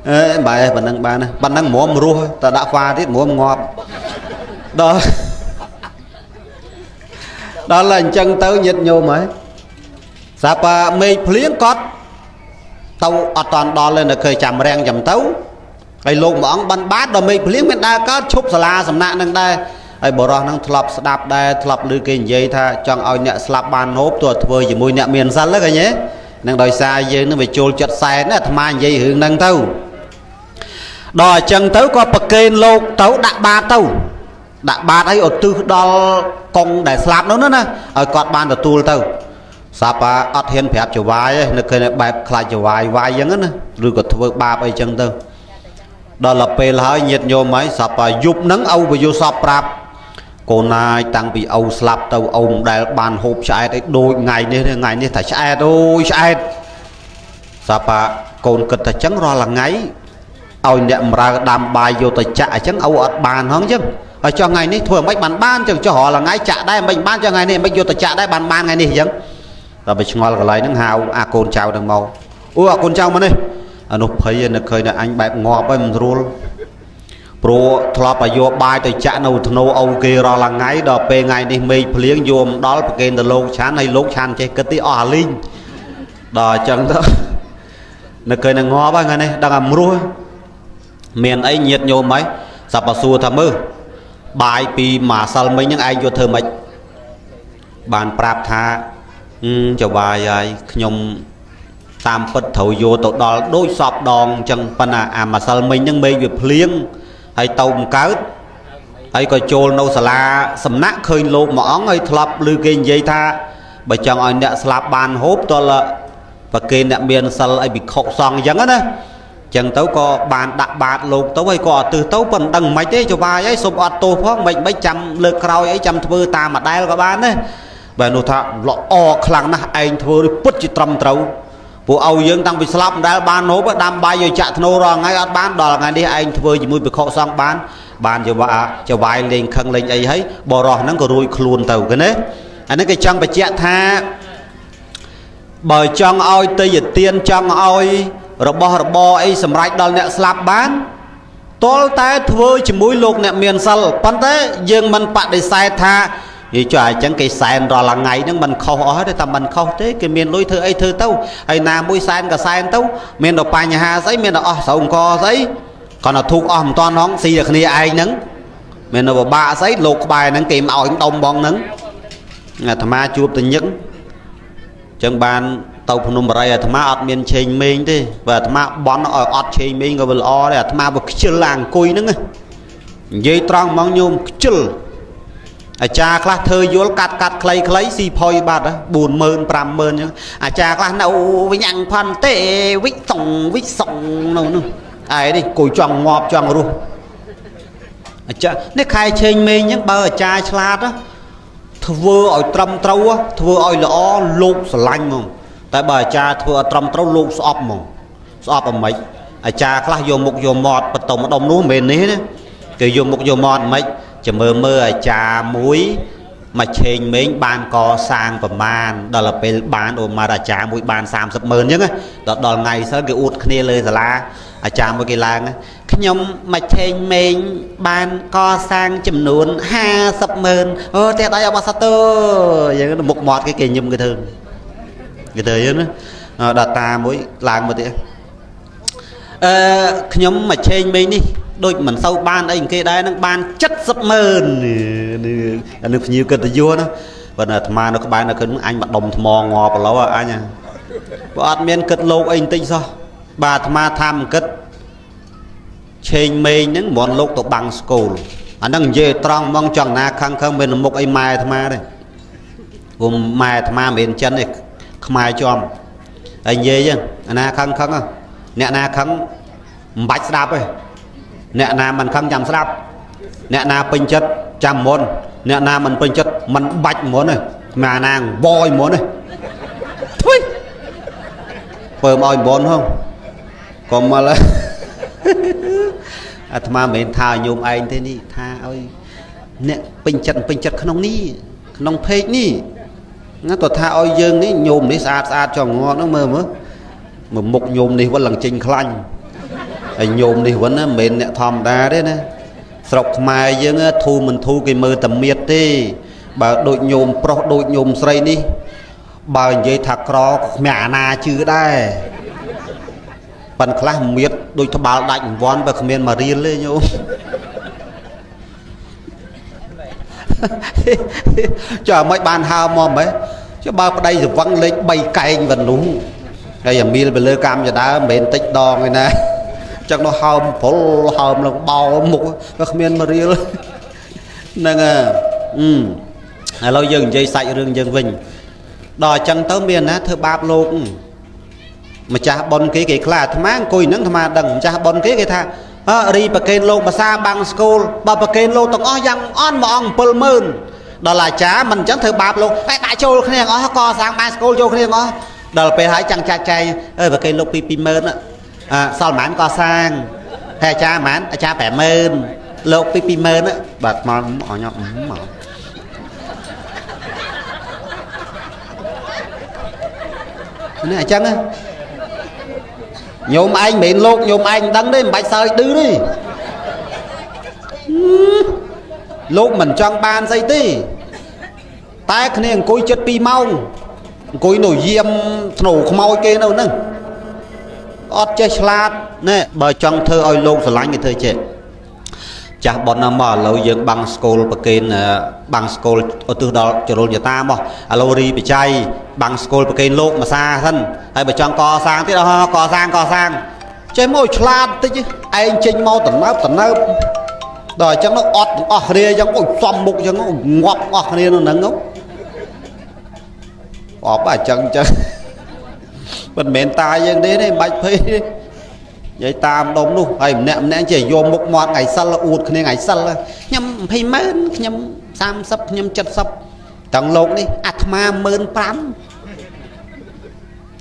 អេបែប៉ុណ្ណឹងបានប៉ុណ្ណឹងមុំរស់តែដាក់ហ្វាទៀតមុំងាប់ដល់ដល់អញ្ចឹងទៅញាតិញោមហើយស្រាប់តែមេឃភ្លៀងគាត់ទៅអត់តាន់ដល់ទេនៅឃើញចាំរាំងចាំទៅហើយលោកមួយអង្គបានបាតដល់មេឃភ្លៀងមានដើរកើតឈប់សាលាសំណាក់នឹងដែរហើយបរោះនឹងធ្លាប់ស្ដាប់ដែរធ្លាប់ឮគេនិយាយថាចង់ឲ្យអ្នកស្លាប់បានហូបទោះធ្វើជាមួយអ្នកមានសិលហ្នឹងឃើញទេនឹងដោយសារយើងនឹងវាចូលចិត្តសែនអាត្មានិយាយរឿងហ្នឹងទៅដល់អញ្ចឹងទៅក៏ប្រគេនលោកទៅដាក់បាតទៅដាក់បាតឲ្យឧទ្ទិសដល់កងដែលស្លាប់នោះណាឲ្យគាត់បានទទួលទៅស្រាប់អត់ហ៊ានប្រាប់ចវាយទេនៅឃើញបែបខ្លាចចវាយវាយអញ្ចឹងណាឬក៏ធ្វើបាបអីចឹងទៅដល់ទៅពេលហើយញាតិញោមហើយស្រាប់យប់ហ្នឹងឪពយុសពប្រាប់កូនណាយតាំងពីឪស្លាប់ទៅឪមិនដែលបានហូបឆ្អែតអីដូចថ្ងៃនេះទេថ្ងៃនេះថាឆ្អែតអូយឆ្អែតស្រាប់កូនគិតថាចឹងរាល់ថ្ងៃឲ្យអ្នកបម្រើដាំបាយយកទៅចាក់អញ្ចឹងឪអត់បានហងចឹងហើយចុះថ្ងៃនេះធ្វើមិនបានបានចឹងចុះរាល់ថ្ងៃចាក់ដែរមិនបានចុះថ្ងៃនេះមិនយកទៅចាក់ដែរបានបានថ្ងៃនេះអញ្ចឹងដល់ไปឆ្ងល់កន្លែងហ្នឹងហៅអាកូនចៅហ្នឹងមកអូអាកូនចៅមកនេះអានោះភ័យនៅឃើញតែអញបែបងាប់ហើយមិនស្រួលព្រោះធ្លាប់ឲ្យយកបាយទៅចាក់នៅធ្នូឪគេរាល់ថ្ងៃដល់ពេលថ្ងៃនេះមេឃភ្លៀងយកមិនដល់ប្រគេនទៅលោកឆានហើយលោកឆានចេះគិតទីអស់អាលីងដល់អញ្ចឹងទៅនៅឃើញតែងាប់ហើយថ្ងៃនេះដឹងតែមរោះមានអីញាតញោមហើយសប្បសួរថាមើលបាយពីមួយសិលមិញហ្នឹងឯងយកធ្វើម៉េចបានប្រាប់ថាចវាយហើយខ្ញុំតាមពិតត្រូវយកទៅដល់ដូចសពដងអញ្ចឹងប៉ុន្តែអាម្សិលមិញហ្នឹងមេឃវាភ្លៀងហើយទៅមិនកើតហើយក៏ចូលនៅសាលាសំណាក់ឃើញលោកមួយអង្គហើយធ្លាប់ឮគេនិយាយថាបើចង់ឲ្យអ្នកស្លាប់បានហូបទល់ប្រគេនអ្នកមានសិលឲ្យភិក្ខុសង្ឃអញ្ចឹងណាចឹងទៅក៏បានដាក់បាតលោកទៅហើយក៏អត់ទិសទៅប៉ុន្តែដឹងមិនទេចវាយហើយសូមអត់ទោសផងមិនមិនចាំលើកក្រោយអីចាំធ្វើតាមម្ដែលក៏បានដែរបើនោះថាល្អខ្លាំងណាស់ឯងធ្វើនេះពិតជាត្រឹមត្រូវ ពួកឲ្យយើងតាំងពីស្លាប់មិនដែលបានហូបដាំបាយយកចាក់ធ្នូរាល់ថ្ងៃអត់បានដល់ថ្ងៃនេះឯងធ្វើជាមួយភិក្ខុសង្ឃបានបានចវាយលេងខឹងលេងអីហើយបរោះហ្នឹងក៏រួចខ្លួនទៅគេណាអានេះគេចង់បញ្ជាក់ថាបើចង់ឲ្យទេយទានចង់ឲ្យរបស់របរអីសម្រេចដល់អ្នកស្លាប់បានទាល់តែធ្វើជាមួយលោកអ្នកមានសិលប៉ុន្តែយើងមិនបដិសេធថានិយាយចុះអញ្ចឹងគេសែនរាល់ថ្ងៃហ្នឹងមិនខុសអស់ទេតែមិនខុសទេគេមានលុយធ្វើអីធ្វើទៅហើយណាមួយសែនក៏សែនទៅមានដល់បញ្ហាស្អីមានដល់អស់ស្រូវអង្គស្អីគាត់ទៅធូកអស់មិនតាន់ហងស៊ីតែគ្នាឯងហ្នឹងមាននៅពិបាកស្អីលោកក្បែរហ្នឹងគេមកឲ្យដុំបងហ្នឹងអាត្មាជួបតែញឹកចឹងបានទៅភ្នំបរិយអាត្មាអត់មានឆេងមេងទេបើអាត្មាបន់ឲ្យអត់ឆេងមេងក៏វាល្អដែរអាត្មាវាខ្ជិលអាអង្គុយហ្នឹងនិយាយត្រង់ហ្មងញោមខ្ជិលអាចារ្យខ្លះធ្វើយល់កាត់កាត់ខ្លីខ្លីស៊ីផុយបាត់40000 50000អញ្ចឹងអាចារ្យខ្លះនៅវិញញ៉ាំងផន់ទេវិសុងវិសុងនៅនោះឯនេះគួយចង់ងាប់ចង់រស់អាចារ្យនេះខែឆេងមេងអញ្ចឹងបើអាចារ្យឆ្លាតធ្វើឲ្យត្រឹមត្រូវធ្វើឲ្យល្អលោកស្រឡាញ់ហ្មងតែបើអាចារ្យធ្វើឲ្យត្រឹមត្រូវលោកស្អប់ហ្មងស្អប់អ្ហ្មិចអាចារ្យខ្លះយកមុខយកមាត់បន្តម្ដុំនោះមិនមែននេះណាគេយកមុខយកមាត់ហ្មិចចាំមើលមើលអាចារ្យមួយមកឆេងមេងបានកសាងប្រមាណដល់ពេលបានអូមកអាចារ្យមួយបាន30ម៉ឺនអញ្ចឹងដល់ដល់ថ្ងៃសិលគេអួតគ្នាលើសាលាអាចារ្យមួយគេឡើងខ្ញុំមកឆេងមេងបានកសាងចំនួន50ម៉ឺនអូតែដៃអបសតើយ៉ាងមុខមាត់គេគេញឹមគេធ្វើគេធ្វើយ៉ាងណាដល់តាមួយឡើងមកទៀតអឺខ្ញុំមកឆេងមេងនេះដូចមិនសូវបានអីគេដែរនឹងបាន70ម៉ឺននេះអានេះភ្ញៀវកិត្តិយសណាប៉ុន្តែអាត្មានៅក្បែរនៅគឺអញមកដុំថ្មងាប់ឥឡូវអញបើអត់មានគិតលោកអីបន្តិចសោះបាទអាត្មាថាមិនគិតឆេងមេងហ្នឹងមិនលោកទៅបាំងស្គូលអាហ្នឹងនិយាយត្រង់ហ្មងចង់ណាខឹងខឹងមានមុខអីម៉ែអាត្មាទេព្រោះម៉ែអាត្មាមិនមែនចិនទេខ្មែរចំហើយនិយាយចឹងអាណាខឹងខឹងអ្នកណាខឹងមិនបាច់ស្ដាប់ទេអ្នកណាមិនខឹងចាំស្ដាប់អ្នកណាពេញចិត្តចាំមុនអ្នកណាមិនពេញចិត្តមិនបាច់មុនទេម៉ាណាងវយមុនទេថ្វីពើមឲ្យមុនហងកុំមកឡើយអាត្មាមិនមែនថាញោមឯងទេនេះថាឲ្យអ្នកពេញចិត្តពេញចិត្តក្នុងនេះក្នុងពេកនេះណាតើថាឲ្យយើងនេះញោមនេះស្អាតស្អាតចង់ងាត់ហ្នឹងមើលមើលមុខញោមនេះវិញឡើងចេញខ្លាញ់ហើយញោមនេះវិញណាមិនមែនអ្នកធម្មតាទេណាស្រុកខ្មែរយើងធូមិនធូគេមើលតែមៀតទេបើដូចញោមប្រុសដូចញោមស្រីនេះបើនិយាយថាក្រគ្មានអាណាជឿដែរប៉ិនខ្លះមៀតដូចត្បាល់ដាច់វ័នបើគ្មានមករៀលទេញោមចុះមិនបានហើមកម៉េចចុះបើប្តីស្វឹងលេខ3កែងវិញនោះហើយអាមៀលទៅលើកម្មចដើមមិនមែនតិចដងឯណាចឹងនោះហើមព្រុលហើមឡើងបោមុខក៏គ្មានមករៀលហ្នឹងហើយឥឡូវយើងនិយាយសាច់រឿងយើងវិញដល់អញ្ចឹងទៅមានណាធ្វើបាបលោកម្ចាស់ប៉ុនគេគេខ្លះអាត្មាអង្គុយហ្នឹងអាត្មាដឹងម្ចាស់ប៉ុនគេគេថាអើរីប្រកេនលោកភាសាបាំងស្គូលបើប្រកេនលោកទាំងអស់យ៉ាងអន់មួយអង្គ70000ដល់អាចារ្យមិនអញ្ចឹងធ្វើបាបលោកតែដាក់ចូលគ្នាអស់កសាងបានស្គូលចូលគ្នាអស់ដល់ពេលហើយចាំងចាត់ចែងអើប្រកេនលោក2 20000អើសល់ប៉ុន្មានកសាងហើយអាចារ្យប៉ុន្មានអាចារ្យ50000លោក2 20000បាទមកអញមកនេះអញ្ចឹងញោមឯងមិនមែនលោកញោមឯងមិនដឹងទេមិនបាច់សើចឌឺទេលោកមិនចង់បានស្អីទេតែគ្នាអង្គុយចិត្ត2ម៉ោងអង្គុយនៅយាមធ្នូខ្មោចគេនៅហ្នឹងអត់ចេះឆ្លាតណែបើចង់ធ្វើឲ្យលោកស្រឡាញ់គេធ្វើចេះចាស់ប៉ុនណាមកឥឡូវយើងបាំងស្គូលប្រកេនបាំងស្គូលឧទ្ទិសដល់ចរុលយតាមកឥឡូវរីបច្ច័យបាំងស្គូលប្រកេនលោកមួយសាសិនហើយបើចង់កសាងទៀតអស់កសាងកសាងចេះមកឆ្លាតតិចឯងចេញមកតំណើបតំណើបដល់អញ្ចឹងនោះអត់ទាំងអស់គ្នាអញ្ចឹងអូសំមុខអញ្ចឹងងាប់អស់គ្នានៅហ្នឹងអបអញ្ចឹងអញ្ចឹងមិនមែនតាយើងទេទេមិនបាច់ភ័យទេនិយាយតាមដុំនោះហើយម្នាក់ម្នាក់ចេះយកមុខមាត់ថ្ងៃសិលអួតគ្នាថ្ងៃសិលខ្ញុំ20ម៉ឺនខ្ញុំ30ខ្ញុំ70ទាំងលោកនេះអាត្មា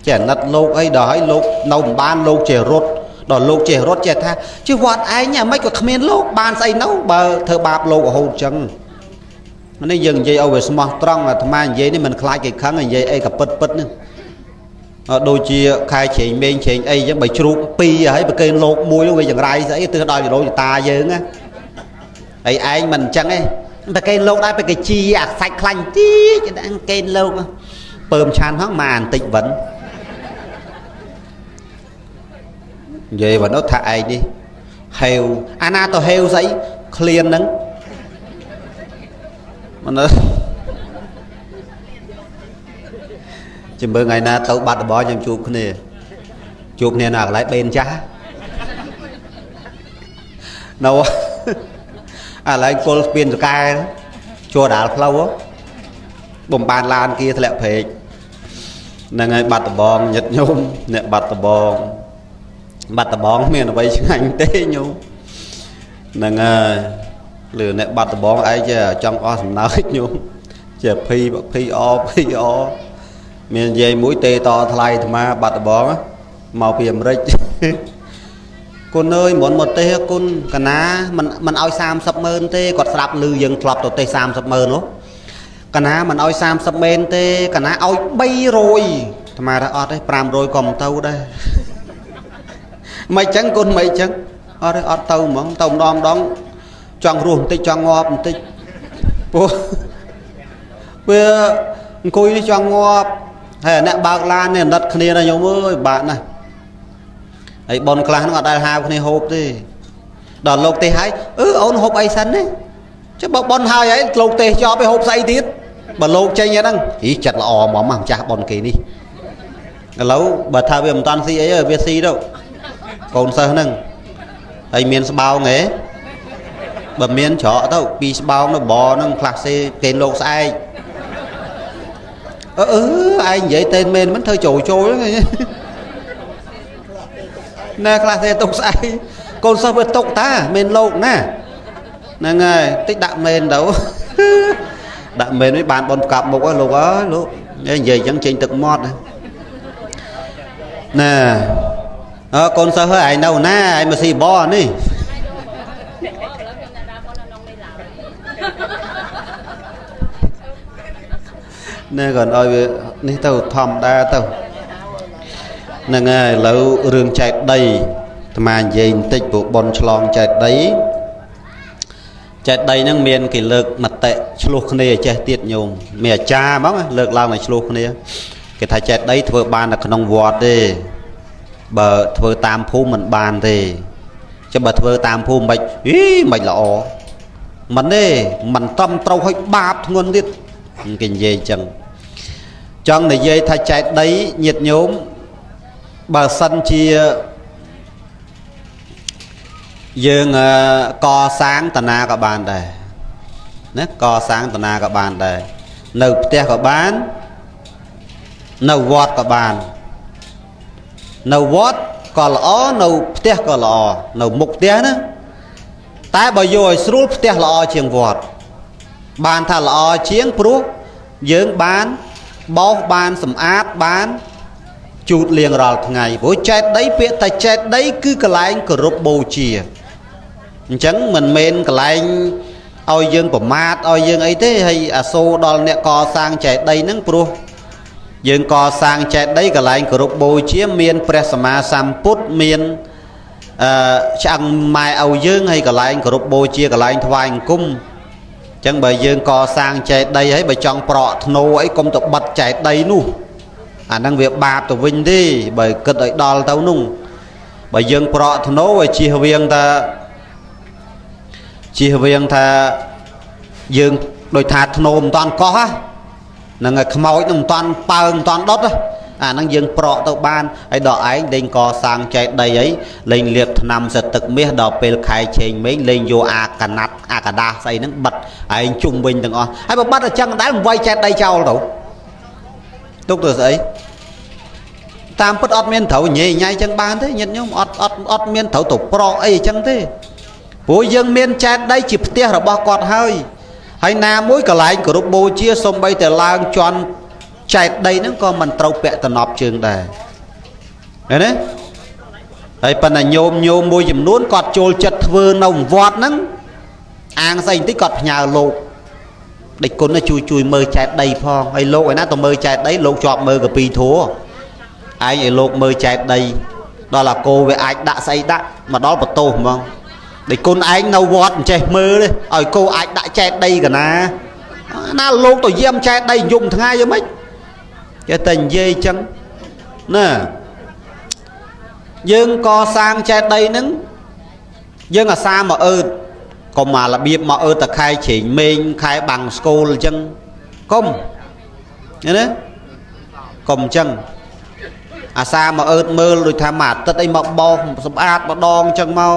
15000 ចេះអាណិតលោកអីដល់ហើយលោកនៅមិនបានលោកចេះរត់ដល់លោកចេះរត់ចេះថាជិះវត្តឯងអាម៉េចក៏គ្មានលោកបានស្អីនៅបើធ្វើបាបលោករហូតចឹងនេះយើងនិយាយឲ្យវាស្មោះត្រង់អាត្មានិយាយនេះមិនខ្លាចគេខឹងនិយាយអីក៏ពិតពិតនេះដូចជាខែជ្រែងមេងជ្រែងអីចឹងបើជ្រូកពីរហើយបើគេលោកមួយនោះវាចង្រៃស្អីទិសដល់ចរោចតាយើងណាហើយឯងមិនអញ្ចឹងទេតែគេលោកដែរពេលគេជីអាសាច់ខ្លាញ់តិចគេលោកពើមឆានហងមកអាបន្តិចវិននិយាយបើនោះថាឯងនេះហេវអាណាទៅហេវស្អីឃ្លានហ្នឹងមិនជំរឿថ្ងៃណាទៅបាត់ដបងខ្ញុំជួបគ្នាជួបគ្នានៅកន្លែងបេនចាស់នៅអាឡែងគល់ស្ពានសកែជួដាលផ្លូវបំបានឡានគៀធ្លាក់ព្រែកហ្នឹងហើយបាត់ដបងញាតិញោមអ្នកបាត់ដបងបាត់ដបងមានអ្វីឆ្ងាញ់ទេញោមហ្នឹងហើយឬអ្នកបាត់ដបងឯងចេះចង់អស់សំណើចញោមចេះភីភីអភីអមាននិយាយមួយទេតថ្លៃអាត្មាបាត់ដបងមកពីអាមេរិកគុណអើយមុនមកទេសគុណកណាមិនឲ្យ30ម៉ឺនទេគាត់ស្ដាប់ឮយើងធ្លាប់ទៅទេស30ម៉ឺននោះកណាមិនឲ្យ30ម៉ឺនទេកណាឲ្យ300អាត្មាថាអត់ទេ500ក៏មិនទៅដែរមិនចឹងគុណមិនចឹងអត់ទេអត់ទៅហ្មងទៅម្ដងម្ដងចង់រស់បន្តិចចង់ងាប់បន្តិចព្រោះវាអង្គុយនេះចង់ងាប់ហើយអ្នកបើកឡាននេះអាណិតគ្នាណាញោមអើយបាក់ណាស់ហើយប៉ុនខ្លះហ្នឹងអត់ដែលហាវគ្នាហូបទេដល់លោកទេហើយអឺអូនហូបអីសិនទេចុះបើប៉ុនហើយហើយលោកទេចប់ឯហូបស្អីទៀតបើលោកចេញហ្នឹងអីចិត្តល្អហ្មងម្ចាស់ប៉ុនគេនេះឥឡូវបើថាវាមិនតាន់ស៊ីអីវាស៊ីទៅកូនសិស្សហ្នឹងហើយមានស្បោងហ៎បើមានច្រកទៅពីស្បោងនៅបហ្នឹងខ្លះសេគេលោកស្អែកអឺឯងនិយាយទេមែនមិនធ្វើចូលចូលហ្នឹងណែខ្លះទេទុកស្អែកកូនសិស្សវាទុកតាមែនលោកណាហ្នឹងហើយតិចដាក់មែនទៅដាក់មែននេះបានបនផ្កាប់មុខហើយលោកអើយលោកនិយាយអញ្ចឹងចេញទឹកមាត់ណែអើកូនសិស្សហើយឯងនៅណាឯងមកស៊ីបនេះណែគាត់ឲ្យវានេះទៅធម្មតាទៅហ្នឹងហើយឥឡូវរឿងចែកដីអាត្មានិយាយបន្តិចព្រោះប៉ុនឆ្លងចែកដីចែកដីហ្នឹងមានគេលើកមតិឆ្លោះគ្នាចេះទៀតញោមមានអាចារ្យហ្មងលើកឡើងឲ្យឆ្លោះគ្នាគេថាចែកដីធ្វើបានតែក្នុងវត្តទេបើធ្វើតាមភូមិមិនបានទេចុះបើធ្វើតាមភូមិមិនអីមិនល្អមិនទេមិនត្រឹមត្រូវឲ្យបាបធ្ងន់ទៀតគេនិយាយអញ្ចឹងចង់និយាយថាចែកដីញាតិញោមបើសិនជាយើងកសាងតាណាក៏បានដែរណាកសាងតាណាក៏បានដែរនៅផ្ទះក៏បាននៅវត្តក៏បាននៅវត្តក៏ល្អនៅផ្ទះក៏ល្អនៅមុខផ្ទះណាតែបើយកឲ្យស្រួលផ្ទះល្អជាងវត្តបានថាល្អជាងព្រោះយើងបានបោសបានសម្អាតបានជូតលាងរាល់ថ្ងៃព្រោះចែកដីពាក្យតែចែកដីគឺកន្លែងគោរពបូជាអញ្ចឹងមិនមែនកន្លែងឲ្យយើងប្រមាថឲ្យយើងអីទេហើយអាសូរដល់អ្នកកសាងចែកដីហ្នឹងព្រោះយើងកសាងចែកដីកន្លែងគោរពបូជាមានព្រះសម្មាសម្ពុទ្ធមានឆ្អឹងម៉ែឪយើងហើយកន្លែងគោរពបូជាកន្លែងថ្វាយអង្គមអញ្ចឹងបើយើងកសាងចែកដីហើយបើចង់ប្រក់ធ្នូអីកុំទៅបិទចែកដីនោះអាហ្នឹងវាបាបទៅវិញទេបើគិតឲ្យដល់ទៅនោះបើយើងប្រក់ធ្នូឲ្យជៀសវាងថាជៀសវាងថាយើងដូចថាធ្នូមិនតាន់កោះហ្នឹងហើយខ្មោចនឹងមិនតាន់ប៉ើងមិនតាន់ដុតអាហ្នឹងយើងប្រក់ទៅបានហើយដល់ឯងលេងកសាងចែកដីអីលេងលាបថ្នាំសិតទឹកមាសដល់ពេលខែឆេងមេងលេងយកអាកណាត់អាកដាសស្អីហ្នឹងបិទឯងជុំវិញទាំងអស់ហើយបើបិទអញ្ចឹងដែរមិនវាយចែកដីចោលទៅទុកទៅស្អីតាមពិតអត់មានត្រូវញ៉ៃញ៉ៃចឹងបានទេញាតិញោមអត់អត់អត់មានត្រូវទៅប្រក់អីចឹងទេព្រោះយើងមានចែកដីជាផ្ទះរបស់គាត់ហើយហើយណាមួយកន្លែងគោរពបូជាសំបីតែឡើងជន់ ចែកដីហ្នឹងក៏មិនត្រូវពាក់តំណប់ជើងដែរឃើញទេហើយប៉ុន្តែញោមញោមមួយចំនួនគាត់ចូលចិត្តធ្វើនៅវត្តហ្នឹងអាងស្អីបន្តិចគាត់ផ្ញើលោកដេចគុណជួយជួយមើលចែកដីផងហើយលោកឯណាទៅមើលចែកដីលោកជាប់មើលកាពីធัวឯងឲ្យលោកមើលចែកដីដល់អាគោវាអាចដាក់ស្អីដាក់មកដល់បន្ទោសហ្មងដេចគុណឯងនៅវត្តមិនចេះមើលទេឲ្យគោអាចដាក់ចែកដីកណាណាលោកទៅយាមចែកដីយំថ្ងៃយ៉ាងម៉េចចេះតែនិយាយចឹងណាយើងកសាងចែកដីហ្នឹងយើងអាសាមកអឺតកុំមករបៀបមកអឺតតខែជ្រែងមេងខែបាំងស្គូលអញ្ចឹងកុំណាកុំអញ្ចឹងអាសាមកអឺតមើលដូចថាមួយអាទិត្យអីមកបោសសម្អាតម្ដងអញ្ចឹងមក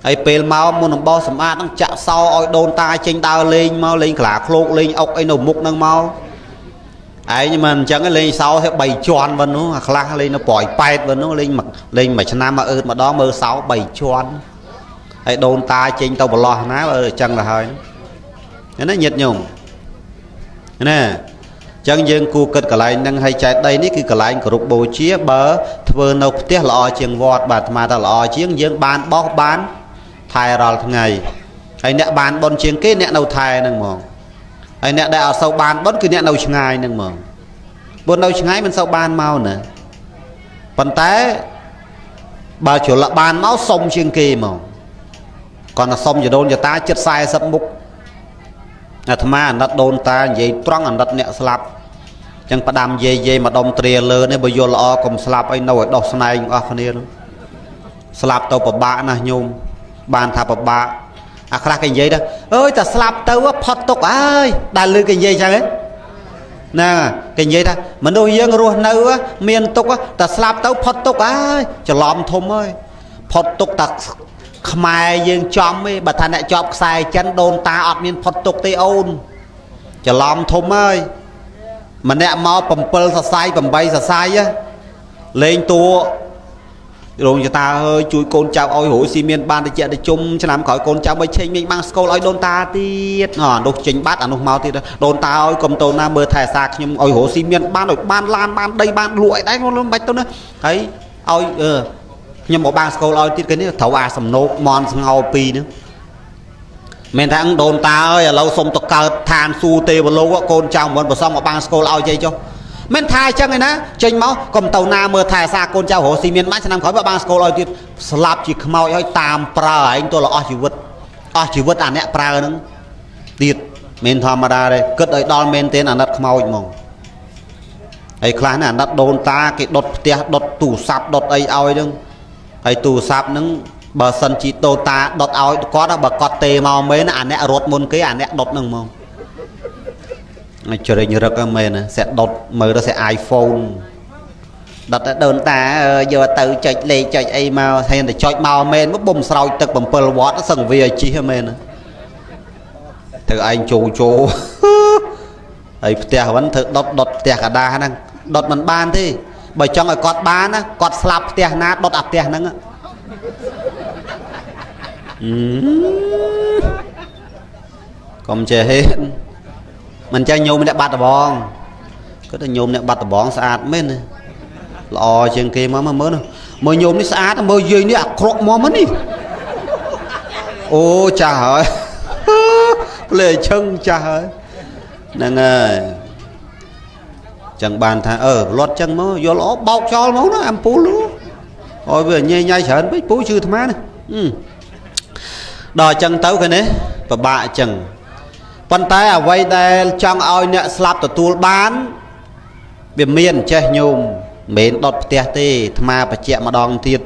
ហើយពេលមកមុននឹងបោសសម្អាតហ្នឹងចាក់សោឲ្យដូនតាចេញដើរលេងមកលេងក្លាឃ្លោកលេងអុកអីនៅមុខហ្នឹងមកឯងមិនអញ្ចឹងលេងសោឲ្យ3ជាន់វិញនោះអាខ្លះលេងនៅប្រយប៉ែតវិញនោះលេងមួយលេងមួយឆ្នាំមកអឺតម្ដងមើលសោ3ជាន់ហើយដូនតាចេញទៅប្រឡោះណាអឺអញ្ចឹងទៅហើយណាញាតិញោមណាអញ្ចឹងយើងគួរគិតកន្លែងហ្នឹងហើយចែកដីនេះគឺកន្លែងគោរពបូជាបើធ្វើនៅផ្ទះល្អជាងវត្តបាទអាត្មាថាល្អជាងយើងបានបោះបានថែរាល់ថ្ងៃហើយអ្នកបានបុណ្យជាងគេអ្នកនៅថែហ្នឹងហ្មងហើយអ្នកដែលអត់សូវបានបុណ្យគឺអ្នកនៅឆ្ងាយហ្នឹងហ្មងបុណ្យនៅឆ្ងាយមិនសូវបានមកណាប៉ុន្តែបើជ្រុលបានមកសុំជាងគេហ្មងគាត់ទៅសុំចដូនចតាចិត្ត40មុខអាត្មាអាណិតដូនតានិយាយត្រង់អាណិតអ្នកស្លាប់អញ្ចឹងផ្ដាំយាយយាយមកដុំត្រាលើនេះបើយល់ល្អកុំស្លាប់អីនៅឲ្យដោះស្នែងអស់គ្នាស្លាប់ទៅពិបាកណាស់ញោមបានថាពិបាកអាខ្លះគេនិយាយដែរអើយតែស្លាប់ទៅផុតទុកអើយដែលលឺគេនិយាយចឹងហ៎ណាគេនិយាយថាមនុស្សយើងរស់នៅមានទុកតែស្លាប់ទៅផុតទុកអើយច្រឡំធំហើយផុតទុកតែខ្មែរយើងចំទេបើថាអ្នកជាប់ខ្សែចិនដូនតាអត់មានផុតទុកទេអូនច្រឡំធំហើយម្នាក់មក7សរសៃ8សរសៃលេងតួរោងចតាអើយជួយកូនចៅឲ្យរួយស៊ីមានបានតិចតិជុំឆ្នាំក្រោយកូនចៅមកឆេងមេងបាំងស្គលឲ្យដូនតាទៀតអានោះចេញបាត់អានោះមកទៀតដូនតាឲ្យកុំតូនណាមើលថែសាខ្ញុំឲ្យរួយស៊ីមានបានឲ្យបានឡានបានដីបានលក់អីដែរមិនបាច់ទៅណាហើយឲ្យខ្ញុំមកបាំងស្គលឲ្យទៀតគេនេះត្រូវអាសំណោកមន់ស្ងោពីរហ្នឹងមិនថាដូនតាអើយឥឡូវសុំទៅកើតឋានសួគ៌ទេវលោកកូនចៅមិនប្រសំមកបាំងស្គលឲ្យជ័យចុះមិនថាអញ្ចឹងឯណាចេញមកកុំទៅណាមើលថែសាកូនចៅរស់ស៊ីមានបានឆ្នាំក្រោយបើបានស្គលឲ្យទៀតស្លាប់ជាខ្មោចឲ្យតាមប្រើឯងទល់អស់ជីវិតអស់ជីវិតអាអ្នកប្រើហ្នឹងទៀតមិនធម្មតាទេគិតឲ្យដល់មែនទេអាណិតខ្មោចហ្មងហើយខ្លះណាអាណិតដូនតាគេដុតផ្ទះដុតទូរស័ព្ទដុតអីឲ្យហ្នឹងហើយទូរស័ព្ទហ្នឹងបើសិនជីដូនតាដុតឲ្យគាត់បើគាត់ទេមកមែនអាអ្នករត់មុនគេអាអ្នកដុតហ្នឹងហ្មងជ្រិញរឹកហ្នឹងមែនណាសេះដុតមើលទៅសេះ iPhone ដុតទៅដូនតាយកទៅចុចលេខចុចអីមកហើយតែចុចមកមែនមកបំស្រោចទឹក7វ៉ាត់សឹងវាឲ្យជីហ្នឹងមែនធ្វើឯងចូលចូលហើយផ្ទះហ្នឹងធ្វើដុតដុតផ្ទះកដាហ្នឹងដុតមិនបានទេបើចង់ឲ្យគាត់បានណាគាត់ស្លាប់ផ្ទះណាដុតអាផ្ទះហ្នឹងកុំចេះហេតុមិនចេះញោមអ្នកបាត់ដបងគាត់ថាញោមអ្នកបាត់ដបងស្អាតមែនល្អជាងគេមកមើលមើលញោមនេះស្អាតមើលយាយនេះអាក្រក់មកមែននេះអូចាស់ហើយផ្លេឈឹងចាស់ហើយហ្នឹងហើយចឹងបានថាលត់ចឹងមកយល់ល្អបោកចោលមកណាអំពូលនោះឲ្យវាញ៉ៃញ៉ៃច្រើនពេកពូជឿអាត្មាណាដល់ចឹងទៅឃើញទេពិបាកចឹងប៉ុន្តែអ្វីដែលចង់ឲ្យអ្នកស្លាប់ទទួលបានវាមានចេះញោមមិនមែនដុតផ្ទះទេអាត្មាបញ្ជាក់ម្ដងទៀត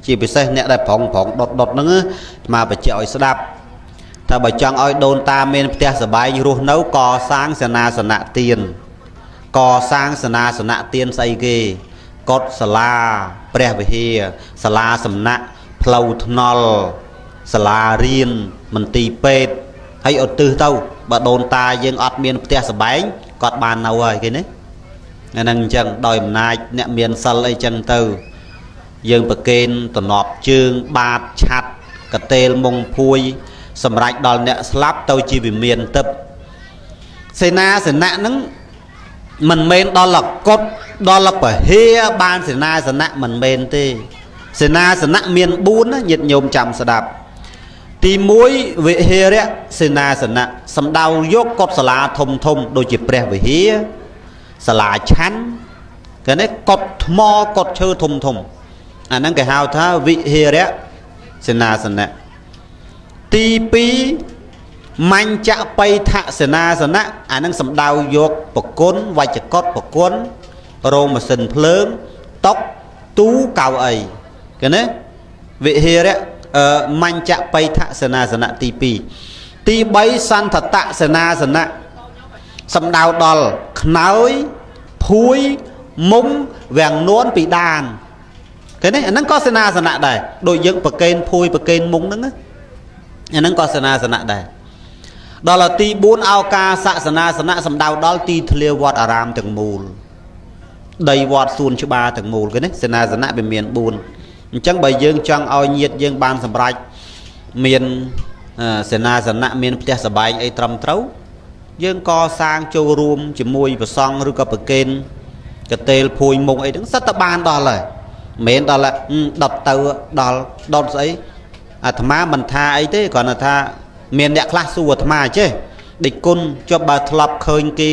ជាពិសេសអ្នកដែលប្រងប្រងដុតដុតហ្នឹងអាត្មាបញ្ជាក់ឲ្យស្ដាប់ថាបើចង់ឲ្យដូនតាមានផ្ទះសបែងរស់នៅកសាងសេនាសនៈទានកសាងសេនាសនៈទានស្អីគេកុដិសាលាព្រះវិហារសាលាសំណាក់ផ្លូវថ្នល់សាលារៀនមន្ទីរពេទ្យហើយឧទ្ទិសទៅបើដូនតាយើងអត់មានផ្ទះសបែងគាត់បាននៅហើយគេនេះហ្នឹងអញ្ចឹងដោយអំណាចអ្នកមានសិលអីចឹងទៅយើងប្រគេនតំណប់ជើងបាតឆាត់កតេលមុងភួយសម្រាប់ដល់អ្នកស្លាប់ទៅជាវិមានទឹកសេនាសនៈហ្នឹង មិនមែនដល់លកុដដល់ពហិបានសេនាសនៈមិនមែនទេសេនាសនៈមាន4ណាញាតិញោមចាំស្ដាប់ទី1វិហារៈសេនាសនៈសំដៅយកកុដសាលាធំធំដូចជាព្រះវិហារសាលាឆាន់គេនេះកុដថ្មកុដឈើធំធំអាហ្នឹងគេហៅថាវិហារៈសេនាសនៈទី2មញ្ចបៃថសេនាសនៈអាហ្នឹងសំដៅយកប្រគុណវច្ចកុដប្រគុណរោងម៉ាស៊ីនភ្លើងតុកទូកៅអីគេណាវិហារៈមញ្ចបៃថសេនាសនៈទី2ទី3សន្តតសេនាសនៈសំដៅដល់ខ្នើយភួយមុំវាំងនួនពីដានគេនេះអាហ្នឹងក៏សេនាសនៈដែរដូចយើងប្រកេនភួយប្រកេនមុងហ្នឹងណាអាហ្នឹងក៏សេនាសនៈដែរដល់ទី4ឱកាសសេនាសនៈសំដៅដល់ទីធ្លាវត្តអារាមទាំងមូលដីវត្តសួនច្បារទាំងមូលគេនេះសេនាសនៈវាមាន4អញ្ចឹងបើយើងចង់ឲ្យញាតិយើងបានសម្រេចមានសេនាសនៈមានផ្ទះសបែងអីត្រឹមត្រូវយើងកសាងចូលរួមជាមួយព្រះសង្ឃឬក៏ប្រគេនកតេលភួយមុងអីហ្នឹងសិតតែបានដល់ហើយមិនមែនដល់ដុតទៅដល់ដុតស្អីអាត្មាមិនថាអីទេគ្រាន់តែថាមានអ្នកខ្លះសួរអាត្មាចេះដេចគុណចុះបើធ្លាប់ឃើញគេ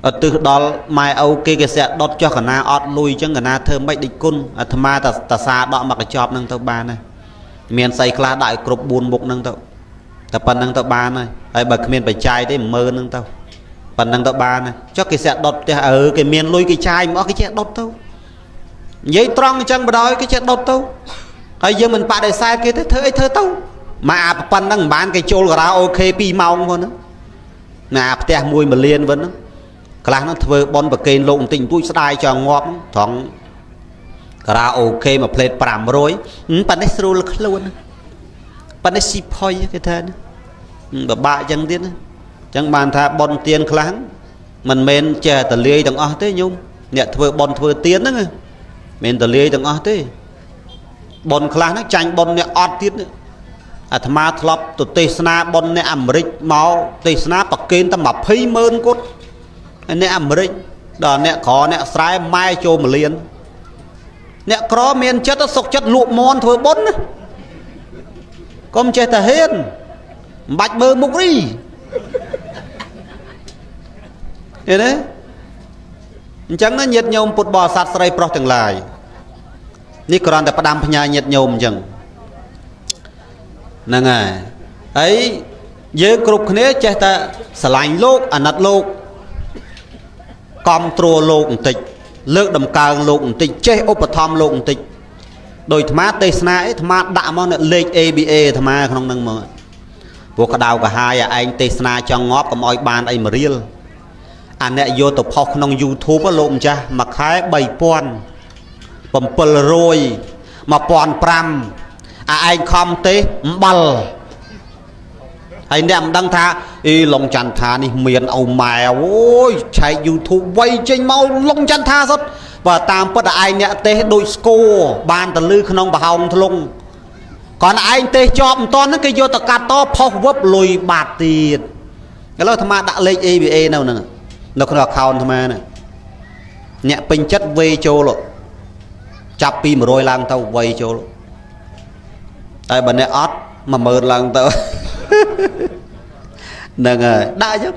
ឧទ្ទិសដល់ម៉ែឪគេគេសាក់ដុតចុះកណាអត់លុយអញ្ចឹងកណាធ្វើម៉េចដេចគុណអាត្មាតាសាដកមកកញ្ចប់ហ្នឹងទៅបានហើយមានស្អីខ្លះដាក់ឲ្យគ្រប់4មុខហ្នឹងទៅតែប៉ុណ្្នឹងទៅបានហើយហើយបើគ្មានបច្ច័យទេ10000ហ្នឹងទៅប៉ុណ្្នឹងទៅបានហើយចុះគេសាក់ដុតផ្ទះអើគេមានលុយគេចាយមកអស់គេចេះដុតទៅនិយាយត្រង់អញ្ចឹងបដ ாய் គេចេះដុតទៅហើយយើងមិនបដិសេធគេទេធ្វើអីធ្វើទៅមកអាប៉ុណ្្នឹងមិនបានគេចូលការ៉ាអូខេ2ម៉ោងផងហ្នឹងណាផ្ទះ1លានវិញហ្នឹងខ្លះហ្នឹងធ្វើប៉ុនប្រកេនលោកបន្តិចបន្តួចស្ដាយចង់ងាប់ត្រង់ការ៉ាអូខេមួយផ្លេត500ប៉ណ្ណេះស្រួលខ្លួនប៉ណ្ណេះស៊ីផុយគេថាបបាក់អញ្ចឹងទៀតណាអញ្ចឹងបានថាប៉ុនទៀនខ្លះមិនមែនចេះតលាយទាំងអស់ទេញោមអ្នកធ្វើប៉ុនធ្វើទៀនហ្នឹងមិនតលាយទាំងអស់ទេប៉ុនខ្លះហ្នឹងចាញ់ប៉ុនអ្នកអត់ទៀតអាត្មាធ្លាប់ទៅទេសនាប៉ុនអ្នកអាមេរិកមកទេសនាប្រកេនតែ200,000គត់អ្នកអាមេរិកដល់អ្នកក្រអ្នកស្រែម៉ែចូល1លានអ្នកក្រមានចិត្តសុកចិត្តលក់មន់ធ្វើបុណ្យណាកុំចេះតែហ៊ានមិនបាច់មើលមុខរីឃើញទេអញ្ចឹងណាញាតិញោមពុទ្ធបរិស័ទស្រីប្រុសទាំងឡាយនេះគ្រាន់តែផ្ដាំផ្ញើញាតិញោមអញ្ចឹងហ្នឹងហើយហើយយើងគ្រប់គ្នាចេះតែស្រឡាញ់លោកអាណិតលោកកំទ្រួលោកបន្តិចលើកដំកើងលោកបន្តិចចេះឧបត្ថម្ភលោកបន្តិចដោយអាត្មាទេសនាអីអាត្មាដាក់មកលេខ ABA អាត្មាក្នុងនឹងមកព្រោះក្តៅកាហាយឯងទេសនាចង់ងាប់កុំឲ្យបានអីមួយរៀលអាអ្នកយកទៅផុសក្នុង YouTube លោកម្ចាស់មួយខែ3000 700 1500អាឯងខំទេអំបិលហើយអ្នកមិនដឹងថាអីឡុងចន្ទថានេះមានអូម៉ែអូយឆែក YouTube វៃចេញមកឡុងចន្ទថាសុទ្ធបើតាមពិតឯងអ្នកទេសដូចស្គរបានតលឺក្នុងប្រហោងធ្លុងគាត់ឯងទេសជាប់មិនតាន់ហ្នឹងគេយកទៅកាត់តផុសវឹបលុយបាត់ទៀតឥឡូវអាត្មាដាក់លេខ ABA នៅហ្នឹងនៅក្នុង account អាត្មាហ្នឹងអ្នកពេញចិត្តវេចូលចាប់ពី100ឡើងទៅវៃចូលតែបើអ្នកអត់10000ឡើងទៅហ្នឹងហើយដាក់ចឹង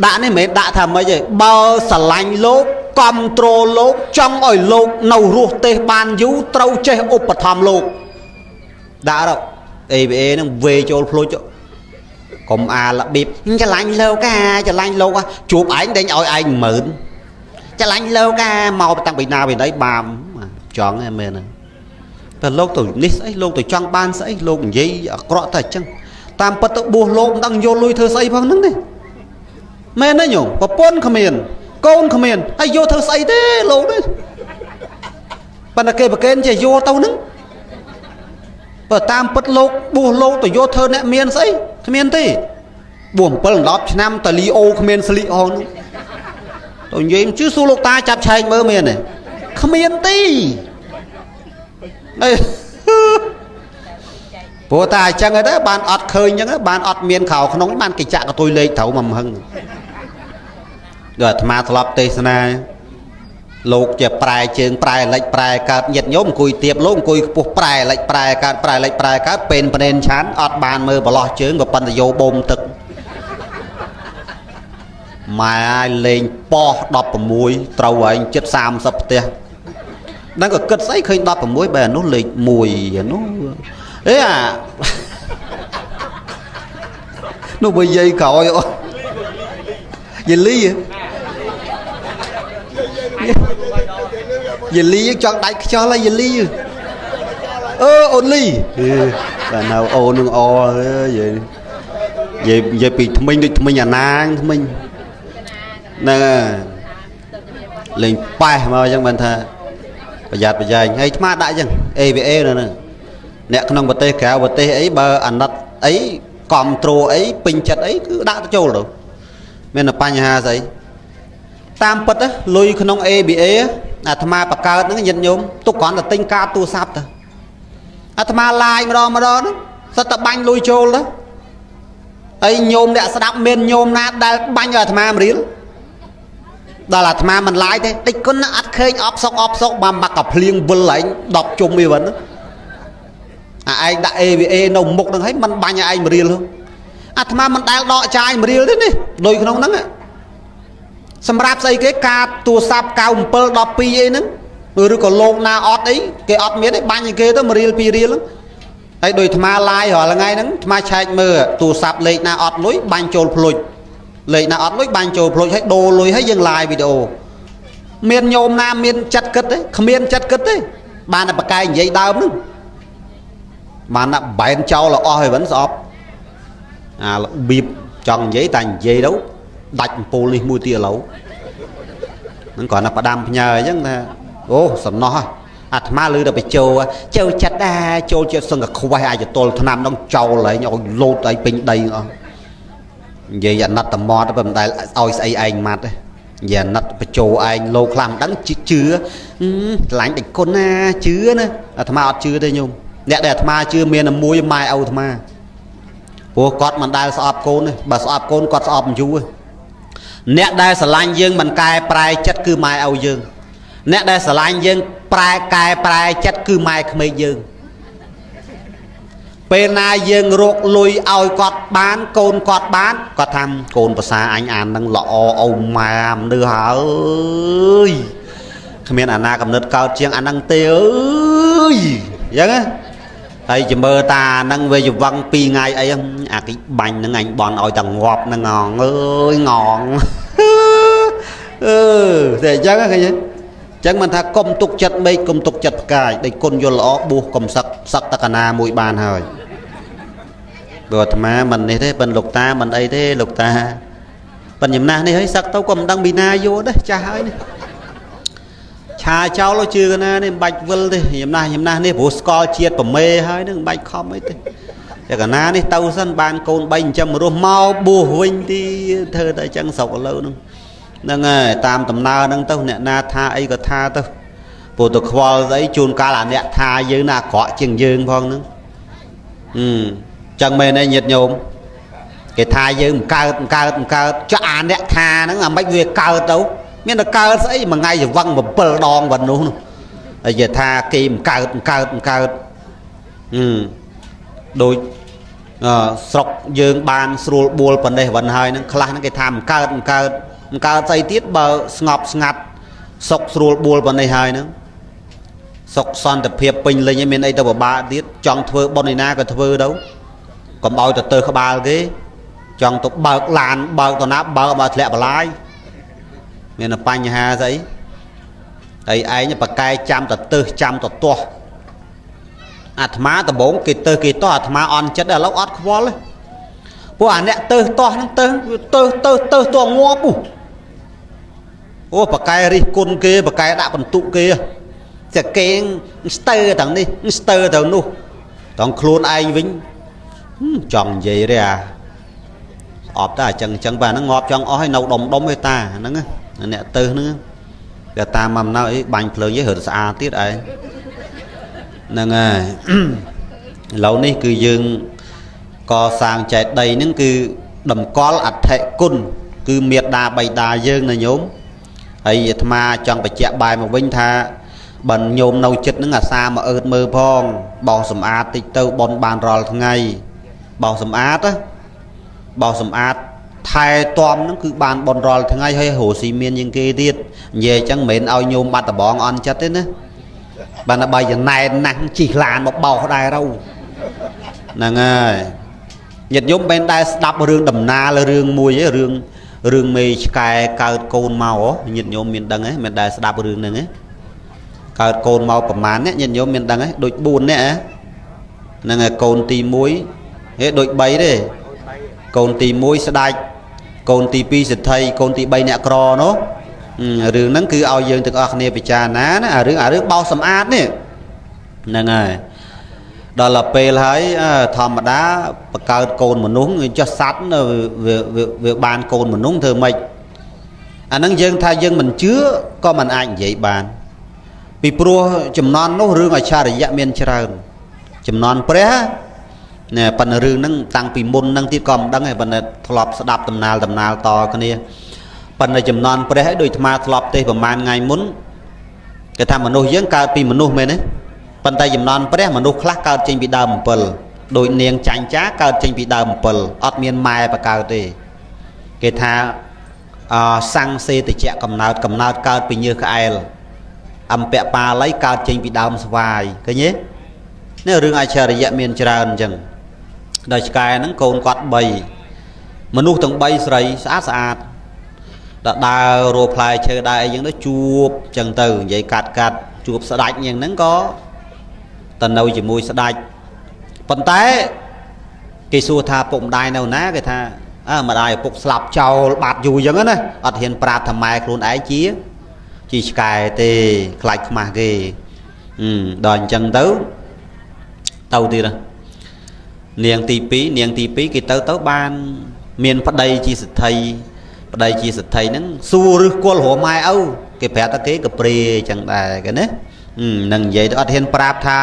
ដាក់នេះមិនមែនដាក់ថាម៉េចទេបើស្រឡាញ់លោកកំត្រូលលោកចង់ឲ្យលោកនៅរស់ទេសបានយូរត្រូវចេះឧបត្ថម្ភលោកដាក់ទៅ ABA ហ្នឹងវេចូលភ្លុចកុំអារបៀបច្លាញ់លោកអាច្លាញ់លោកជួបឯងដេញឲ្យឯង10000ច្លាញ់លោកអាមកតាំងពីណាពីណីបាមចង់ហ្នឹងមែនហ្នឹងតែលោកទៅនេះស្អីលោកទៅចង់បានស្អីលោកនិយាយអាក្រក់តែអញ្ចឹងតាមពិតទៅបួសលោកមិនដឹងយកលុយធ្វើស្អីផងហ្នឹងទេមែនទេញោមប្រពន្ធគ្មានកូនគ្មានហើយយកធ្វើស្អីទេលោកនេះប៉ុន្តែគេប្រកេនចេះយកទៅហ្នឹងបើតាមពិតលោកបួសលោកទៅយកធ្វើអ្នកមានស្អីគ្មានទេបួស7 10ឆ្នាំតលីអូគ្មានស្លៀកហងទៅនិយាយជឿសួរលោកតាចាប់ឆែកមើលមានទេគ្មានទេអីព្រោះតែអញ្ចឹងទៅបានអត់ឃើញអញ្ចឹងបានអត់មានខោក្នុងបានគេចាក់កតុយលេខត្រូវមកមហឹង ដូចអាត្មាធ្លាប់ទេសនាលោកជាប្រែជើងប្រែលិចប្រែកើតញាតញោមអង្គុយទៀបលោកអង្គុយខ្ពស់ប្រែលិចប្រែកើតប្រែលិចប្រែកើតពេលភ្នែនឆានអត់បានមើលប្រឡោះជើងក៏ប៉ុន្តែយោបូមទឹកម៉ែឲ្យលេងប៉ោះ16ត្រូវឯងចិត្ត30ផ្ទះហ្នឹងក៏គិតស្អីឃើញ16បែរនោះលេខ1អានោះអេអានោះបើយាយក្រោយអូយាលីយាលីចង់ដាច់ខ្យល់ហើយយាលីអឺអូនលីបាទនៅអូននឹងអយាយនិយាយពីថ្មិញដូចថ្មិញអាណាងថ្មិញហ្នឹងលេងប៉េះមកអញ្ចឹងបានថាប្រយ័ត្នប្រយែងហើយអាត្មាដាក់អញ្ចឹង AVA នៅហ្នឹងអ្នកក្នុងប្រទេសក្រៅប្រទេសអីបើអាណិតអីកំត្រូអីពេញចិត្តអីគឺដាក់ទៅចូលទៅមានបញ្ហាស្អីតាមពិតលុយក្នុង ABA អាត្មាបកើតហ្នឹងញាតិញោមទុកគ្រាន់តែទិញកាតទូរស័ព្ទទៅអាត្មាឡាយម្ដងម្ដងហ្នឹងសិតតែបាញ់លុយចូលទៅហើយញោមអ្នកស្ដាប់មានញោមណាដែលបាញ់ឲ្យអាត្មាមរៀលដល់អាត្មាមិនឡាយទេតិចគុណអត់ឃើញអបសុកអបសុកបានមកកាភ្លៀងវិលឯង10ជុំអីវិញអាឯងដាក់ AVA នៅមុខហ្នឹងហើយមិនបាញ់ឲ្យឯងមរៀលអាត្មាមិនដែលដកចាយមរៀលទេនេះលុយក្នុងហ្នឹងសម្រាប់ស្អីគេកាតទូរស័ព្ទ97 12អីហ្នឹងឬក៏លោកណាអត់អីគេអត់មានទេបាញ់ឲ្យគេទៅ1រៀល2រៀលហើយដោយអាត្មាឡាយរាល់ថ្ងៃហ្នឹងអាត្មាឆែកមើលទូរស័ព្ទលេខណាអត់លុយបាញ់ចូលភ្លុចលេខណាអត់លុយបាញ់ចូលភ្លុចហើយដូរលុយហើយយើងឡាយវីដេអូមានញោមណាមានចិត្តគិតទេគ្មានចិត្តគិតទេបានតែបកែនិយាយដើមហ្នឹងបានតែបែនចោលអស់ហើយវិញស្អប់អារបៀបចង់និយាយតែនិយាយទៅដាច់អំពូលនេះមួយទៀតឥឡូវហ្នឹងគ្រាន់តែផ្ដាំផ្ញើអញ្ចឹងថាអូសំណោះអាត្មាលឺតែបញ្ចូលចូលចិត្តដែរចូលចិត្តសឹងតែខ្វេះអាចទល់ឆ្នាំហ្នឹងចោលឯងឲ្យលោតឲ្យពេញដីអស់និយាយអាណិតតមាត់ប៉ុន្តែឲ្យស្អីឯងម៉ាត់ទេនិយាយអាណិតបញ្ចូលឯងលោកខ្លះមិនដឹងជឿឆ្លាញ់តិចគុណណាជឿណាអាត្មាអត់ជឿទេញោមអ្នកដែលអាត្មាជឿមានតែមួយម៉ែឪអាត្មាព្រោះគាត់មិនដែលស្អប់កូនទេបើស្អប់កូនគាត់ស្អប់យូរអ្នកដែលស្រឡាញ់យើងមិនកែប្រែចិត្តគឺម៉ែឪយើងអ្នកដែលស្រឡាញ់យើងប្រែកែប្រែចិត្តគឺម៉ែក្មេកយើងពេលណាយើងរកលុយឲ្យគាត់បានកូនគាត់បានគាត់ថាកូនប្រសាអញអាននឹងល្អអូម៉ែមនុស្សហើយគ្មានអាណាកំណត់កើតជាងអានឹងទេអើយអញ្ចឹងណាហើយចាំមើលតានឹងវាយវឹង2ថ្ងៃអីអាគេបាញ់នឹងអញបន់ឲ្យតែងាប់នឹងងអើយងងអឺតែអញ្ចឹងឃើញទេចឹងមិនថាកុំទុកចិត្តមេឃកុំទុកចិត្តផ្កាយដេចគុណយល់ល្អបួសកុំសឹកសឹកតកណាមួយបានហើយព្រោះអាត្មាមិននេះទេប៉ុនលោកតាមិនអីទេលោកតាប៉ុនចំណាស់នេះហើយសឹកទៅក៏មិនដឹងពីណាយកដែរចាស់ហើយនេះឆាចោលជឿកណានេះមិនបាច់វិលទេចំណាស់ចំណាស់នេះព្រោះស្គាល់ជាតិប្រមេហើយនឹងមិនបាច់ខំអីទេតែកណានេះទៅសិនបានកូន3ចិញ្ចឹមរស់មកបួសវិញទីធ្វើតែអញ្ចឹងស្រុកឥឡូវហ្នឹងហ្នឹងហើយតាមដំណើរហ្នឹងទៅអ្នកណាថាអីក៏ថាទៅព្រោះទៅខ្វល់ស្អីជួនកាលអាអ្នកថាយើងណាអាក្រក់ជាងយើងផងហ្នឹងអឺចឹងមែនទេញាតិញោមគេថាយើងមិនកើតមិនកើតមិនកើតចុះអាអ្នកថាហ្នឹងអាម៉េចវាកើតទៅមានតែកើតស្អីមួយថ្ងៃច្រវឹង7ដងប៉ុណ្នោះហើយគេថាគេមិនកើតមិនកើតមិនកើតអឺដូចស្រុកយើងបានស្រួលបួលប៉ុណ្ណេះវិញហើយហ្នឹងខ្លះហ្នឹងគេថាមិនកើតមិនកើតមិនកើតស្អីទៀតបើស្ងប់ស្ងាត់សុកស្រួលបួលប៉ុណ្ណេះហើយហ្នឹងសុកសន្តិភាពពេញលេញឯងមានអីទៅពិបាកទៀតចង់ធ្វើបុណ្យឯណាក៏ធ្វើទៅកុំឲ្យទៅទៅក្បាលគេចង់ទៅបើកឡានបើកទៅណាបើកមកធ្លាក់បលាយមានបញ្ហាស្អីហើយឯងបកែចាំទៅទើសចាំទៅទាស់អាត្មាដំបងគេទើសគេទាស់អាត្មាអន់ចិត្តឥឡូវអត់ខ្វល់ទេពួកអាអ្នកទើសទាស់ហ្នឹងទើសទើសទើសទើសទាស់ងាប់អូបកែរិះគុណគេបកែដាក់បន្ទុកគេតែគេស្ទើទាំងនេះស្ទើទាំងនោះទាំងខ្លួនឯងវិញចង់និយាយទេអាស្អប់តែអញ្ចឹងអញ្ចឹងបាទហ្នឹងងាប់ចង់អស់ហើយនៅដុំដុំឯតាហ្នឹងអ្នកទើសហ្នឹងតែតាមមកណៅអីបាញ់ភ្លើងយីរត់ស្អាតទៀតឯងហ្នឹងហើយឥឡូវនេះគឺយើងកសាងចេតិយហ្នឹងគឺតម្កល់អដ្ឋិគុណ គឺមេដាបៃតាយើងណាញោមហើយអាត្មាចង់បញ្ជាក់បែបមកវិញថាបើញោមនៅចិត្តហ្នឹងអាសាមកអើតមើលផងបោសសម្អាតតិចទៅបនបានរាល់ថ្ងៃបោសសម្អាតណាបោសសម្អាតថែទាំហ្នឹងគឺបានបនរាល់ថ្ងៃហើយរស់ស៊ីមានជាងគេទៀតនិយាយអញ្ចឹងមិនមែនឲ្យញោមបាត់ដបងអន់ចិត្តទេណាបានតែបើចំណែនណាស់ជិះឡានមកបោសដែរទៅហ្នឹងហើយញាតិញោមមិនដែលស្ដាប់រឿងដំណាលរឿងមួយទេរឿងមេឆ្កែកើតកូនមកញាតិញោមមានដឹងទេមិនដែលស្ដាប់រឿងហ្នឹងទេកើតកូនមកប្រមាណអ្នកញាតិញោមមានដឹងទេដូច4នាក់ហ្នឹងហើយកូនទី1ហេដូច3ទេកូនទី1ស្ដេចកូនទី2សេដ្ឋីកូនទី3អ្នកក្រនោះរឿងហ្នឹងគឺឲ្យយើងទាំងអស់គ្នាពិចារណាណាអារឿងបោសសម្អាតនេះហ្នឹងហើយដល់ទៅពេលហើយធម្មតាបង្កើតកូនមនុស្សចុះសត្វវាបានកូនមនុស្សធ្វើម៉េចអាហ្នឹងយើងថាយើងមិនជឿក៏មិនអាចនិយាយបានពីព្រោះចំណន់នោះរឿងអច្ឆរិយៈមានច្រើនចំណន់ព្រះណែប៉ុន្តែរឿងហ្នឹងតាំងពីមុនហ្នឹងទៀតក៏មិនដឹងដែរប៉ុន្តែធ្លាប់ស្ដាប់ដំណាលតគ្នាប៉ុន្តែចំណន់ព្រះឯងដូចអាត្មាធ្លាប់ទេប្រហែលថ្ងៃមុនគេថាមនុស្សយើងកើតពីមនុស្សមែនទេប៉ុន្តែចំណន់ព្រះមនុស្សខ្លះកើតចេញពីដើមអំពិលដូចនាងចាញ់ចាកើតចេញពីដើមអំពិលអត់មានម៉ែបកើតទេគេថាសង្សេតជៈកំណើតកើតពីញើសក្អែលអំពៈបាលីកើតចេញពីដើមស្វាយឃើញទេនេះរឿងអច្ឆរិយៈមានច្រើនអញ្ចឹងដល់ឆ្កែហ្នឹងកូនគាត់3មនុស្សទាំង3ស្រីស្អាតស្អាតដល់ដើររកផ្លែឈើដើរអីចឹងទៅជួបចឹងទៅនិយាយកាត់ជួបស្ដេចយ៉ាងហ្នឹងក៏ទៅនៅជាមួយស្ដេចប៉ុន្តែគេសួរថាពុកម្ដាយនៅណាគេថាអើម្ដាយឪពុកស្លាប់ចោលបាត់យូរចឹងណាអត់ហ៊ានប្រាប់ថាម៉ែខ្លួនឯងជាឆ្កែទេខ្លាចខ្មាស់គេដល់អញ្ចឹងទៅទៀតនាងទី2នាងទី2គេទៅបានមានប្តីជាសេដ្ឋីប្តីជាសេដ្ឋីហ្នឹងសួរឬគល់រម៉ែឪគេប្រាប់ថាគេក៏ព្រាអញ្ចឹងដែរគេណានឹងនិយាយទៅអត់ហ៊ានប្រាប់ថា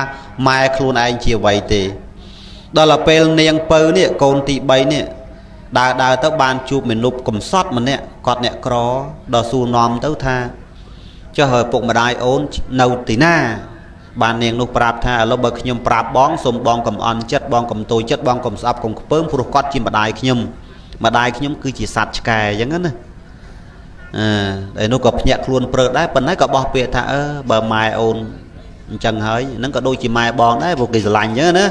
ម៉ែខ្លួនឯងជាអ្វីទេដល់ទៅពេលនាងពៅនេះកូនទី3នេះដើរទៅបានជួបមនុស្សកំសត់ម្នាក់គាត់អ្នកក្រដល់សួរនាំទៅថាចុះហើយពុកម្ដាយអូននៅទីណាបាននាងនោះប្រាប់ថាឥឡូវបើខ្ញុំប្រាប់បងសូមបងកុំអន់ចិត្តបងកុំតូចចិត្តបងកុំស្អប់កុំខ្ពើមព្រោះគាត់ជាម្ដាយខ្ញុំម្ដាយខ្ញុំគឺជាសត្វឆ្កែអញ្ចឹងណាអឺឯនោះក៏ភ្ញាក់ខ្លួនព្រើតដែរប៉ុន្តែក៏បោះពាក្យថាបើម៉ែអូនអញ្ចឹងហើយហ្នឹងក៏ដូចជាម៉ែបងដែរព្រោះគេស្រឡាញ់អញ្ចឹងណា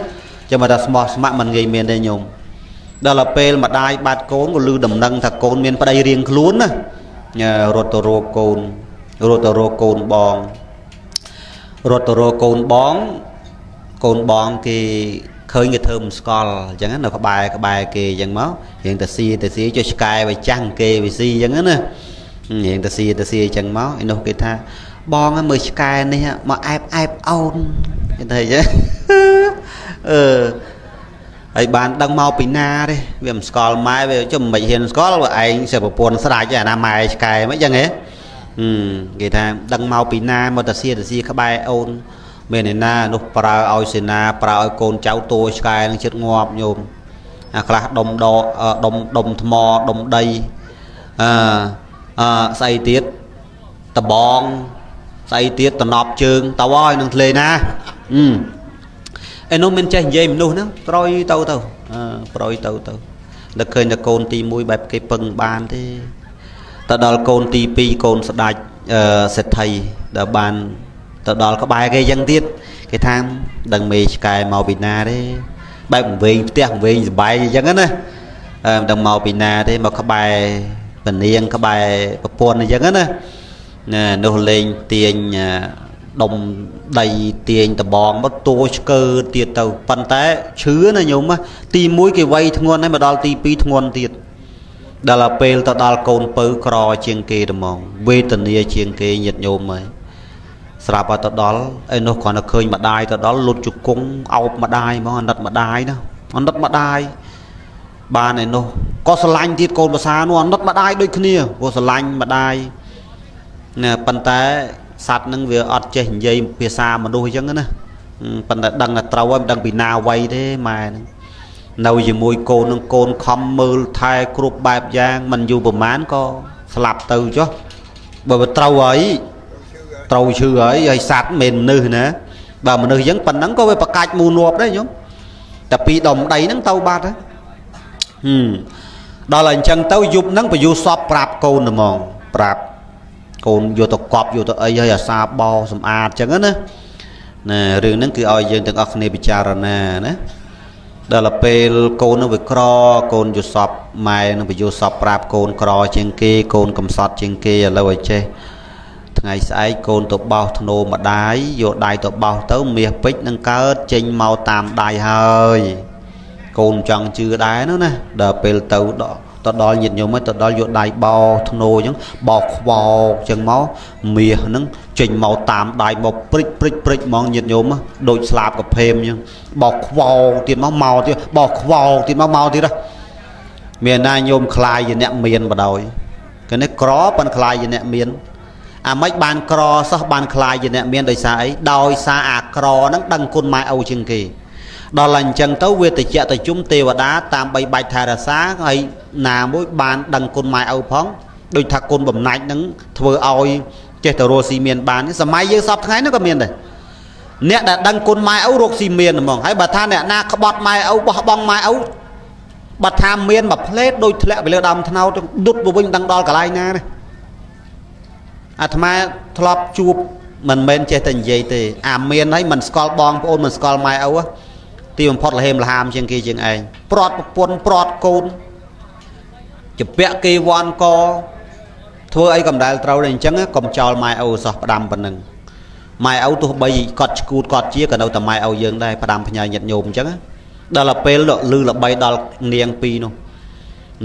ចាំមកថាស្មោះស្ម័គ្រមិនងាយមានទេញោមដល់ទៅពេលម្ដាយបាត់កូនក៏ឮដំណឹងថាកូនមានប្តីរៀងខ្លួនណារត់ទៅរកកូនរត់ទៅរកកូនបងរត់ទៅរកកូនបងកូនបងគេឃើញគេធ្វើមិនស្គាល់អញ្ចឹងនៅក្បែរគេអញ្ចឹងមករៀងតាស៊ីចុះឆ្កែវាចាំងគេវាស៊ីអញ្ចឹងណារៀងតាស៊ីអញ្ចឹងមកឯនោះគេថាបងមើលឆ្កែនេះមកអែបអូនគេថាអញ្ចឹងហើយបានដឹងមកពីណាទេវាមិនស្គាល់ម៉ែវាចុះមិនហ៊ានស្គាល់វាឯងសិប្រពន្ធស្ដាច់អាណាម៉ែឆ្កែមិនអញ្ចឹងហ៎គេថាដឹងមកពីណាមកតាសៀក្បែរអូនមានឯណានោះប្រើឲ្យសេនាប្រើឲ្យកូនចៅតួឆ្កែនឹងចិត្តងាប់ញោមអាខ្លះដុំដកដុំថ្មដុំដីអឺស្អីទៀតដបងស្អីទៀតតំណប់ជើងតើហើយនឹងធ្លេណាឯនោះមិនចេះនិយាយមនុស្សហ្នឹងប្រយទៅប្រយទៅដល់ឃើញតែកូនទី1បែបគេពឹងបានទេទៅដល់កូនទី2កូនស្ដេចសេដ្ឋីដែលបានទៅដល់ក្បែរគេអញ្ចឹងទៀតគេថាដឹងមេឆ្កែមកពីណាទេបែបវែងផ្ទះវែងសបែងអញ្ចឹងណាមិនដឹងមកពីណាទេមកក្បែរពនាងក្បែរប្រពន្ធអញ្ចឹងណានោះលេងទាញដុំដីទាញដបងមកតួឆ្កើទៀតទៅប៉ុន្តែឈឺណាញោមទី1គេវៃធ្ងន់ហើយមកដល់ទី2ធ្ងន់ទៀតដល់ពេលទៅដល់កូនពៅក្រជាងគេត្មងវេទនាជាងគេញាតិញោមហើយស្រាប់ឲ្យទៅដល់ឯនោះគ្រាន់តែឃើញម្ដាយទៅដល់លុតជង្គង់អោបម្ដាយហ្មងអាណិតម្ដាយណាអាណិតម្ដាយបានឯនោះក៏ស្រឡាញ់ទៀតកូនភាសានោះអាណិតម្ដាយដូចគ្នាក៏ស្រឡាញ់ម្ដាយណាប៉ុន្តែសត្វនឹងវាអត់ចេះនិយាយភាសាមនុស្សអញ្ចឹងណាប៉ុន្តែដឹងថាត្រូវហើយមិនដឹងពីណាវ័យទេម៉ែហ្នឹង នៅជាមួយកូននឹងកូនខំមើលថែគ្រប់បែបយ៉ាងមិនយូរប្រហែលក៏ស្លាប់ទៅចុះបើវាត្រូវហើយត្រូវឈឺហើយហើយសัตว์មិនមនុស្សណាបើមនុស្សអញ្ចឹងប៉ុណ្ណឹងក៏វាប្រកាច់មូនាប់ដែរញោមតែពីដុំដីហ្នឹងទៅបាត់ហ៎ដល់អញ្ចឹងទៅយប់ហ្នឹងពយុសពប្រាប់កូនហ្មងប្រាប់កូនយកទៅកប់យកទៅអីហើយអាសាបោសម្អាតអញ្ចឹងណាណារឿងហ្នឹងគឺឲ្យយើងទាំងអស់គ្នាពិចារណាណាដល់ពេលកូននឹងវាក្រកូនយល់សពម៉ែនឹងពយុសពប្រាប់កូនក្រជាងគេកូនកំសត់ជាងគេឥឡូវឲ្យចេះថ្ងៃស្អែកកូនទៅបោសធ្នូម្ដាយយកដៃទៅបោសទៅមាសពេជ្រនឹងកើតចេញមកតាមដៃហើយកូនចង់ជឿដែរនោះណាដល់ពេលទៅទៅដល់ញាតិញោមទៅដល់យកដៃបោសធ្នូអញ្ចឹងបោសខ្វោកអញ្ចឹងមកមាសហ្នឹងចេញមកតាមដៃមកព្រិចព្រិចព្រិចហ្មងញាតិញោមដូចស្លាបកាភេមអញ្ចឹងបោសខ្វោកទៀតមកមកទៀតបោសខ្វោកទៀតមកមកទៀតមានណាញោមខ្លាយជាអ្នកមានបដ ாய் គេនេះក្រប៉ុនខ្លាយជាអ្នកមានអាម៉េចបានក្រសោះបានខ្លាយជាអ្នកមានដោយសារអីដោយសារអាក្រហ្នឹងដឹងគុណម៉ែឪជាងគេដល់អញ្ចឹងទៅវាតិចទៅជុំទេវតាតាមបីបាច់ថែរក្សាហើយណាមួយបានដឹងគុណម៉ែឪផងដូចថាគុណបំណាច់ហ្នឹងធ្វើឲ្យចេះតែរស់ស៊ីមានបានសម័យយើងសពថ្ងៃហ្នឹងក៏មានដែរអ្នកដែលដឹងគុណម៉ែឪរកស៊ីមានហ្មងហើយបើថាអ្នកណាក្បត់ម៉ែឪបោះបង់ម៉ែឪបើថាមានមួយផ្លេតដូចធ្លាក់ពីលើដើមថ្នោតដុតទៅវិញដឹងដល់កន្លែងណាទេអាត្មាធ្លាប់ជួបមិនមែនចេះតែនិយាយទេអាមានហើយមិនស្គាល់បងប្អូនមិនស្គាល់ម៉ែឪទីបំផុតលហេមលហាមជាងគេជាងឯងប្រត់ប្រពន្ធប្រត់កូនជពាក់គេវ៉ាន់កធ្វើអីកំដែលត្រូវដែរអញ្ចឹងកុំចោលម៉ែឪសោះផ្ដាំប៉ុណ្ណឹងម៉ែឪទោះបីគាត់ឈួតគាត់ជាក៏នៅតែម៉ែឪយើងដែរផ្ដាំផ្ញើញាតិញោមអញ្ចឹងដល់ពេលលឺល្បីដល់នាងពីរនោះ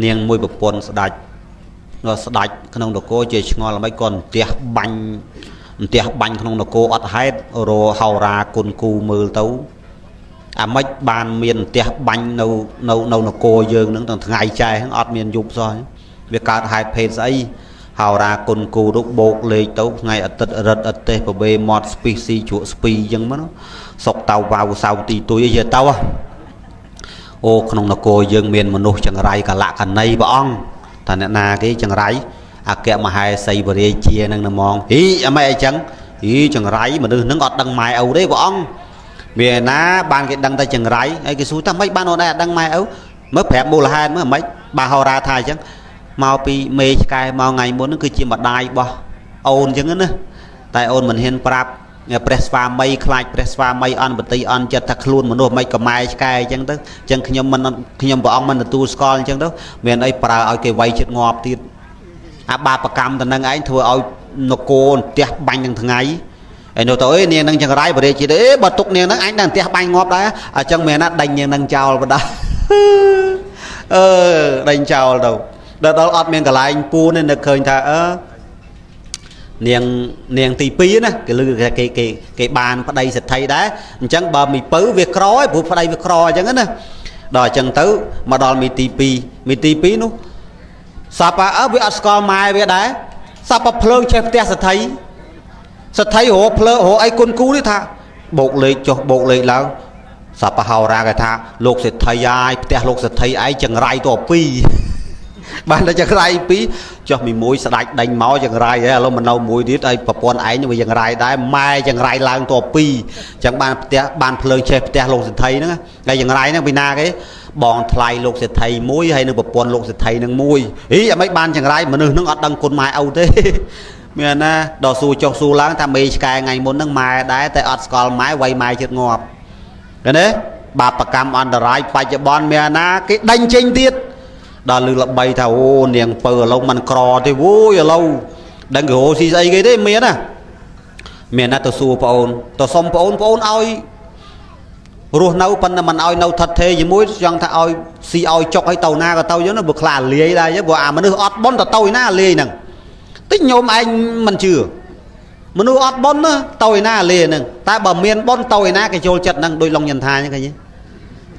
នាងមួយប្រពន្ធស្ដាច់ដល់ស្ដាច់ក្នុងនគរជាឆ្ងល់ល្មិចគាត់ផ្ទះបាញ់ផ្ទះបាញ់ក្នុងនគរអត់ហេតុរហោរាគុណគូមើលទៅអាម៉េចបានមានផ្ទះបាញ់នៅនៅនៅនគរយើងនឹងទាំងថ្ងៃចែហ្នឹងអត់មានយប់សោះវាកើតហេតុភេទស្អីហោរាគុណគូទៅបោកលេខទៅថ្ងៃអាទិត្យរិទ្ធអទេសប្រវេមាត់ស្ពីស៊ីជ្រក់ស្ពីអញ្ចឹងមកសុកតៅវ៉ាវសៅទីទុយអីទៅអូក្នុងនគរយើងមានមនុស្សចង្រៃកលកណីព្រះអង្គថាអ្នកណាគេចង្រៃអគ្គមហេសីវរាជានឹងហ្មងហីអាម៉េចអីចឹងហីចង្រៃមនុស្សនឹងអត់ដឹងម៉ែឪទេព្រះអង្គមានណាបានគេដឹងតែចង្រៃហើយគេសួរថាម៉េចបានអូនឯងអត់ដឹងម៉ែឪមើលប្រាប់មូលហេតុមើលម៉េចបាហោរាថាអញ្ចឹងមកពីមេឆ្កែមកថ្ងៃមុនហ្នឹងគឺជាម្ដាយរបស់អូនអញ្ចឹងណាតែអូនមិនហ៊ានប្រាប់ព្រះស្វាមីខ្លាចព្រះស្វាមីអន់បតិអន់ចិត្តថាខ្លួនមនុស្សមិនក៏ម៉ែឆ្កែអញ្ចឹងទៅអញ្ចឹងខ្ញុំមិនខ្ញុំព្រះអង្គមិនទទួលស្គាល់អញ្ចឹងទៅមានអីប្រើឲ្យគេវាយចិត្តងាប់ទៀតអាបាបកម្មទៅនឹងឯងធ្វើឲ្យនគរផ្ទះបាញ់នឹងថ្ងៃឯនោះទៅអេនាងនឹងចង្រៃបរិជាអេបើទុកនាងនឹងអញនឹងផ្ទះបាញ់ងាប់ដែរអញ្ចឹងមានណាដេញនាងនឹងចោលបដាអឺដេញចោលទៅដល់អត់មានកន្លែងពូននឹកឃើញថាអឺនាងទី2ណាគេលឺគេគេគេបានប្តីសេដ្ឋីដែរអញ្ចឹងបើមីពៅវាក្រឯងព្រោះប្តីវាក្រអញ្ចឹងណាដល់អញ្ចឹងទៅមកដល់មីទី2មីទី2នោះសពអើវាអត់ស្គាល់ម៉ែវាដែរសពភ្លើងឆេះផ្ទះសេដ្ឋីសេដ្ឋីរកភ្លើងរកអីគុណគូនេះថាបោកលេខចុះបោកលេខឡើងសពហោរាគេថាលោកសេដ្ឋីអាយផ្ទះលោកសេដ្ឋីឯងចង្រៃត2បានតែចង្រៃពីរចុះមីមួយស្ដាច់ដេញមកចង្រៃហើយឥឡូវមកនៅមួយទៀតហើយប្រពន្ធឯងវាចង្រៃដែរម៉ែចង្រៃឡើងត2អញ្ចឹងបានផ្ទះបានភ្លើងឆេះផ្ទះលោកសេដ្ឋីហ្នឹងហើយចង្រៃហ្នឹងពីណាគេបងថ្លៃលោកសេដ្ឋីមួយហើយនឹងប្រពន្ធលោកសេដ្ឋីនឹងមួយហីអាម៉េចបានចង្រៃមនុស្សហ្នឹងអត់ដឹងគុណម៉ែឪទេមានណាដល់សួរចុះសួរឡើងថាមេឆ្កែថ្ងៃមុនហ្នឹងម៉ែដែរតែអត់ស្គាល់ម៉ែវៃម៉ែជិតងាប់ឃើញទេបាបកម្មអន្តរាយបច្ចុប្បន្នមានណាគេដេញចេញទៀតដល់លឺល្បីថាអូនាងពៅឥឡូវមិនក្រទេអូយឥឡូវដឹងគេរកស៊ីស្អីគេទេមានណាមានណាទៅសួរប្អូនទៅសុំប្អូនប្អូនឲ្យរស់នៅប៉ុន្តែមិនឲ្យនៅថិតថេរជាមួយចង់ថាឲ្យស៊ីឲ្យចុកឲ្យទៅណាក៏ទៅចឹងណាបើខ្លាលាយដែរព្រោះអាមនុស្សអត់បុណ្យទៅទៅឯណាលាយហ្នឹងតិចញោមឯងមិនជឿមនុស្សអត់បុណ្យណាទៅឯណាលាយហ្នឹងតែបើមានបុណ្យទៅឯណាគេចូលចិត្តហ្នឹងដូចឡុងញ៉ាន់ថាចឹងឃើញទេ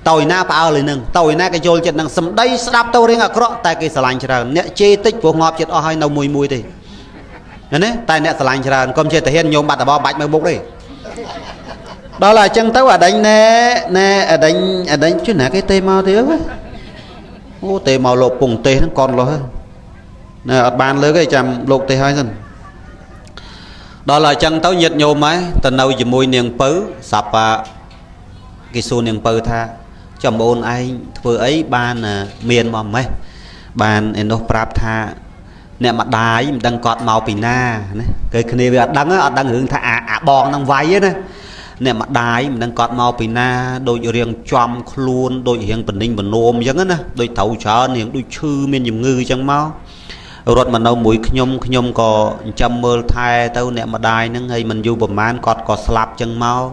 ទៅឯណាផ្អើលឯនឹងទៅឯណាគេចូលចិត្តនឹងសំដីស្ដាប់ទៅរៀងអាក្រក់តែគេស្រឡាញ់ច្រើនអ្នកជេរតិចព្រោះងាប់ចិត្តអស់ហើយនៅមួយមួយទេណាតែអ្នកស្រឡាញ់ច្រើនកុំចេះតែហ៊ានញោមបាត់តបបាច់មើលមុខទេ ដល់តែអញ្ចឹងទៅអាដេញណែណែអាដេញអាដេញជឿណាគេទេមកទៀតវ៉េអូទេមកលោកពងទេសហ្នឹងកនលោះណែអត់បានលើកទេចាំលោកទេសហើយសិនដល់តែអញ្ចឹងទៅញាតញោមហើយទៅនៅជាមួយនាងពៅសប្បាគេសួរនាងពៅថាចំអូនឯងធ្វើអីបានមានមកម៉េះបានឯនោះប្រាប់ថាអ្នកម្ដាយមិនដឹងគាត់មកពីណាណាគេគ្នាវាអត់ដឹងអត់ដឹងរឿងថាអាបងនឹងវាយណាអ្នកម្ដាយមិនដឹងគាត់មកពីណាដូចរៀងចំខ្លួនដូចរៀងបនិញបនោមអញ្ចឹងណាដូចត្រូវច្រើនរៀងដូចឈឺមានជំងឺអញ្ចឹងមករត់មកនៅមួយខ្ញុំខ្ញុំក៏ចិញ្ចឹមមើលថែទៅអ្នកម្ដាយហ្នឹងហើយមិនយូរប្រហែលគាត់ក៏ស្លាប់អញ្ចឹងមក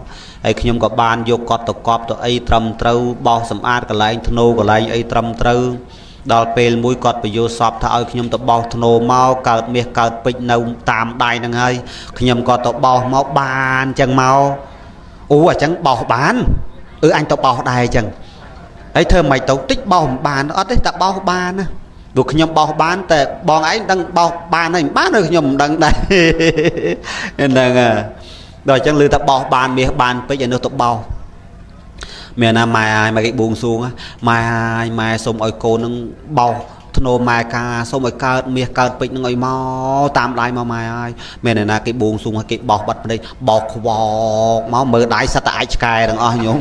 ហើយខ្ញុំក៏បានយកគាត់ទៅកប់ទៅអីត្រឹមត្រូវបោសសម្អាតកន្លែងធ្នូកន្លែងអីត្រឹមត្រូវដល់ពេលមួយគាត់បញ្យល់សពថាឲ្យខ្ញុំទៅបោសធ្នូមកកើតមាសកើតពេជ្រនៅតាមដៃហ្នឹងហើយខ្ញុំក៏ទៅបោសមកបានអញ្ចឹងមកអូអញ្ចឹងបោសបានអឺអញទៅបោសដែរអញ្ចឹងហើយធ្វើមិនទៅតិចបោសមិនបានអត់ទេតែបោសបានណាព្រោះខ្ញុំបោសបានតែបងឯងដឹងបោសបានហើយមិនបានឬខ្ញុំមិនដឹងដែរហ្នឹងហើយដល់អញ្ចឹងឮថាបោសបានមាសបានពេជ្រឯនោះទៅបោសមានណាម៉ែអាយមកគេបួងសួងម៉ែអាយម៉ែសូមឲ្យកូននឹងបោសធ្នូម៉ែកាសូមឲ្យកើតមាសកើតពេជ្រនឹងឲ្យមកតាមដៃមកម៉ែអាយមានណាគេបួងសួងឲ្យគេបោសបាត់ភ្នែកបោសខ្វកមកមើលដៃសត្វតែអាចឆ្កែទាំងអស់ញោម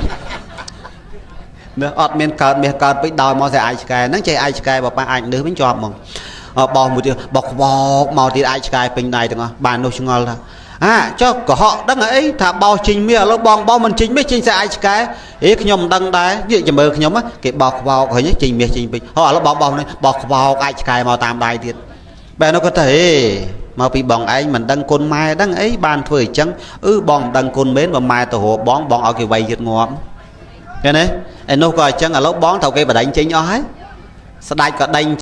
ណាអត់មានកើតមាសកើតពេជ្រដោយមកតែអាចឆ្កែហ្នឹងចេះអាចឆ្កែបើប៉ះអាចនឹសវិញជាប់ហ្មងបោសមួយទៀតបោសខ្វកមកទៀតអាចឆ្កែពេញដៃទាំងអស់បាននោះឆ្ងល់ថាអាចុះកុហកដឹងអីថាបោសចេញមាសឥឡូវបងបោសមិនចេញមាសចេញតែអាចឆ្កែអេខ្ញុំមិនដឹងដែរនិយាយចាំមើលខ្ញុំគេបោសខ្វោកឃើញចេញមាសចេញពេជ្រហ៎ឥឡូវបងបោសនេះបោសខ្វោកអាចឆ្កែមកតាមដៃទៀតបែរនោះគាត់ថាហេមកពីបងឯងមិនដឹងគុណម៉ែដឹងអីបានធ្វើអញ្ចឹងអឺបងមិនដឹងគុណមែនបើម៉ែទៅរកបងបងឲ្យគេវាយទៀតងាប់ឃើញទេឯនោះក៏អញ្ចឹងឥឡូវបងត្រូវគេបដិញចេញអស់ហើយស្ដាច់ក៏ដេញ